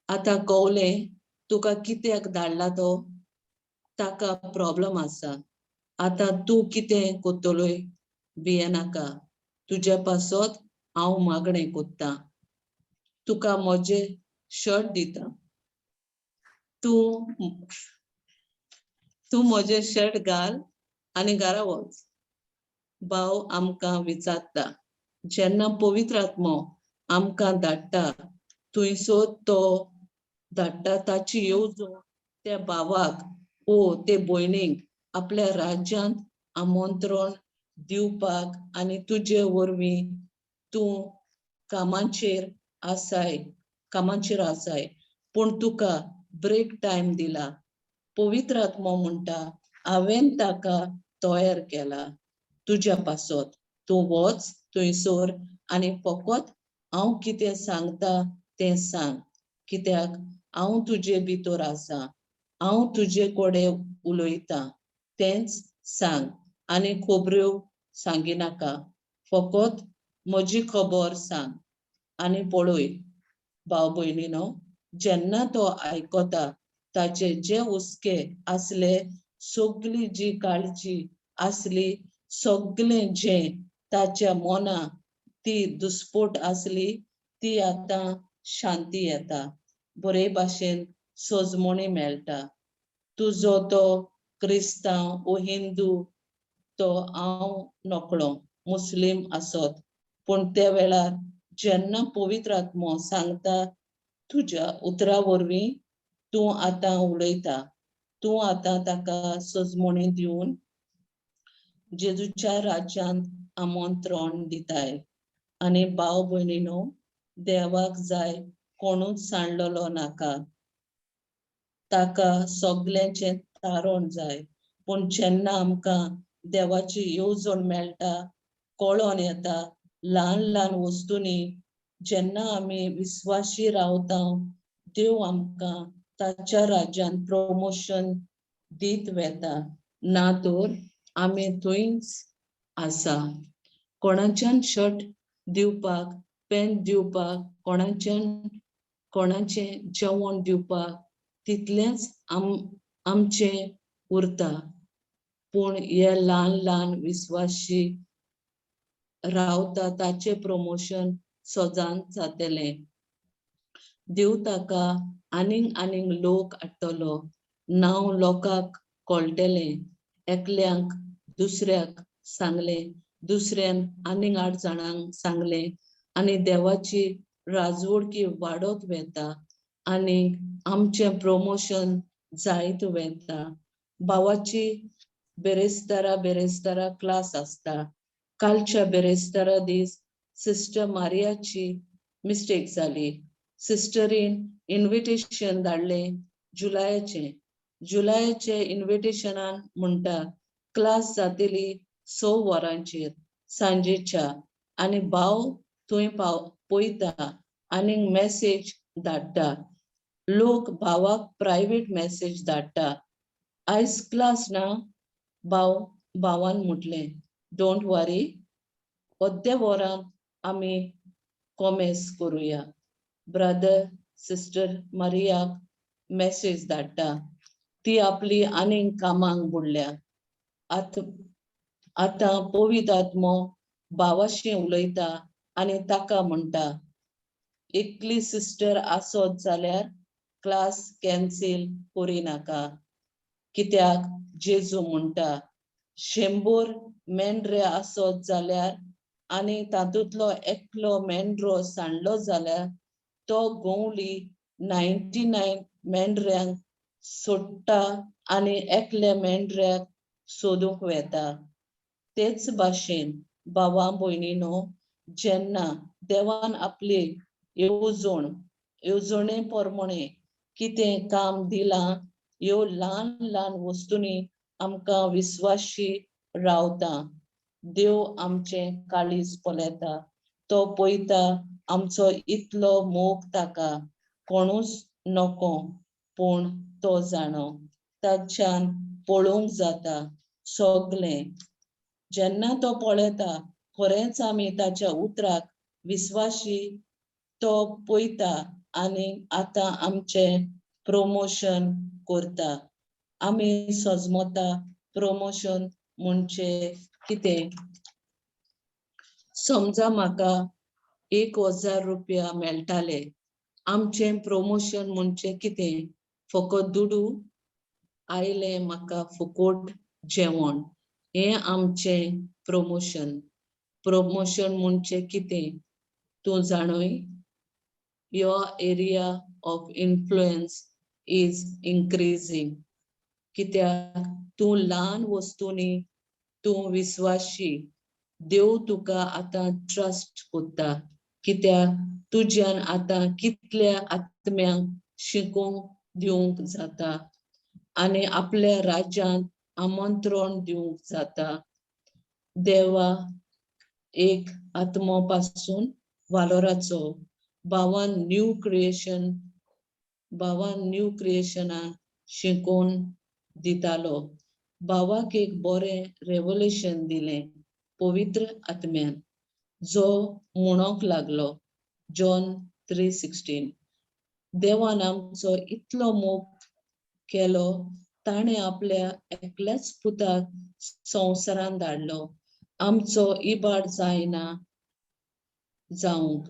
आतां कवलें तुका कित्याक धाडला तो, ताका प्रॉब्लम आसा. आतां तूं कितें कोत्तलोय, भियेनाका, तुज्या पासत हांव मागणें कोत्तां, तुका म्हजें शर्ट दिता, तूं म्हजें शर्ट घाल आनी घरा वच. भाव आमकां विचारता, जेन्ना पवित्र आत्मो आमकां धाडटा थंयसर तो धाडटा ताची येवजण त्या भावाक ओ ते भयणीक आपल्या राज्यांत आमंत्रण दिवपाक, आनी तुजे वरवीं तूं कामाचेर आसाय, पूण तुका ब्रेक टायम दिला. पवित्र आत्मो म्हणटा, हांवें ताका तयार केला तुज्या पासत, तूं वच थंयसर आनी फकत हांव कितें सांगता तें सांग, कित्याक हांव तुजे भितर आसा, हांव तुजे कडेन उलयतां तेंच सांग आनी खबऱ्यो सांगिनाका, फकत म्हजी खबर सांग. आनी पळय भाव भयणीनो, जेन्ना तो आयकता ताचे जे हुस्के आसले, सगली जी काळजी आसली, सगलें जें ताच्या मना ती दुस्पोट आसली, ती आतां शांती येता, बरे भाशेन सजमणी मेळटा. तुजो तो क्रिस्तांव ओ हिंदू तो हांव नकळो, मुस्लीम आसत, पूण त्या वेळार जेन्ना पवित्र आत्मो सांगता तुज्या उतरा वरवीं तूं आतां उलयता, तूं आतां ताका सजमणी दिवन जेजूच्या राज्यांत आमंत्रण दिताय. आनी भाव भयणीनो, देवाक जाय कोणूच सांडलेलो नाका, ताका सगल्यांचें तारण जाय. पूण जेन्ना आमकां देवाची येवजण मेळटा, कळोन येता ल्हान ल्हान वस्तूंनी, जेन्ना आमी विस्वाशी रावता, देव आमकां ताच्या राज्यांत प्रमोशन दीत वेता. ना तर आमी थंयच आसा. कोणाच्यान शर्ट दिवपाक, पेन दिवपाक, कोणाचें जेवण दिवपाक, तितलेंच आमचें उरता. पूण हे ल्हान ल्हान विस्वाशी रावता ताचें प्रमोशन सदांच जातलें. देव ताका आनीक आनीक लोक हाडटलो, नांव लोकांक कळटलें. एकल्यांक दुसऱ्याक सांगलें, दुसऱ्यान आनीक 8 जाणांक सांगलें आनी देवाची राजवडकी वाडत वेता आनी आमचें प्रमोशन जायत वेता. भावाची बेरेस्तारा बेरेस्तारा क्लास आसता. कालच्या बेरेस्तारा दीस सिस्टर मारियाची मिस्टेक जाली. सिस्टरीन इन्विटेशन धाडलें जुलायाचें. जुलायाचे इन्विटेशनान म्हणटा क्लास जातली 6 वरांचेर सांजेच्या आनी भाव थंय पळयता आनी मॅसेज धाडटा. लोक भावाक प्रायवेट मॅसेज धाडटा, आयज क्लास ना. भावान म्हटलें don't वरी, अर्द्या वरान आमी कॉमेस करुया. ब्रदर सिस्टर मारियाक मॅसेज धाडटा, ती आपली आनीक कामांक बुडल्या. आतां पवित्र आत्मो भावाशी उलयता आनी ताका म्हणटा एकली सिस्टर आसत जाल्यार क्लास कॅन्सील करिनाका. कित्याक जेजू म्हणटा 100 मेंढरे आसत जाल्यार आनी तातूंतलो एकलो मेंढरो सांडलो जाल्यार तो गवली 99 मेंढऱ्यांक सोडटा आनी एकल्या मेंढऱ्याक सोदूंक वेता. तेच भाशेन भावा भयणीनो, जेन्ना देवान आपली येवजणे प्रमाणे कितें काम दिलां, ह्यो ल्हान ल्हान वस्तूंनी आमकां विस्वाशी रावता. देव आमचें काळीज पळयता, तो पळयता आमचो इतलो मोग ताका कोणूच नको, पूण तो जाणो ताच्यान पळोवंक जाता सगळें. जेन्ना तो पळयता खरेंच आमी ताच्या उतराक विस्वाशी, तो पळयता आनी आतां आमचें प्रमोशन करता. आमी सजमता प्रमोशन म्हणजे कितें. समजा म्हाका 1000 रुपया मेळटाले, आमचें प्रमोशन म्हणजे कितें? फकत दुडू आयले म्हाका फुकट जेवण, हें आमचें प्रमोशन. प्रमोशन म्हणजे कितें तूं जाणूय? Your area of influence is increasing. कित्याक तूं ल्हान वस्तूंनी तूं विस्वाशी, देव तुका आतां ट्रस्ट करता. कित्याक तुज्यान आतां कितल्या आत्म्यांक शिकोवंक दिवंक जाता आनी आपल्या राज्यांत आमंत्रण दिवंक जाता. देवा एक आत्मो पासून वालोराचो भावान न्यू क्रिएशनाक शिकोवन दितालो. भावाक एक बरें रेवलेशन दिलें पवित्र आत्म्यान, जो म्हणोंक लागलो जॉन 3:16, देवान आमचो इतलो मोग केलो, ताणें आपल्या एकल्याच पुताक संवसारान धाडलो, आमचो इबाड जायना जावंक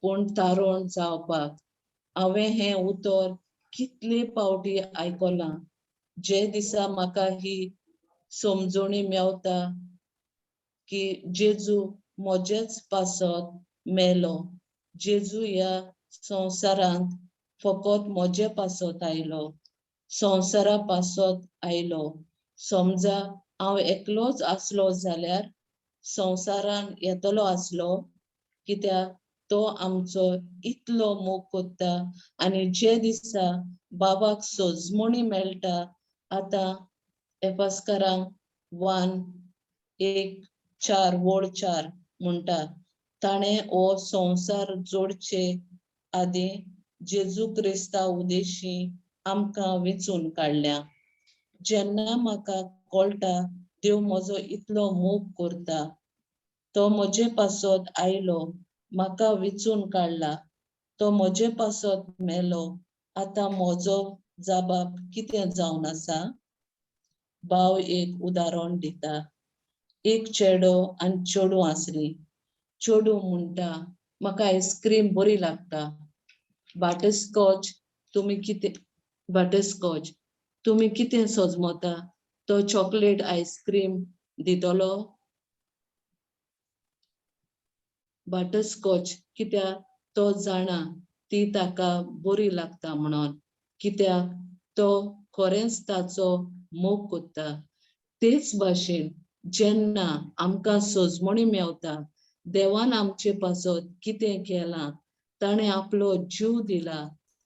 पूण तारण जावपाक. हांवें हें उतर कितले पावटी आयकलां. जे दिसा म्हाका ही समजणी मेवता की जेजू म्हजेच पासत मेलो, जेजू ह्या संवसारांत फकत म्हजे पासत आयलो, संवसारा पासत आयलो. समजा हांव एकलोच आसलो जाल्यार संवसारान येतलो आसलो, कित्याक तो आमचो इतलो मोग करता. आनी जे दिसा बाबाक सजमणी मेळटा, आतां एपास्करांक 1:1-4 म्हणटा, ताणें हो संवसार जोडचे आदीं जेजू क्रिस्ता उदेशी आमकां वेंचून काडल्या. जेन्ना म्हाका कळटा देव म्हजो इतलो मोग करता, तो म्हजे पासत आयलो, म्हाका वेंचून काडला, तो म्हजे पासत मेलो, आतां म्हजो जबाब कितें जावन आसा? भाव एक उदाहरण दिता. एक चेडो आनी चेडूं आसली. चेडूं म्हणटा म्हाका आयस्क्रीम बरी लागता, बटरस्कॉच. तुमी कितें बटरस्कॉच तुमी कितें सजमता? तो चॉकलेट आयस्क्रीम दितलो, बटरस्कॉच, कित्याक तो जाणा ती ताका बरी लागता म्हणून, कित्याक तो खरेंच ताचो मोग कोत्ता. तेच भाशेन जेन्ना आमकां सजमणी मेवता, देवान आमचे पासत कितें केलां, ताणें आपलो जीव दिला,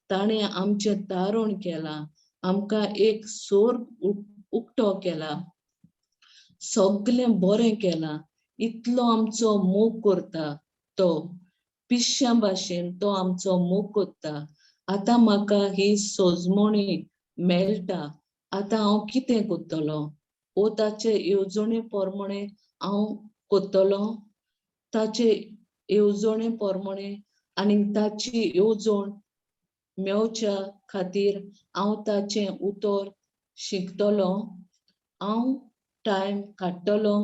ताणें आमचें तारण केलां, आमकां एक सोर्ग उक्तो केला, सगळें बरें केलां, इतलो आमचो मोग करता तो, पिश्यां भाशेन तो आमचो मोग करता. आतां म्हाका ही सजमणी मेळटा, आतां हांव कितें करतलो? ओ ताचे येवजणे प्रमाणे हांव करतलो, ताचे येवजणे प्रमाणे आनी ताची येवजण मेवच्या खातीर हांव ताचें उतर शिकतलो, हांव टायम काडटलो,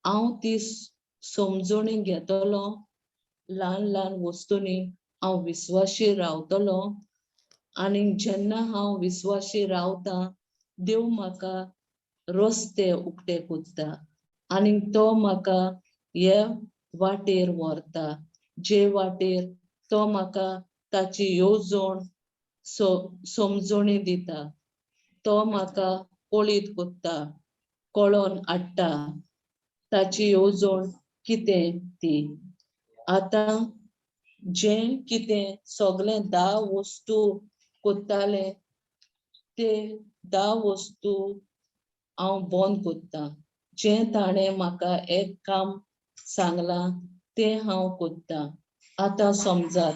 हांव ती समजणी घेतलो, ल्हान ल्हान वस्तूंनी हांव विस्वाशी रावतलो. आनी जेन्ना हांव विस्वाशी रावता, देव म्हाका रस्ते उक्ते कोत्ता आनी तो म्हाका हे वाटेर व्हरता, जे वाटेर तो म्हाका ताची येवजण समजणी दिता, तो म्हाका कळीत कोत्ता, कळोन हाडटा ताची येवजण कितें ती. आतां जें कितें सगळें 10 वस्तू कोत्ताले ते 10 वस्तू हांव बंद कोत्ता. जें ताणें म्हाका एक काम सांगलां तें हांव कोत्ता. आतां समजात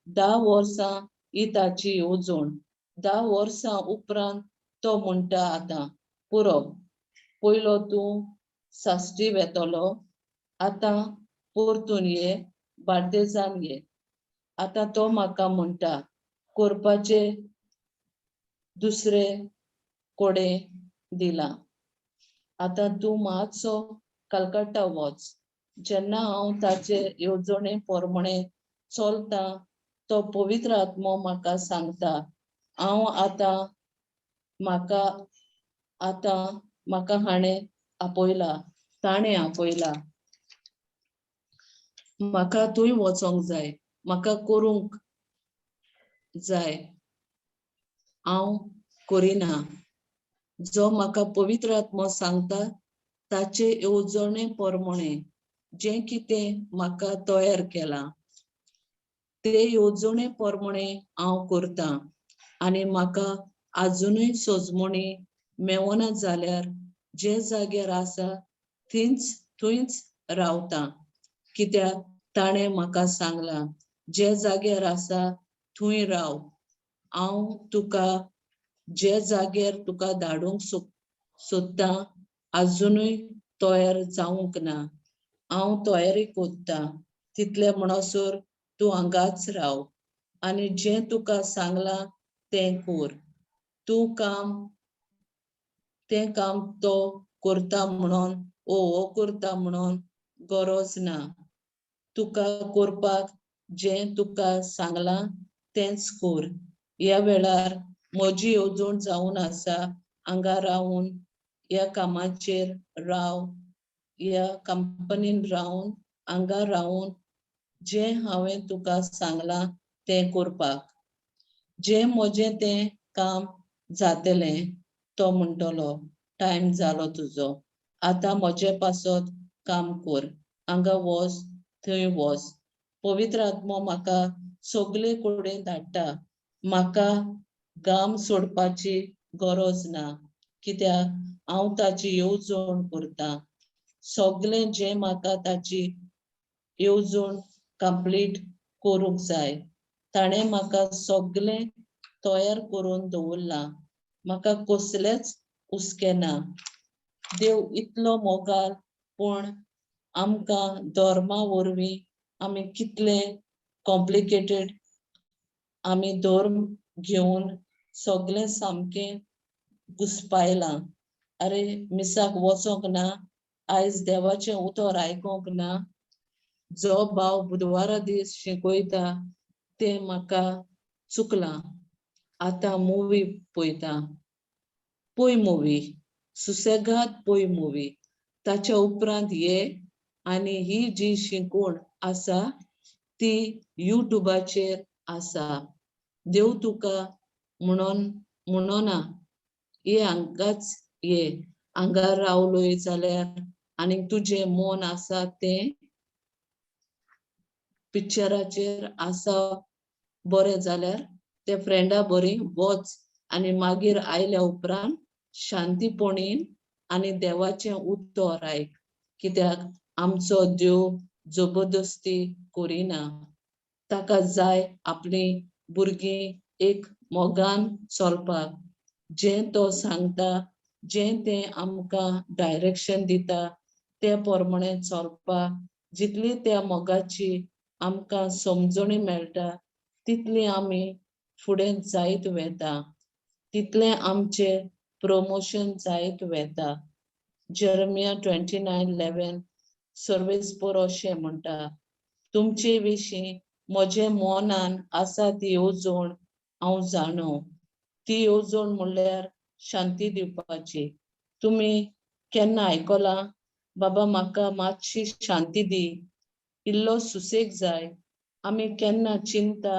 10 वर्सां ही ताची येवजण, 10 वर्सां उपरांत तो म्हणटा आतां पुरो, पयलो तूं साश्टी वेतलो, आतां परतून ये बार्देजान ये. आतां तो म्हाका म्हणटा करपाचे दुसरे कोडे दिला, आतां तूं मातसो कलकत्ता वच. जेन्ना हांव ताचे येवजणे प्रमाणे चलता, तो पवित्र आत्मो म्हाका सांगता, हांव आतां म्हाका आतां म्हाका हाणें आपयला, ताणें आपयला, म्हाका थंय वचोंक जाय, म्हाका करूंक जाय, हांव करिना. जो म्हाका पवित्र आत्मो सांगता ताचे येवजणे प्रमाणे जें कितें म्हाका तयार केलां ते येवजणे प्रमाणे हांव करता. आनी म्हाका आजुनूय सजमणी मेवना जाल्यार जे जाग्यार आसा थंयच रावता, कित्याक ताणें म्हाका सांगलां जे जाग्यार आसा थंय राव, हांव तुका जे जाग्यार तुका धाडूंक सोदता आजुनूय तयार जावंक ना, हांव तयारी कोत्ता, तितले म्हणसर तूं हांगाच राव आनी जें तुका सांगलां तें कर. तूं काम तें काम तो करता म्हणून ओ हो करता म्हणून गरज ना, तुका करपाक जें तुका सांगलां तेंच कर. ह्या वेळार म्हजी येवजण जावन आसा हांगा रावून ह्या कामाचेर राव, ह्या कंपनीन रावन हांगा रावून जें हांवें तुका सांगलां तें करपाक. जें म्हजें तें काम जातलें तो म्हणटलो टायम जालो तुजो, आतां म्हजे पासत काम कर, हांगा वच थंय वच. पवित्र आत्मो म्हाका सगळे कडेन धाडटा, म्हाका गाम सोडपाची गरज ना, कित्याक हांव ताची येवजण करता. सगळें जें म्हाका ताची येवजण कंप्लीट करूंक जाय, ताणें म्हाका सगळें तयार करून दवरलां, म्हाका कसलेंच हुस्के ना. देव इतलो मोगाल, पूण आमकां धर्मा वरवीं आमी कितले कॉम्प्लिकेटेड आमी धर्म घेवन सगळें सामकें घुसपायलां. अरे मिसाक वचोंक ना, आयज देवाचें उतर आयकोंक ना, जो भाव बुधवारा दीस शिकयता तें म्हाका चुकलां, आतां मुवी पळयता, पळय मुवी, सुसेगाद पळय मुवी. ताच्या उपरांत ये आनी ही जी शिकवण आसा ती युट्यूबाचेर आसा. देव तुका म्हणोन म्हणोना ये हांगाच ये, हांगा रावलोय जाल्यार आनी तुजें मन आसा तें पिक्चराचेर आसा बरें जाल्यार ते फ्रेंडा बरी वच आनी मागीर आयल्या उपरांत शांतीपणीन आनी देवाचें उतर आयक. कित्याक आमचो देव जबरदस्ती करिना. ताका जाय आपली भुरगीं एक मोगान चलपाक. जें तो सांगता, जें तें आमकां डायरेक्शन दिता ते प्रमाणे चलपाक. जितली त्या मोगाची आमकां समजणी मेळटा तितली आमी फुडें जायत वेता, तितलें आमचें प्रमोशन जायत वेता. जेरमिया 29:11 सर्वेस्पर अशें म्हणटा, तुमचे विशीं म्हजे मनान आसा ती येवजण हांव जाणो. ती येवजण म्हणल्यार शांती दिवपाची. तुमी केन्ना आयकलां बाबा म्हाका मातशी शांती दी, इल्लो सुसेग जाय? आमी केन्ना चिंता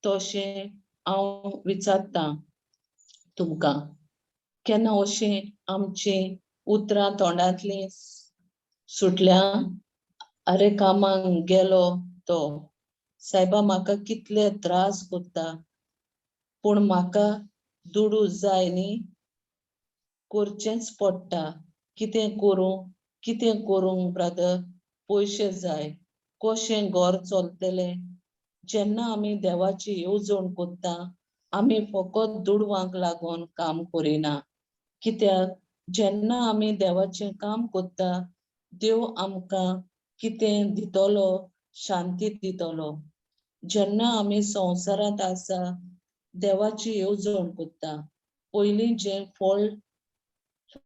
तशें हांव विचारतां तुमकां, केन्ना अशें आमचीं उतरां तोंडांतलीं सुटल्या? अरे कामाक गेलो तो सायबा म्हाका कितले त्रास करता, पूण म्हाका दुडू जाय न्ही, करचेंच पडटा. कितें करूं कितें करूं ब्रदर, पयशे जाय, कशें घर चलतलें? जेन्ना आमी देवाची येवजण करता आमी फकत दुडवांक लागून काम करिना. कित्याक जेन्ना आमी देवाचें काम करता देव आमकां कितें दितलो, शांती दितलो. जेन्ना आमी संवसारांत आसा देवाची येवजण करता, पयलीं जें फळ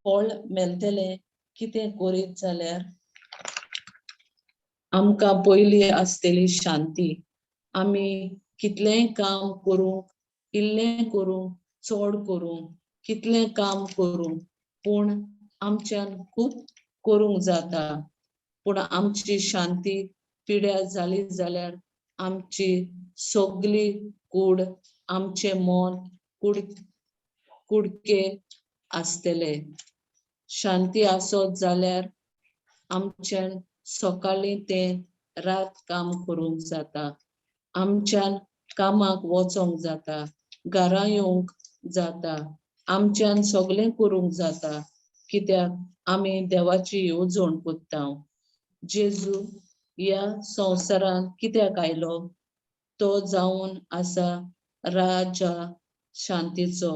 फळ मेळटलें कितें करीत जाल्यार आमकां पयलीं आसतली शांती. आमी कितलेंय काम करूंक, इल्लें करूं, चड करूं, कितलें काम करूं, पूण आमच्यान खूब करूंक जाता. पूण आमची शांती पिड्यार जाली जाल्यार आमची सगली कूड, आमचें मन कुड कुडके आसतले. शांती आसत जाल्यार आमच्यान सकाळीं तें रात काम करूंक जाता, आमच्यान कामाक वचोंक जाता, घरा येवंक जाता, आमच्यान सगळें करूंक जाता. कित्याक आमी देवाची येवजण करता. जेजू ह्या संवसारांत कित्याक आयलो? तो जावन आसा राजा शांतीचो.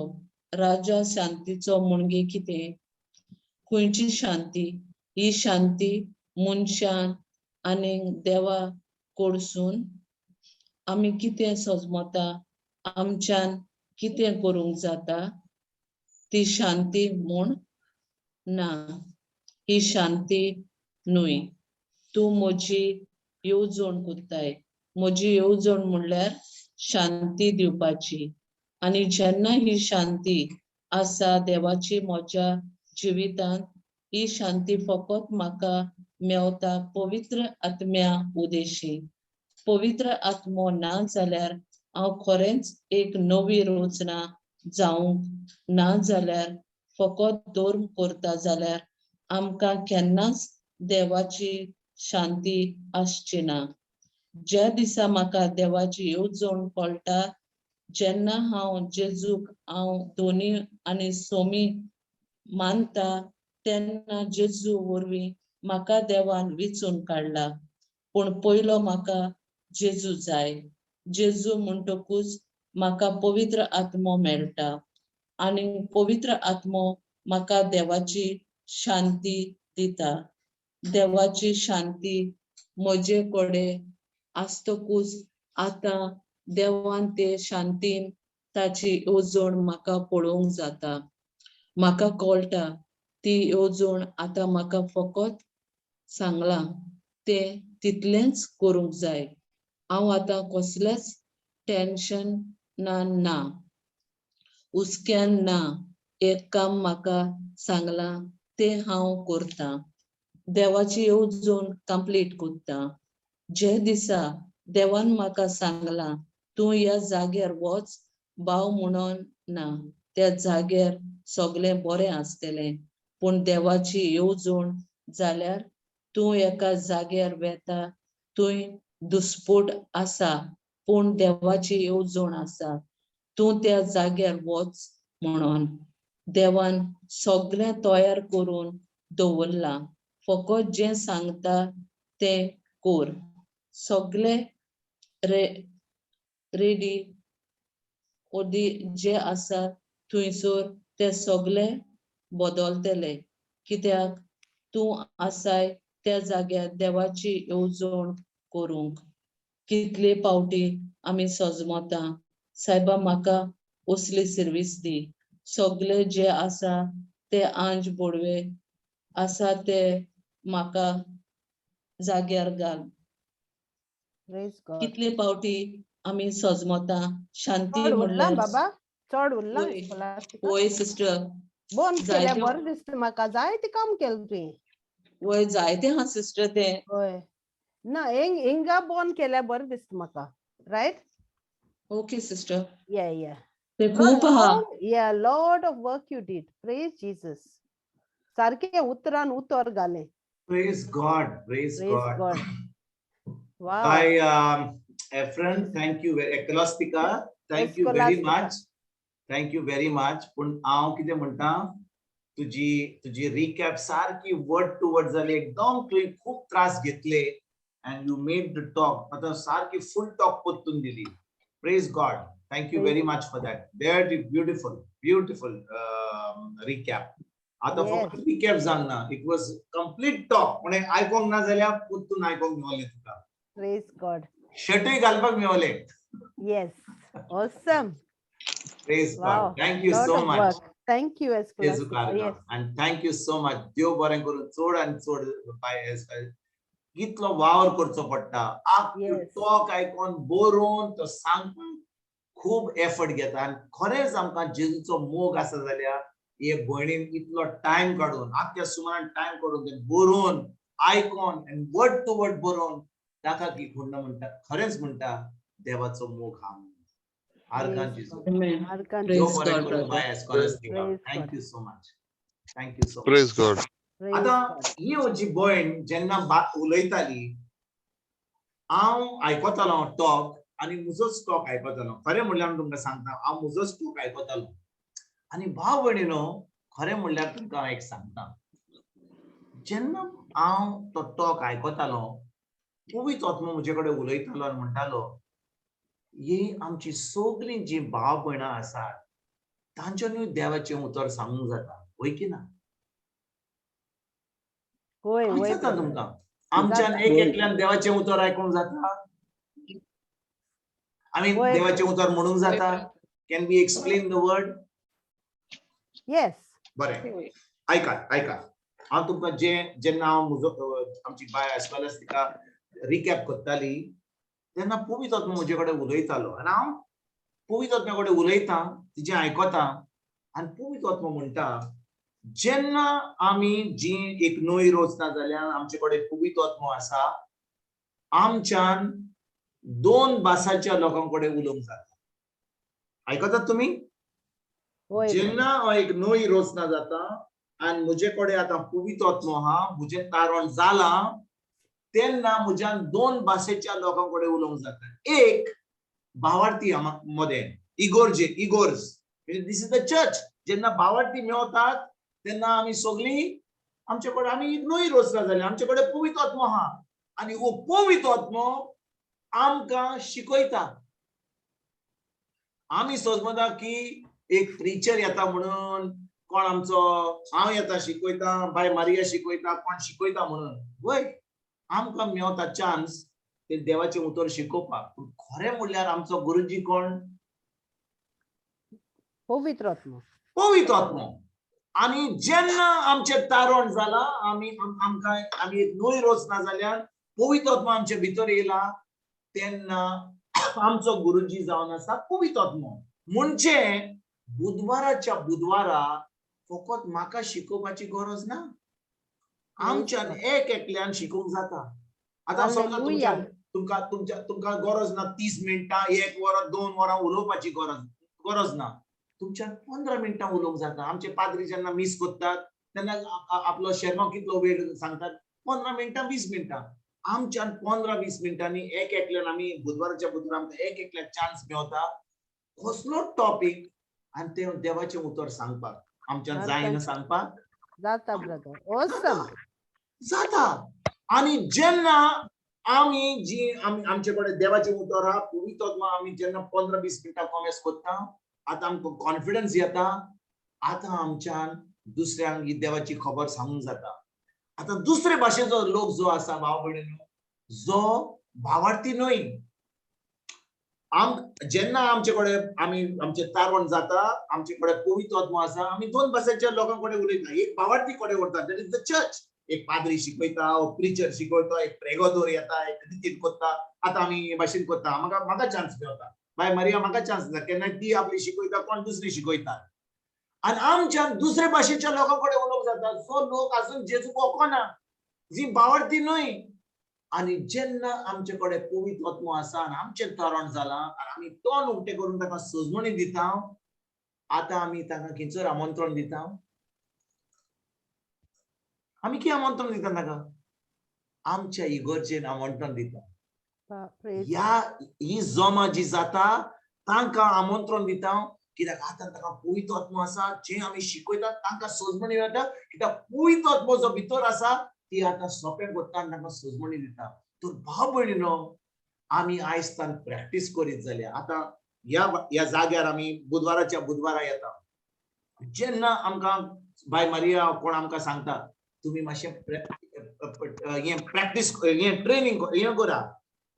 राजा शांतीचो म्हणजे कितें? खंयची शांती? ही शांती मनशान आनी देवा कडसून आमी कितें सजमता, आमच्यान कितें करूंक जाता ती शांती म्हूण ना. ही शांती न्हय. तूं म्हजी येवजण करताय. म्हजी येवजण म्हणल्यार शांती दिवपाची. आनी जेन्ना ही शांती आसा देवाची म्हज्या जिवितांत, ही शांती फकत म्हाका मेवता पवित्र आत्म्या उदेशी. पवित्र आत्मो ना जाल्यार हांव खरेंच एक नवी रचना जावंक ना जाल्यार, फकत धर्म करता जाल्यार आमकां केन्नाच देवाची शांती आसची ना. ज्या दिसा म्हाका देवाची येवजण कळटा, जेन्ना हांव जेजूक हांव दोनी आनी सोमी मानता, तेन्ना जेजू वरवीं म्हाका देवान विचून काडला. पूण पयलो म्हाका जेजू जाय. जेजू म्हणटकूच म्हाका पवित्र आत्मो मेळटा आनी पवित्र आत्मो म्हाका देवाची शांती दिता. देवाची शांती म्हजे कडेन आसतकूच आतां देवान ते शांतीन ताची येवजण म्हाका पळोवंक जाता. म्हाका कळटा ती येवजण आतां म्हाका फकत सांगलां तें तितलेंच करूंक जाय. हांव आतां कसलेंच टेन्शन ना, ना हुस्क्यान ना. एक काम म्हाका सांगलां तें हांव करतां. देवाची येवजण कंप्लीट करतां. जे दिसा देवान म्हाका सांगलां तूं ह्या जाग्यार वच, भाव म्हणून ना, त्या जाग्यार सगळें बरें आसतलें. पूण देवाची येवजण जाल्यार तूं एका जाग्यार वेता, थंय दुस्पोट आसा, पूण देवाची येवजण आसा, तूं त्या जाग्यार वच म्हणून. देवान सगळें तयार करून दवरलां, फकत जें सांगता तें कर. सगळे रेडी ओदी जे आसा थंयसर ते सगळे बदलतले, कित्याक तूं आसाय त्या जाग्यार देवाची येवजण करूंक. कितले पावटी आमी सजमता, सायबा म्हाका असली सर्वीस दी, सगळे जे आसा ते आंज बोडवे आसा ते म्हाका जाग्यार घाल. कितले पावटी आमी सजमता शांती
म्हणल्यार बाबा चड उरलां.
वय सिस्टर,
बोन केल्या बरें दिसता म्हाका, जायते काम केलें तुवें.
वय जायते हा सिस्टर तें.
वय ना, हिंगा बोन केल्या बरें दिसता म्हाका. रायट?
Okay sister.
या या,
ते खूप हा.
Yeah, lot of work you did. Praise Jesus. सारखे उतरान उतर घालें.
Praise God, praise God.
Wow.
Bye Efren, thank you. Ecolastica, thank you very much. Thank you very much. पूण हांव कितें म्हणटा, तुजी तुजी रिकॅप सारकी वर्ड टू वर्ड जाली एकदम. तुवें खूब त्रास घेतले and you made the talk. आतां सारकी फूल टॉक परतून दिली. Praise God, thank you very much for that. Very beautiful, beautiful recap. आतां फक्त रिकॅप जावंक ना, it was complete talk. म्हणजे आयकोंक ना जाल्यार परतून आयकोंक मेवलें तुका.
Praise God.
शर्टूय घालपाक मेवलें.
Yes, awesome.
Praise God, thank you so much.
Thank you
Escolastica. And thank you so much. देव बरें करूं. चड आनी चड बाय, कितलो वावर करचो पडटा. टॉक आयकोन बरोवन तो सांगपाक खूब एफर्ट घेता. आनी खरेंच आमकां जेजूचो मोग आसा जाल्यार हे भयणीन इतलो टायम काडून, आख्ख्या सुमारान टायम काडून ते बरोवन आयकोन आनी वर्ड टू वर्ड बरोवन ताका की कोण म्हणटा, खरेंच म्हणटा देवाचो मोग हा. आर्गां जेजू. देव बरें करूं. बाय Escolastica, thank you so much. Thank you so much.
Praise God.
आतां ही जी भयण जेन्ना उलयताली, हांव आयकतालो टॉक आनी म्हजोच टॉक आयकतालो. खरें म्हणल्यार हांव तुमकां सांगता, हांव म्हजोच टॉक आयकतालो. आनी भाव भयणीनो, खरें म्हणल्यार तुमकां हांव एक सांगता, जेन्ना हांव तो टॉक आयकतालो, पवित्र आत्मो म्हजे कडेन उलयतालो आनी म्हणटालो, ही आमची सगळीं जी भाव भयणां आसात तांच्यानूय देवाचें उतर सांगूंक जाता, वय की ना? जाता तुमकां आमच्यान एक एकल्यान देवाचें उतर आयकूंक जाता, आमी देवाचें उतर म्हणूंक जाता. Can we explain the word?
Yes.
बरें, आयकात आयकात. हांव तुमकां जे जेन्ना हांव म्हजो आमची बाय आसपालस तिका रिकॅप करताली तेन्ना पवित्र आत्मो म्हजे कडेन उलयतालो आनी हांव पवित्र आत्म्या कडेन उलयतां, तिजें आयकता आनी पवित्र आत्मो म्हणटा, जेन्ना आमी जी एक नवी रचना जाल्यार आमचे कडेन पवित्र आत्मो आसा, आमच्यान दोन भासाच्या लोकां कडेन उलोवंक जाता. आयकतात तुमी? जेन्ना एक नवी रचना जाता आनी म्हजे कडेन आतां पवित्र आत्मो आहा, म्हजें तारण जालां, तेन्ना म्हज्यान दोन भाशेच्या लोकां कडेन उलोवंक जाता. एक भावार्थी मदें इगोर्जे, इगोर्ज, this is the church. जेन्ना भावार्थी मेवतात तेन्ना आमी सगळीं आमचे कडेन आमी नवी रचना जाली, आमचे कडेन पवित्र आत्मो आहा आनी हो पवित्र आत्मो आमकां शिकयता. आमी समजता की एक प्रिचर येता म्हणून, कोण आमचो हांव येता शिकयता, बाय मारिया शिकयता, कोण शिकयता म्हणून. वय, आमकां मेवता चान्स ते देवाचें उतर शिकोवपाक. पूण खरें म्हणल्यार आमचो गुरुजी कोण?
पवित्र आत्मो.
पवित्र आत्मो. आनी जेन्ना आमचें तारण जालां, आमी आमकां आमी एक नवी रचना जाल्यार पवित्र आत्मो आमचे भितर येयला, तेन्ना आमचो गुरुजी जावन आसा पवित्र आत्मो. म्हणजे बुधवाराच्या बुधवारा फकत म्हाका शिकोवपाची गरज ना, आमच्यान एक एकल्यान शिकोवंक जाता. आतां समजा तुमकां तुमच्या तुमकां गरज ना 30 मिनटां 1 वर 2 वरां उलोवपाची गरज ना, तुमच्यान 15 मिनटां उलोवंक जाता. आमचे पाद्री जेन्ना मीस करतात तेन्ना आपलो शेर्मांव कितलो वेळ सांगतात, 15 मिनटां 20 मिनटां. आमच्यान 15-20 मिनटांनी एक एकल्यान आमी बुधवाराच्या बुधवार आमकां एक एकल्याक चान्स मेवता कसलो टॉपीक आनी ते देवाचें उतर सांगपाक. आमच्यान जायना सांगपाक
जाता ब्रदर, ऑसम
जाता. आनी जेन्ना आमी जी आमचे कडेन देवाचें उतर आहा पवित्र आत्मा, आमी जेन्ना 15-20 मिनटां कॉमेस करता आतां आमकां कॉन्फिडन्स येता, आतां आमच्यान दुसऱ्यांक ही देवाची खबर सांगूंक जाता. आतां दुसरे भाशेचो लोक जो आसा भाव भयणीनो, जो भावार्थी न्हय, जेन्ना आमचे कडेन आमी आमचे तारवण जाता, आमचे कडेन पवित्र आत्मो आसा, आमी 2 भाशेच्या लोकां कडेन उलयता. एक भावार्थी कडेन व्हरता, that is the church. एक पाद्री शिकयता, प्रिचर शिकयता, एक प्रेगोदोर येता, एक रितीन करता. आतां आमी हे भाशेन करता, म्हाका म्हाका चान्स मेवता, बाय मारिया म्हाका चान्स दिता, केन्ना ती आपली शिकयता, कोण दुसरी शिकयता. आनी आमच्यान दुसरे भाशेच्या लोकां कडेन उलोवंक जाता, जो लोक अजून जेजूक वळखना, जी भावार्थी न्हय. आनी जेन्ना आमचे कडेन पवित्र आत्मो आसा आनी आमचें तरण जालां आनी आमी तोंड उक्तें करून ताका सजमणी दिता, आतां आमी तांकां खंयसर आमंत्रण दिता? आमी कितें आमंत्रण दिता ताका? आमच्या इगर्जेन आमंत्रण दिता. ह्या ही जमा जी जाता तांकां आमंत्रण दिता, कित्याक आतां तांकां पवित्र आत्मो आसा, जे आमी शिकयतात तांकां सजमणी मेळटा, कित्याक पवित्र आत्मो जो भितर आसा ती आतां सोंपें करता आनी तांकां सजमणी दिता. तर भाव भयणीनो, आमी आयज तान प्रॅक्टीस करीत जाल्यार आतां ह्या ह्या जाग्यार आमी बुधवाराच्या बुधवारा येता, जेन्ना आमकां बाय मारिया कोण आमकां सांगता तुमी मातशें हें प्रॅक्टीस हें ट्रेनींग हें करा,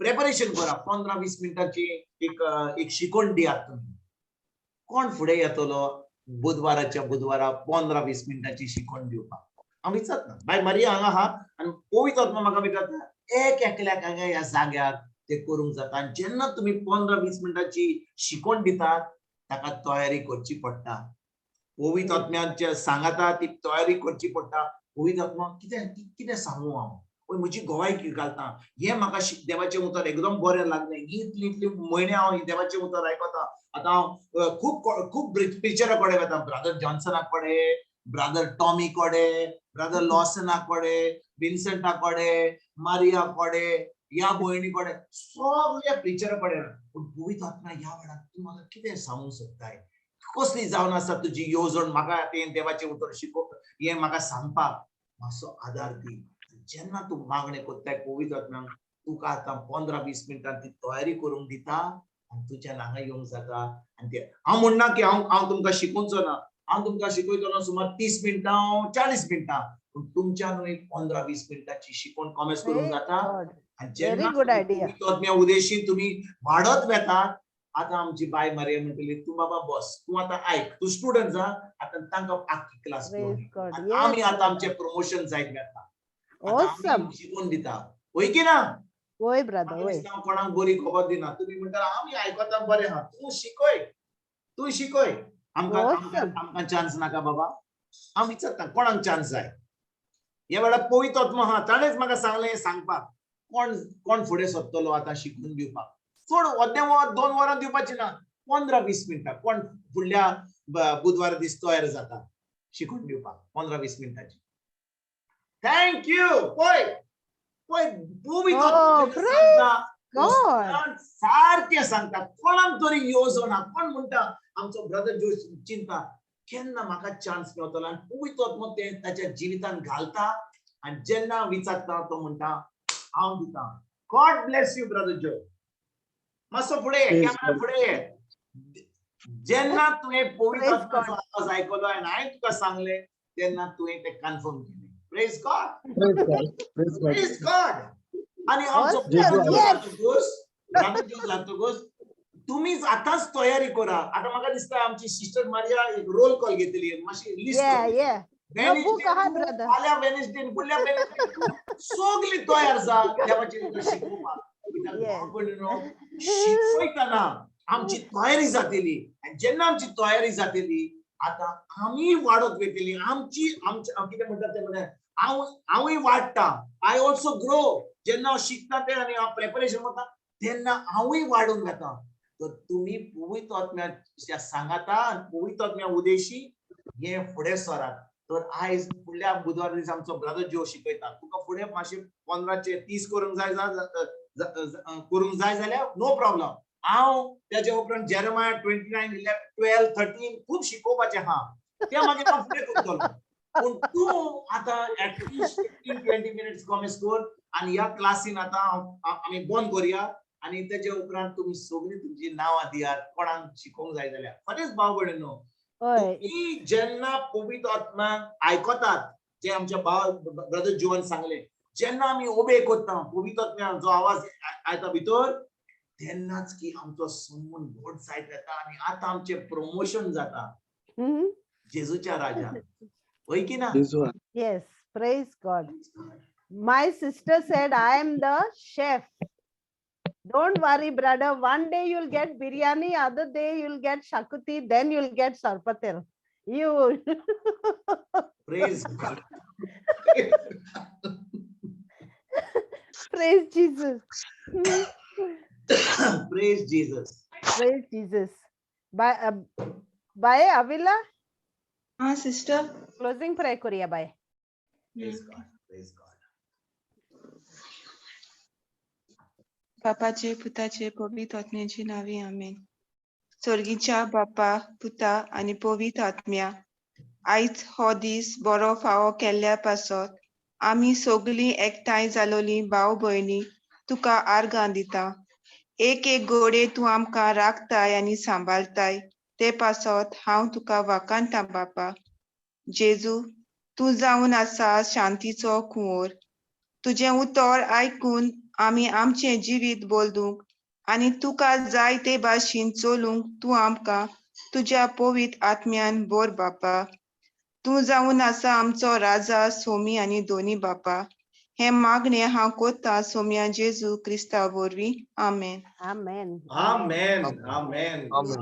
प्रेपरेशन करा, 15-20 मिनटांची एक एक शिकवण दियात तुमी. कोण फुडें येतलो बुधवाराच्या बुधवारा 15-20 मिनटांची शिकवण दिवपाक? हांव विचारता बाय मारिया हांगा आहा आनी पवित्र आत्मा म्हाका विचारता एक एकल्याक हांगा ह्या जाग्यार ते करूंक जाता. आनी जेन्ना तुमी 15-20 मिनटांची शिकवण दितात ताका तयारी करची पडटा, पवित्र आत्म्याचे सांगाता ती तयारी करची पडटा. पवित्र आत्मा कितें कितें सांगू हांव, म्हजी गोवाय घालता, हें म्हाका देवाचें उतर एकदम बरें लागलें, इतली इतली म्हयने हांव देवाचें उतर आयकता. आतां हांव खूब खूब प्रिचरा कडेन वता, ब्रदर जॉन्सना कडेन, ब्रदर टॉमी कडेन, ब्रदर लॉसना कडेन, विन्संटा कडेन, मारिया कडेन, ह्या भयणी कडेन, सगळ्या प्रिचरा कडेन. पूण पवित्र आत्मा ह्या वेळार तूं म्हाका कितें सांगूंक सोदताय, कसली जावन आसा तुजी येवजण, म्हाका तें देवाचें उतर शिकोवप हें म्हाका सांगपाक मातसो आदार दी. जेन्ना तूं मागणें करताय पवित्र आत्म्याक, तुका आतां 15-20 मिनटां ती तयारी करूंक दिता आनी तुज्यान हांगा येवंक जाता. आनी ते हांव म्हणना की हांव हांव तुमकां शिकोवचो ना, हांव तुमकां शिकयतलो सुमार 30 मिनटां 40 मिनटां, पूण तुमच्यान 15-20 मिनटांची शिकवण कॉमेस करूंक जाता. आनी जेन्ना पवित्र आत्म्या उदेशी तुमी वाडत वेतात, आतां आमची बाय मारिया म्हणटली तूं बाबा बस, तूं आतां आयक, तूं स्टुडंट जा, आतां तांकां आख्खी क्लास घेवन आमी आतां आमचें प्रमोशन जायत वेता, शिकून दिता. वय की ना?
वय ब्रदर, वय.
कोणाक बरी खबर दिना, तुमी म्हणटा आमी आयकता बरें आहा, तूं शिकय, तूं शिकय, आमकां आमकां चान्स नाका बाबा. हांव विचारता कोणाक चान्स जाय? ह्या वेळार पवित्र आत्मो आहा, ताणेंच म्हाका सांगलें सांगपाक, कोण कोण फुडें सरतलो आतां शिकून दिवपाक. चड अर्दें वर 2 वरां दिवपाची ना, 15-20 मिनटां. कोण फुडल्या बुधवारा दीस तयार जाता शिकून दिवपाक 15-20 मिनटांची? Thank you. पळय पळय पवित्र सांगता, सारकें सांगता, कोणाक तरी येवजण ना. कोण म्हणटा आमचो ब्रदर जो चिंता केन्ना म्हाका चान्स मेवतलो, आनी पवित्र आत्मो तें ताच्या जिवितान घालता. आनी जेन्ना विचारता तो म्हणटा हांव दिता. God bless you brother Joe. मातसो फुडें ये, कॅमेरा फुडें ये. जेन्ना तुवें पवित्र आत्म्याचो आवाज आयकलो आनी हांवें तुका सांगलें तेन्ना तुवें तें कन्फर्म केलें. Praise God. Praise God. आनी आमचो जातकूच तुमीच आतांच तयारी करा. आतां म्हाका दिसता आमची सिस्टर मारिया एक रोल कॉल घेतली, मातशी लिस्ट फाल्यां वेनसडे, फुडल्या वेनसडे सगळी तयार जा देवाची शिकोवपाक. शिकयतना आमची तयारी जातली. आनी जेन्ना आमची तयारी जातली, आतां आमी वाडत वयतली. आमची आमचे कितें म्हणटात तें म्हणल्यार हांव हांवूय वाडटा. I also grow. जेन्ना हांव शिकता तें आनी हांव प्रेपरेशन करता तेन्ना हांवूय वाडून वता. तर तुमी पवित्र आत्म्या सांगाता आनी पवित्र आत्म्या उदेशी हे फुडें सरात. तर आयज फुडल्या बुधवार दिसा आमचो ब्रदर जो शिकयता तुका. फुडें मातशें 15चे 30 करूंक जाय, करूंक जाय जाल्यार नो प्रॉब्लम. हांव तेच्या उपरांत जेरमाया 29, 12, 13 खूब शिकोवपाचें आहा, तें मागीर हांव फुडें करतलो. पूण तूं आतां एटलिस्ट 15 20 मिनिट्स कॉमेस कर आनी ह्या क्लासीन आतां आमी बंद करुया. आनी तेच्या उपरांत तुमी सगळीं तुमची नांवां दियात कोणाक शिकोवंक जाय जाल्यार. खरेंच भाव भयणीनो, तुम्ही जेन्ना पवित्र आत्म्याक आयकतात, जे आमच्या भाव ब्रदर जिवन सांगले, जेन्ना आमी ओबे करता पवित्र आत्म्या जो आवाज आयता भितर, तेन्नाच की आमचो संबंद घट जायत वता आनी आतां आमचें प्रमोशन जाता जेजूच्या राजा. हय की ना?
Yes, praise God. My sister said, "I am the chef. Don't worry, brother. One day you'll get biryani, other day you'll get shakuti, then you'll get sarpatel." You
Praise God.
Praise Jesus.
Praise Jesus.
Praise Jesus. Bye, bye, Avila.
हाँ sister.
Closing prayer करूया bye.
Praise God. Praise God.
बापाचे, पुताचे, पवित्र आत्म्याचे नावे, आमेन. स्वर्गीच्या बापा, पुता आनी पवित्र आत्म्या, आयज हो दीस बरो फावो केल्ल्या पासत आमी सगलीं एकठांय जालोलीं भाव भयणी तुका आर्गां दिता. एक एक गोडे तूं आमकां राखताय आनी सांबाळताय, ते पासत हांव तुका वाखाणता बापा. जेजू, तूं जावन आसा शांतीचो कुंवर. तुजें उतर आयकून आमी आमचें जिवीत बदलूंक आनी तुका जाय ते भाशेन चलूंक तूं आमकां तुज्या पवित्र आत्म्यान भर बापा. तूं जावन आसा आमचो राजा, सोमी आनी दोनी बापा. हें मागणें हांव कोत्ता सोम्या जेजू क्रिस्ता वरवीं, आमेन.
Amen.
Amen. Amen.